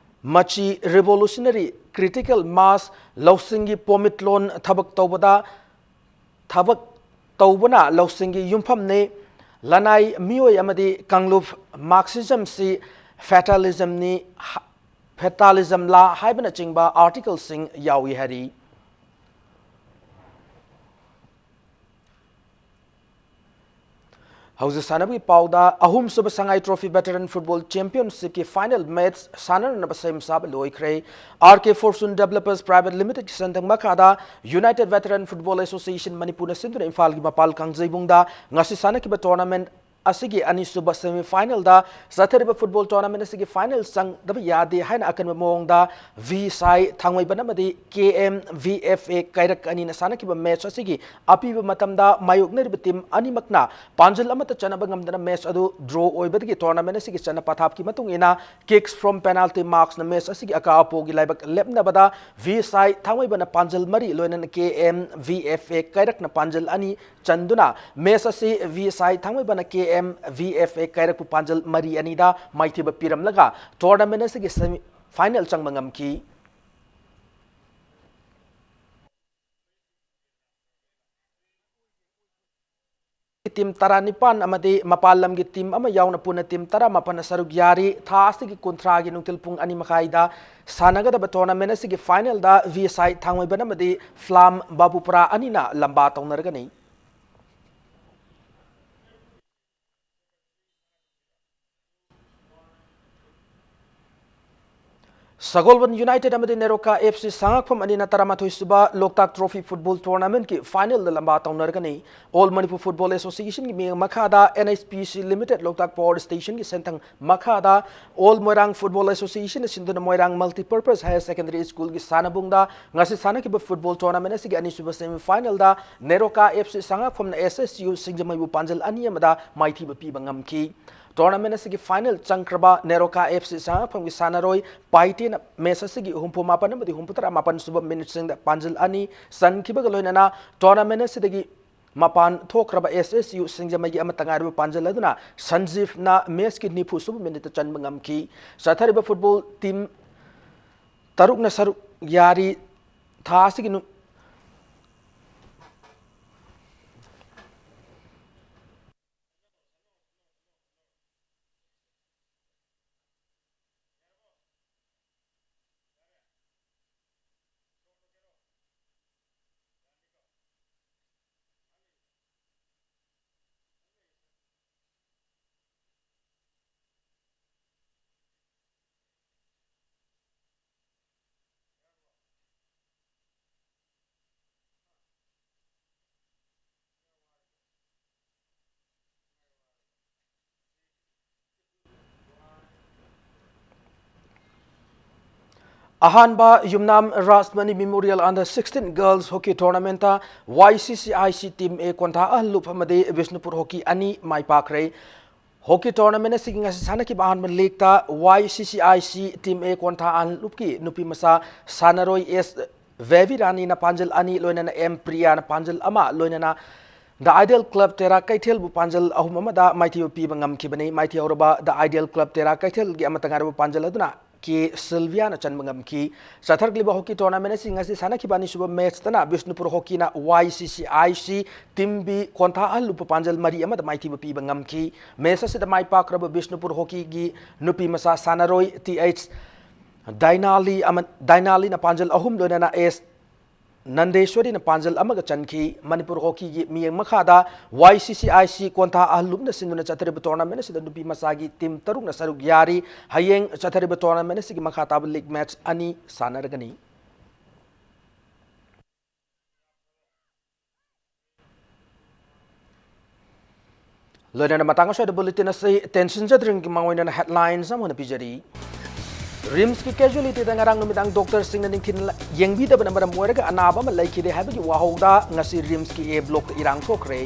ꯃꯆꯤ, ꯔꯤꯚꯣꯂꯨꯁꯅꯔꯤ, ꯀ꯭ꯔꯤꯇꯤꯀꯦꯜ ꯃꯥꯁ, ꯂꯧꯁꯤꯡꯒꯤ ꯄꯣꯃꯤꯠꯂꯣꯟ, ꯊꯕꯛ ꯇꯧꯕꯗ ꯊꯕꯛ ꯇꯧꯕꯅ ꯂꯧꯁꯤꯡꯒꯤ ꯌꯨꯝꯐꯝꯅꯤ꯫ ꯂꯅꯥꯏ ꯃꯤꯑꯣꯏ ꯑꯃꯗꯤ ꯀꯥꯡꯂꯨꯞ, ꯃꯥꯔꯛꯁꯤꯖꯝꯁꯤ ꯐꯦꯇꯥꯂꯤꯖꯝꯅꯤ, ꯍ-, ꯐꯦꯇꯥꯂꯤꯖꯝꯂꯥ ꯍꯥꯏꯕꯅꯆꯤꯡꯕ ꯑꯥꯔꯇꯤꯀꯜꯁꯤꯡ ꯌꯥꯎꯏ ꯍꯥꯏꯔꯤ꯫ ꯍꯧꯖꯤꯛ ꯁꯥꯟꯅꯕꯒꯤ ꯄꯥꯎꯗ, ꯑꯍꯨꯝꯁꯨꯕ ꯁꯉꯥꯏ ꯇ꯭ꯔꯣꯐꯤ ꯚꯦꯇꯔꯟ ꯐꯨꯠꯕꯣꯜ ꯆꯦꯝꯄꯤꯌꯟꯁꯤꯞꯀꯤ ꯐꯥꯏꯅꯦꯜ ꯃꯦꯆ ꯁꯥꯟꯅꯅꯕ ꯁꯦꯝ ꯁꯥꯕ ꯂꯣꯏꯈ꯭ꯔꯦ꯫ ꯑꯥꯔ ꯀꯦ ꯐꯣꯔꯆꯨꯟ ꯗꯦꯕꯂꯞꯄꯔꯁ ꯄ꯭ꯔꯥꯏꯚꯦꯠ ꯂꯤꯃꯤꯇꯦꯗꯀꯤ ꯁꯦꯟꯊꯪ ꯃꯈꯥꯗ ꯌꯨꯅꯥꯏꯇꯦꯗ ꯚꯦꯇꯔꯟ ꯐꯨꯠꯕꯣꯜ ꯑꯦꯁꯣꯁꯤꯌꯦꯁꯟ ꯃꯅꯤꯄꯨꯔꯅ ꯁꯤꯟꯗꯨꯅ ꯏꯝꯐꯥꯜꯒꯤ ꯃꯄꯥꯜ ꯀꯥꯡꯖꯩꯕꯨꯡꯗ ꯉꯁꯤ ꯁꯥꯟꯅꯈꯤꯕ ꯇꯣꯔꯅꯥꯃꯦꯟꯠ ꯑꯁꯤꯒꯤ ꯑꯅꯤꯁꯨꯕ ꯁꯦꯃꯤ ꯐꯥꯏꯅꯦꯜꯗ ꯆꯠꯊꯔꯤꯕ ꯐꯨꯠꯕꯣꯜ ꯇꯣꯔꯅꯥꯃꯦꯟꯠ ꯑꯁꯤꯒꯤ ꯐꯥꯏꯅꯦꯜ ꯆꯪꯗꯕ ꯌꯥꯗꯦ ꯍꯥꯏꯅ ꯑꯀꯟꯕ ꯃꯑꯣꯡꯗ ꯚꯤ ꯁꯥꯏ ꯊꯥꯡꯃꯩꯕꯟ ꯑꯃꯗꯤ ꯀꯦ ꯑꯦꯝ ꯚꯤ ꯑꯦꯐ ꯑꯦ ꯀꯩꯔꯛ ꯑꯅꯤꯅ ꯁꯥꯟꯅꯈꯤꯕ ꯃꯦꯆ ꯑꯁꯤꯒꯤ ꯑꯄꯤꯕ ꯃꯇꯝꯗ ꯃꯥꯌꯣꯛꯅꯔꯤꯕ ꯇꯤꯝ ꯑꯅꯤꯃꯛꯅ ꯄꯥꯟꯖꯤꯜ ꯑꯃꯠꯇ ꯆꯟꯅꯕ ꯉꯝꯗꯅ ꯃꯦꯆ ꯑꯗꯨ ꯗ꯭ꯔꯣ ꯑꯣꯏꯕꯗꯒꯤ ꯇꯣꯔꯅꯥꯃꯦꯟꯠ ꯑꯁꯤꯒꯤ ꯆꯠꯅ ꯄꯊꯥꯞꯀꯤ ꯃꯇꯨꯡ ꯏꯟꯅ kicks from penalty marksꯅ ꯃꯦꯆ ꯑꯁꯤꯒꯤ ꯑꯀꯥ ꯑꯄꯣꯒꯤ ꯂꯥꯏꯕꯛ ꯂꯦꯞꯅꯕꯗ ꯚꯤ ꯁꯥꯏ ꯊꯥꯡꯃꯩꯕꯟꯅ ꯄꯥꯟꯖꯤꯜ ꯃꯔꯤ, ꯂꯣꯏꯅꯅ ꯀꯦ ꯑꯦꯝ ꯚꯤ ꯑꯦꯐ ꯑꯦ ꯀꯩꯔꯛꯅ ꯄꯥꯟꯖꯤꯜ ꯑꯅꯤ ꯆꯟꯗꯨꯅ ꯃꯦꯆ ꯑꯁꯤ ꯚꯤ ꯁꯥꯏ ꯊꯥꯡꯃꯩꯕꯟꯅ ꯀꯦ ꯑꯦꯝ ꯚꯤ ꯑꯦꯐ ꯑꯦ ꯀꯩꯔꯛꯄꯨ ꯄꯥꯟꯖꯤꯜ ꯃꯔꯤ ꯑꯅꯤꯗ ꯃꯥꯏꯊꯤꯕ ꯄꯤꯔꯝꯂꯒ ꯇꯣꯔꯅꯥꯃꯦꯟꯠ ꯑꯁꯤꯒꯤ ꯁꯦꯃꯤ ꯐꯥꯏꯅꯦꯜ ꯆꯪꯕ ꯉꯝꯈꯤ꯫ ꯇꯤꯝ ꯇꯔꯥꯅꯤꯄꯥꯟ ꯑꯃꯗꯤ ꯃꯄꯥꯟ ꯂꯝꯒꯤ ꯇꯤꯝ ꯑꯃ ꯌꯥꯎꯅ ꯄꯨꯟꯅ ꯇꯤꯝ ꯇꯔꯥꯃꯥꯄꯟꯅ ꯁꯔꯨꯛ ꯌꯥꯔꯤ꯫ ꯊꯥ ꯑꯁꯤꯒꯤ ꯀꯨꯟꯊ꯭ꯔꯥꯒꯤ ꯅꯨꯡꯊꯤꯜ ꯄꯨꯡ ꯑꯅꯤ ꯃꯈꯥꯏꯗ ꯁꯥꯟꯅꯒꯗꯕ ꯇꯣꯔꯅꯥꯃꯦꯟꯠ ꯑꯁꯤꯒꯤ ꯐꯥꯏꯅꯦꯜꯗ ꯚꯤ ꯁꯥꯏ ꯊꯥꯡꯃꯩꯕꯟ ꯑꯃꯗꯤ ꯐ꯭ꯂꯥꯝ ꯕꯥꯕꯨꯄꯨꯔꯥ ꯑꯅꯤꯅ ꯂꯝꯕꯥ ꯇꯧꯅꯔꯒꯅꯤ꯫ ꯁꯒꯣꯜꯕꯟ ꯌꯨꯅꯥꯏꯇꯦꯗ ꯑꯃꯗꯤ ꯅꯦꯔꯣꯀꯥ ꯑꯦꯐ ꯁꯤ ꯁꯉꯥꯛꯐꯝ ꯑꯅꯤꯅ ꯇꯔꯥꯃꯥꯊꯣꯏ ꯁꯨꯕ ꯂꯣꯛꯇꯥꯛ ꯇ꯭ꯔꯣꯐꯤ ꯐꯨꯠꯕꯣꯜ ꯇꯣꯔꯅꯥꯃꯦꯟꯠꯀꯤ ꯐꯥꯏꯅꯦꯜꯗ ꯂꯝꯕꯥ ꯇꯧꯅꯔꯒꯅꯤ꯫ ꯑꯣꯜ ꯃꯅꯤꯄꯨꯔ ꯐꯨꯠꯕꯣꯜ ꯑꯦꯁꯣꯁꯤꯌꯦꯁꯟꯒꯤ ꯃꯤꯠꯌꯦꯡ ꯃꯈꯥꯗ ꯑꯦꯟ ꯑꯩꯆ ꯄꯤ ꯁꯤ ꯂꯤꯃꯤꯇꯦꯗ ꯂꯣꯛꯇꯥꯛ ꯄꯥꯋꯔ ꯁ꯭ꯇꯦꯁꯟꯒꯤ ꯁꯦꯟꯊꯪ ꯃꯈꯥꯗ ꯑꯣꯜ ꯃꯣꯏꯔꯥꯡ ꯐꯨꯠꯕꯣꯜ ꯑꯦꯁꯣꯁꯤꯌꯦꯁꯟꯅ ꯁꯤꯟꯗꯨꯅ ꯃꯣꯏꯔꯥꯡ ꯃꯜꯇꯤꯄꯔꯄꯁ ꯍꯥꯌꯔ ꯁꯦꯀꯦꯟꯗꯔꯤ ꯁ꯭ꯀꯨꯜꯒꯤ ꯁꯥꯟꯅꯕꯨꯡꯗ ꯉꯁꯤ ꯁꯥꯟꯅꯈꯤꯕ ꯐꯨꯠꯕꯣꯜ ꯇꯣꯔꯅꯥꯃꯦꯟꯠ ꯑꯁꯤꯒꯤ ꯑꯅꯤꯁꯨꯕ ꯁꯦꯃꯤ ꯐꯥꯏꯅꯦꯜꯗ ꯅꯦꯔꯣꯀꯥ ꯑꯦꯐ ꯁꯤ ꯁꯉꯥꯛꯐꯝꯅ ꯑꯦꯁ ꯑꯦꯁ ꯌꯨ ꯁꯤꯡꯖꯃꯩꯕꯨ ꯄꯥꯟꯖꯜ ꯑꯅꯤ ꯑꯃꯗ ꯃꯥꯏꯊꯤꯕ ꯄꯤꯕ ꯉꯝꯈꯤ꯫ ꯇꯣꯔꯅꯥꯃꯦꯟꯠ ꯑꯁꯤꯒꯤ ꯐꯥꯏꯅꯦꯜ ꯆꯪꯈ꯭ꯔꯕ ꯅꯦꯔꯣꯀꯥ ꯑꯦꯐ ꯁꯤ ꯁꯉꯥꯛꯐꯝꯒꯤ ꯁꯥꯟꯅꯔꯣꯏ ꯄꯥꯏꯇꯦꯅ ꯃꯦꯆ ꯑꯁꯤꯒꯤ ꯍꯨꯝꯐꯨ ꯃꯥꯄꯟ ꯑꯃꯗꯤ ꯍꯨꯝꯐꯨꯇꯔꯥ ꯃꯥꯄꯟ ꯁꯨꯕ ꯃꯤꯅꯤꯠꯁꯤꯡꯗ ꯄꯥꯟꯖꯤꯜ ꯑꯅꯤ ꯆꯟꯈꯤꯕꯒ ꯂꯣꯏꯅꯅ ꯇꯣꯔꯅꯥꯃꯦꯟꯠ ꯑꯁꯤꯗꯒꯤ ꯃꯄꯥꯟ ꯊꯣꯛꯈ꯭ꯔꯕ ꯑꯦꯁ ꯑꯦꯁ ꯌꯨ ꯁꯤꯡꯖꯃꯩꯒꯤ ꯑꯃꯠꯇ ꯉꯥꯏꯔꯕ ꯄꯥꯟꯖꯤꯜ ꯑꯗꯨꯅ ꯁꯟꯖꯤꯞꯅ ꯃꯦꯆꯀꯤ ꯅꯤꯐꯨ ꯁꯨꯕ ꯃꯤꯅꯤꯠꯇ ꯆꯟꯕ ꯉꯝꯈꯤ꯫ ꯆꯠꯊꯔꯤꯕ ꯐꯨꯠꯕꯣꯜ ꯇꯤꯝ ꯇꯔꯨꯛꯅ ꯁꯔꯨꯛ ꯌꯥꯔꯤ꯫ ꯊꯥ ꯑꯁꯤꯒꯤ ꯅꯨ-, ꯑꯍꯥꯟꯕ ꯌꯨꯝꯅꯥꯝ Rajmani Memorial Under sixteen Girls Hockey Tournamentꯇ Y C C I C Team A ꯀꯣꯟꯊꯥ ꯑꯍꯜ ꯂꯨꯞ ꯑꯃꯗꯤ ꯕꯤꯁꯅꯨꯄꯨꯔ Hockey ꯑꯅꯤ ꯃꯥꯏ ꯄꯥꯛꯈ꯭ꯔꯦ꯫ Hockey tournament ꯑꯁꯤꯒꯤ ꯉꯁꯤ ꯁꯥꯟꯅꯈꯤꯕ ꯑꯍꯥꯟꯕ ꯂꯤꯒꯇ Y C C I C Team A ꯀꯣꯟꯊꯥ ꯑꯍꯜ ꯂꯨꯞꯀꯤ ꯅꯨꯄꯤ ꯃꯆꯥ ꯁꯥꯟꯅꯔꯣꯏ ꯑꯦꯁ ꯕꯦꯕꯤ ꯔꯥꯅꯤꯅ ꯄꯥꯟꯖꯜ ꯑꯅꯤ, ꯂꯣꯏꯅꯅ ꯑꯦꯝ ꯄ꯭ꯔꯤꯌꯥꯅ ꯄꯥꯟꯖꯜ ꯑꯃ, ꯂꯣꯏꯅꯅ The Ideal Club ꯇꯦꯔꯥ ꯀꯩꯊꯦꯜꯕꯨ ꯄꯥꯟꯖꯜ ꯑꯍꯨꯝ ꯑꯃꯗ ꯃꯥꯏꯊꯤꯕ ꯄꯤꯕ ꯉꯝꯈꯤꯕꯅꯤ꯫ ꯃꯥꯏꯊꯤꯍꯧꯔꯕ The Ideal Club ꯇꯦꯔꯥ ꯀꯩꯊꯦꯜꯒꯤ ꯑꯃꯠꯇ ꯉꯥꯏꯔꯕ ꯄꯥꯟꯖꯜ ꯑꯗꯨꯅ ꯀꯦ ꯁꯤꯜꯚꯤꯌꯥꯅ ꯆꯟꯕ ꯉꯝꯈꯤ꯫ ꯆꯠꯊꯔꯛꯂꯤꯕ hockey tournament ꯑꯁꯤ ꯉꯁꯤ ꯁꯥꯟꯅꯈꯤꯕ ꯑꯅꯤꯁꯨꯕ matchꯇꯅ Bishnupur Hockeyꯅ Y C C I C Team B ꯀꯣꯟꯊꯥ ꯑꯍꯜ ꯂꯨꯞꯄ ꯄꯥꯟꯖꯜ ꯃꯔꯤ ꯑꯃꯗ ꯃꯥꯏꯊꯤꯕ ꯄꯤꯕ ꯉꯝꯈꯤ꯫ Match ꯑꯁꯤꯗ ꯃꯥꯏ ꯄꯥꯛꯈ꯭ꯔꯕ ꯕꯤꯁꯅꯨꯄꯨꯔ Hockeyꯒꯤ ꯅꯨꯄꯤ ꯃꯆꯥ ꯁꯥꯟꯅꯔꯣꯏ ꯇꯤ ꯑꯩꯆ ꯗꯥꯏꯅꯥꯂꯤ ꯑꯃ, ꯗꯥꯏꯅꯥꯂꯤꯅ ꯄꯥꯟꯖꯜ ꯑꯍꯨꯝ, ꯂꯣꯏꯅꯅ ꯑꯦꯁ ꯅꯟꯗꯦꯁ꯭ꯋꯔꯤꯅ ꯄꯥꯟꯖꯜ ꯑꯃꯒ ꯆꯟꯈꯤ꯫ ꯃꯅꯤꯄꯨꯔ Hockeyꯒꯤ ꯃꯤꯠꯌꯦꯡ ꯃꯈꯥꯗ Y C C I C ꯀꯣꯟꯊꯥ ꯑꯍꯜ ꯂꯨꯞꯅ ꯁꯤꯟꯗꯨꯅ ꯆꯠꯊꯔꯤꯕ tournament ꯑꯁꯤꯗ ꯅꯨꯄꯤ ꯃꯆꯥꯒꯤ team ꯇꯔꯨꯛꯅ ꯁꯔꯨꯛ ꯌꯥꯔꯤ꯫ ꯍꯌꯦꯡ ꯆꯠꯊꯔꯤꯕ tournament ꯑꯁꯤꯒꯤ ꯃꯈꯥ ꯇꯥꯕ league match ꯑꯅꯤ ꯁꯥꯟꯅꯔꯒꯅꯤ꯫ ꯂꯣꯏꯅꯅ ꯃꯇꯥꯡ ꯑꯁ꯭ꯋꯥꯏꯗ bulletin ꯑꯁꯤ ꯇꯦꯟꯁꯤꯟꯖꯗ꯭ꯔꯤꯉꯩꯒꯤ ꯃꯥꯡꯑꯣꯏꯅꯅ headlines ꯑꯃ ꯑꯣꯏꯅ ꯄꯤꯖꯔꯤ꯫ RIMSꯀꯤ casualityꯗ ꯉꯔꯥꯡ ꯅꯨꯃꯤꯗꯥꯡ doctorꯁꯤꯡꯅ ꯅꯤꯡꯊꯤꯅ ꯌꯦꯡꯕꯤꯗꯕꯅ ꯃꯔꯝ ꯑꯣꯏꯔꯒ ꯑꯅꯥꯕ ꯑꯃ ꯂꯩꯈꯤꯗꯦ ꯍꯥꯏꯕꯒꯤ ꯋꯥꯍꯧꯗ ꯉꯁꯤ RIMSꯀꯤ A blockꯇ ꯏꯔꯥꯡ ꯊꯣꯛꯈ꯭ꯔꯦ꯫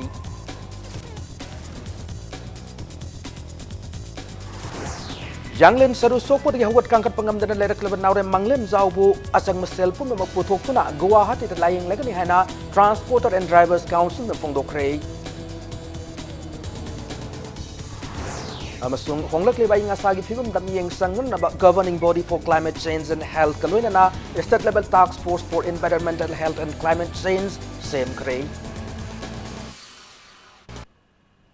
ꯌꯥꯡꯂꯦꯟ ꯁꯔꯨ ꯁꯣꯛꯄꯗꯒꯤ ꯍꯧꯒꯠ ꯀꯥꯡꯈꯠꯄ ꯉꯝꯗꯅ ꯂꯩꯔꯛꯂꯕ ꯅꯥꯎꯔꯦꯝ ꯃꯪꯂꯦꯝꯖꯥꯎꯕꯨ ꯑꯆꯪꯕ ꯁꯦꯜ ꯄꯨꯝꯅꯃꯛ ꯄꯨꯊꯣꯛꯇꯨꯅ ꯒꯨꯋꯥꯍꯥꯇꯤꯗ ꯂꯥꯌꯦꯡꯂꯒꯅꯤ ꯍꯥꯏꯅ Transporter and Drivers Councilꯅ ꯐꯣꯡꯗꯣꯛꯈ꯭ꯔꯦ꯫ ꯑꯃꯁꯨꯡ ꯍꯣꯡꯂꯛꯂꯤꯕ ꯑꯏꯪ ꯑꯁꯥꯒꯤ ꯐꯤꯕꯝꯗ ꯃꯤꯠꯌꯦꯡ ꯆꯪꯅꯅꯕ Governing Body for Climate Change and Healthꯀ ꯂꯣꯏꯅꯅ State Level Task Force for Environmental Health and Climate Change ꯁꯦꯝꯈ꯭ꯔꯦ꯫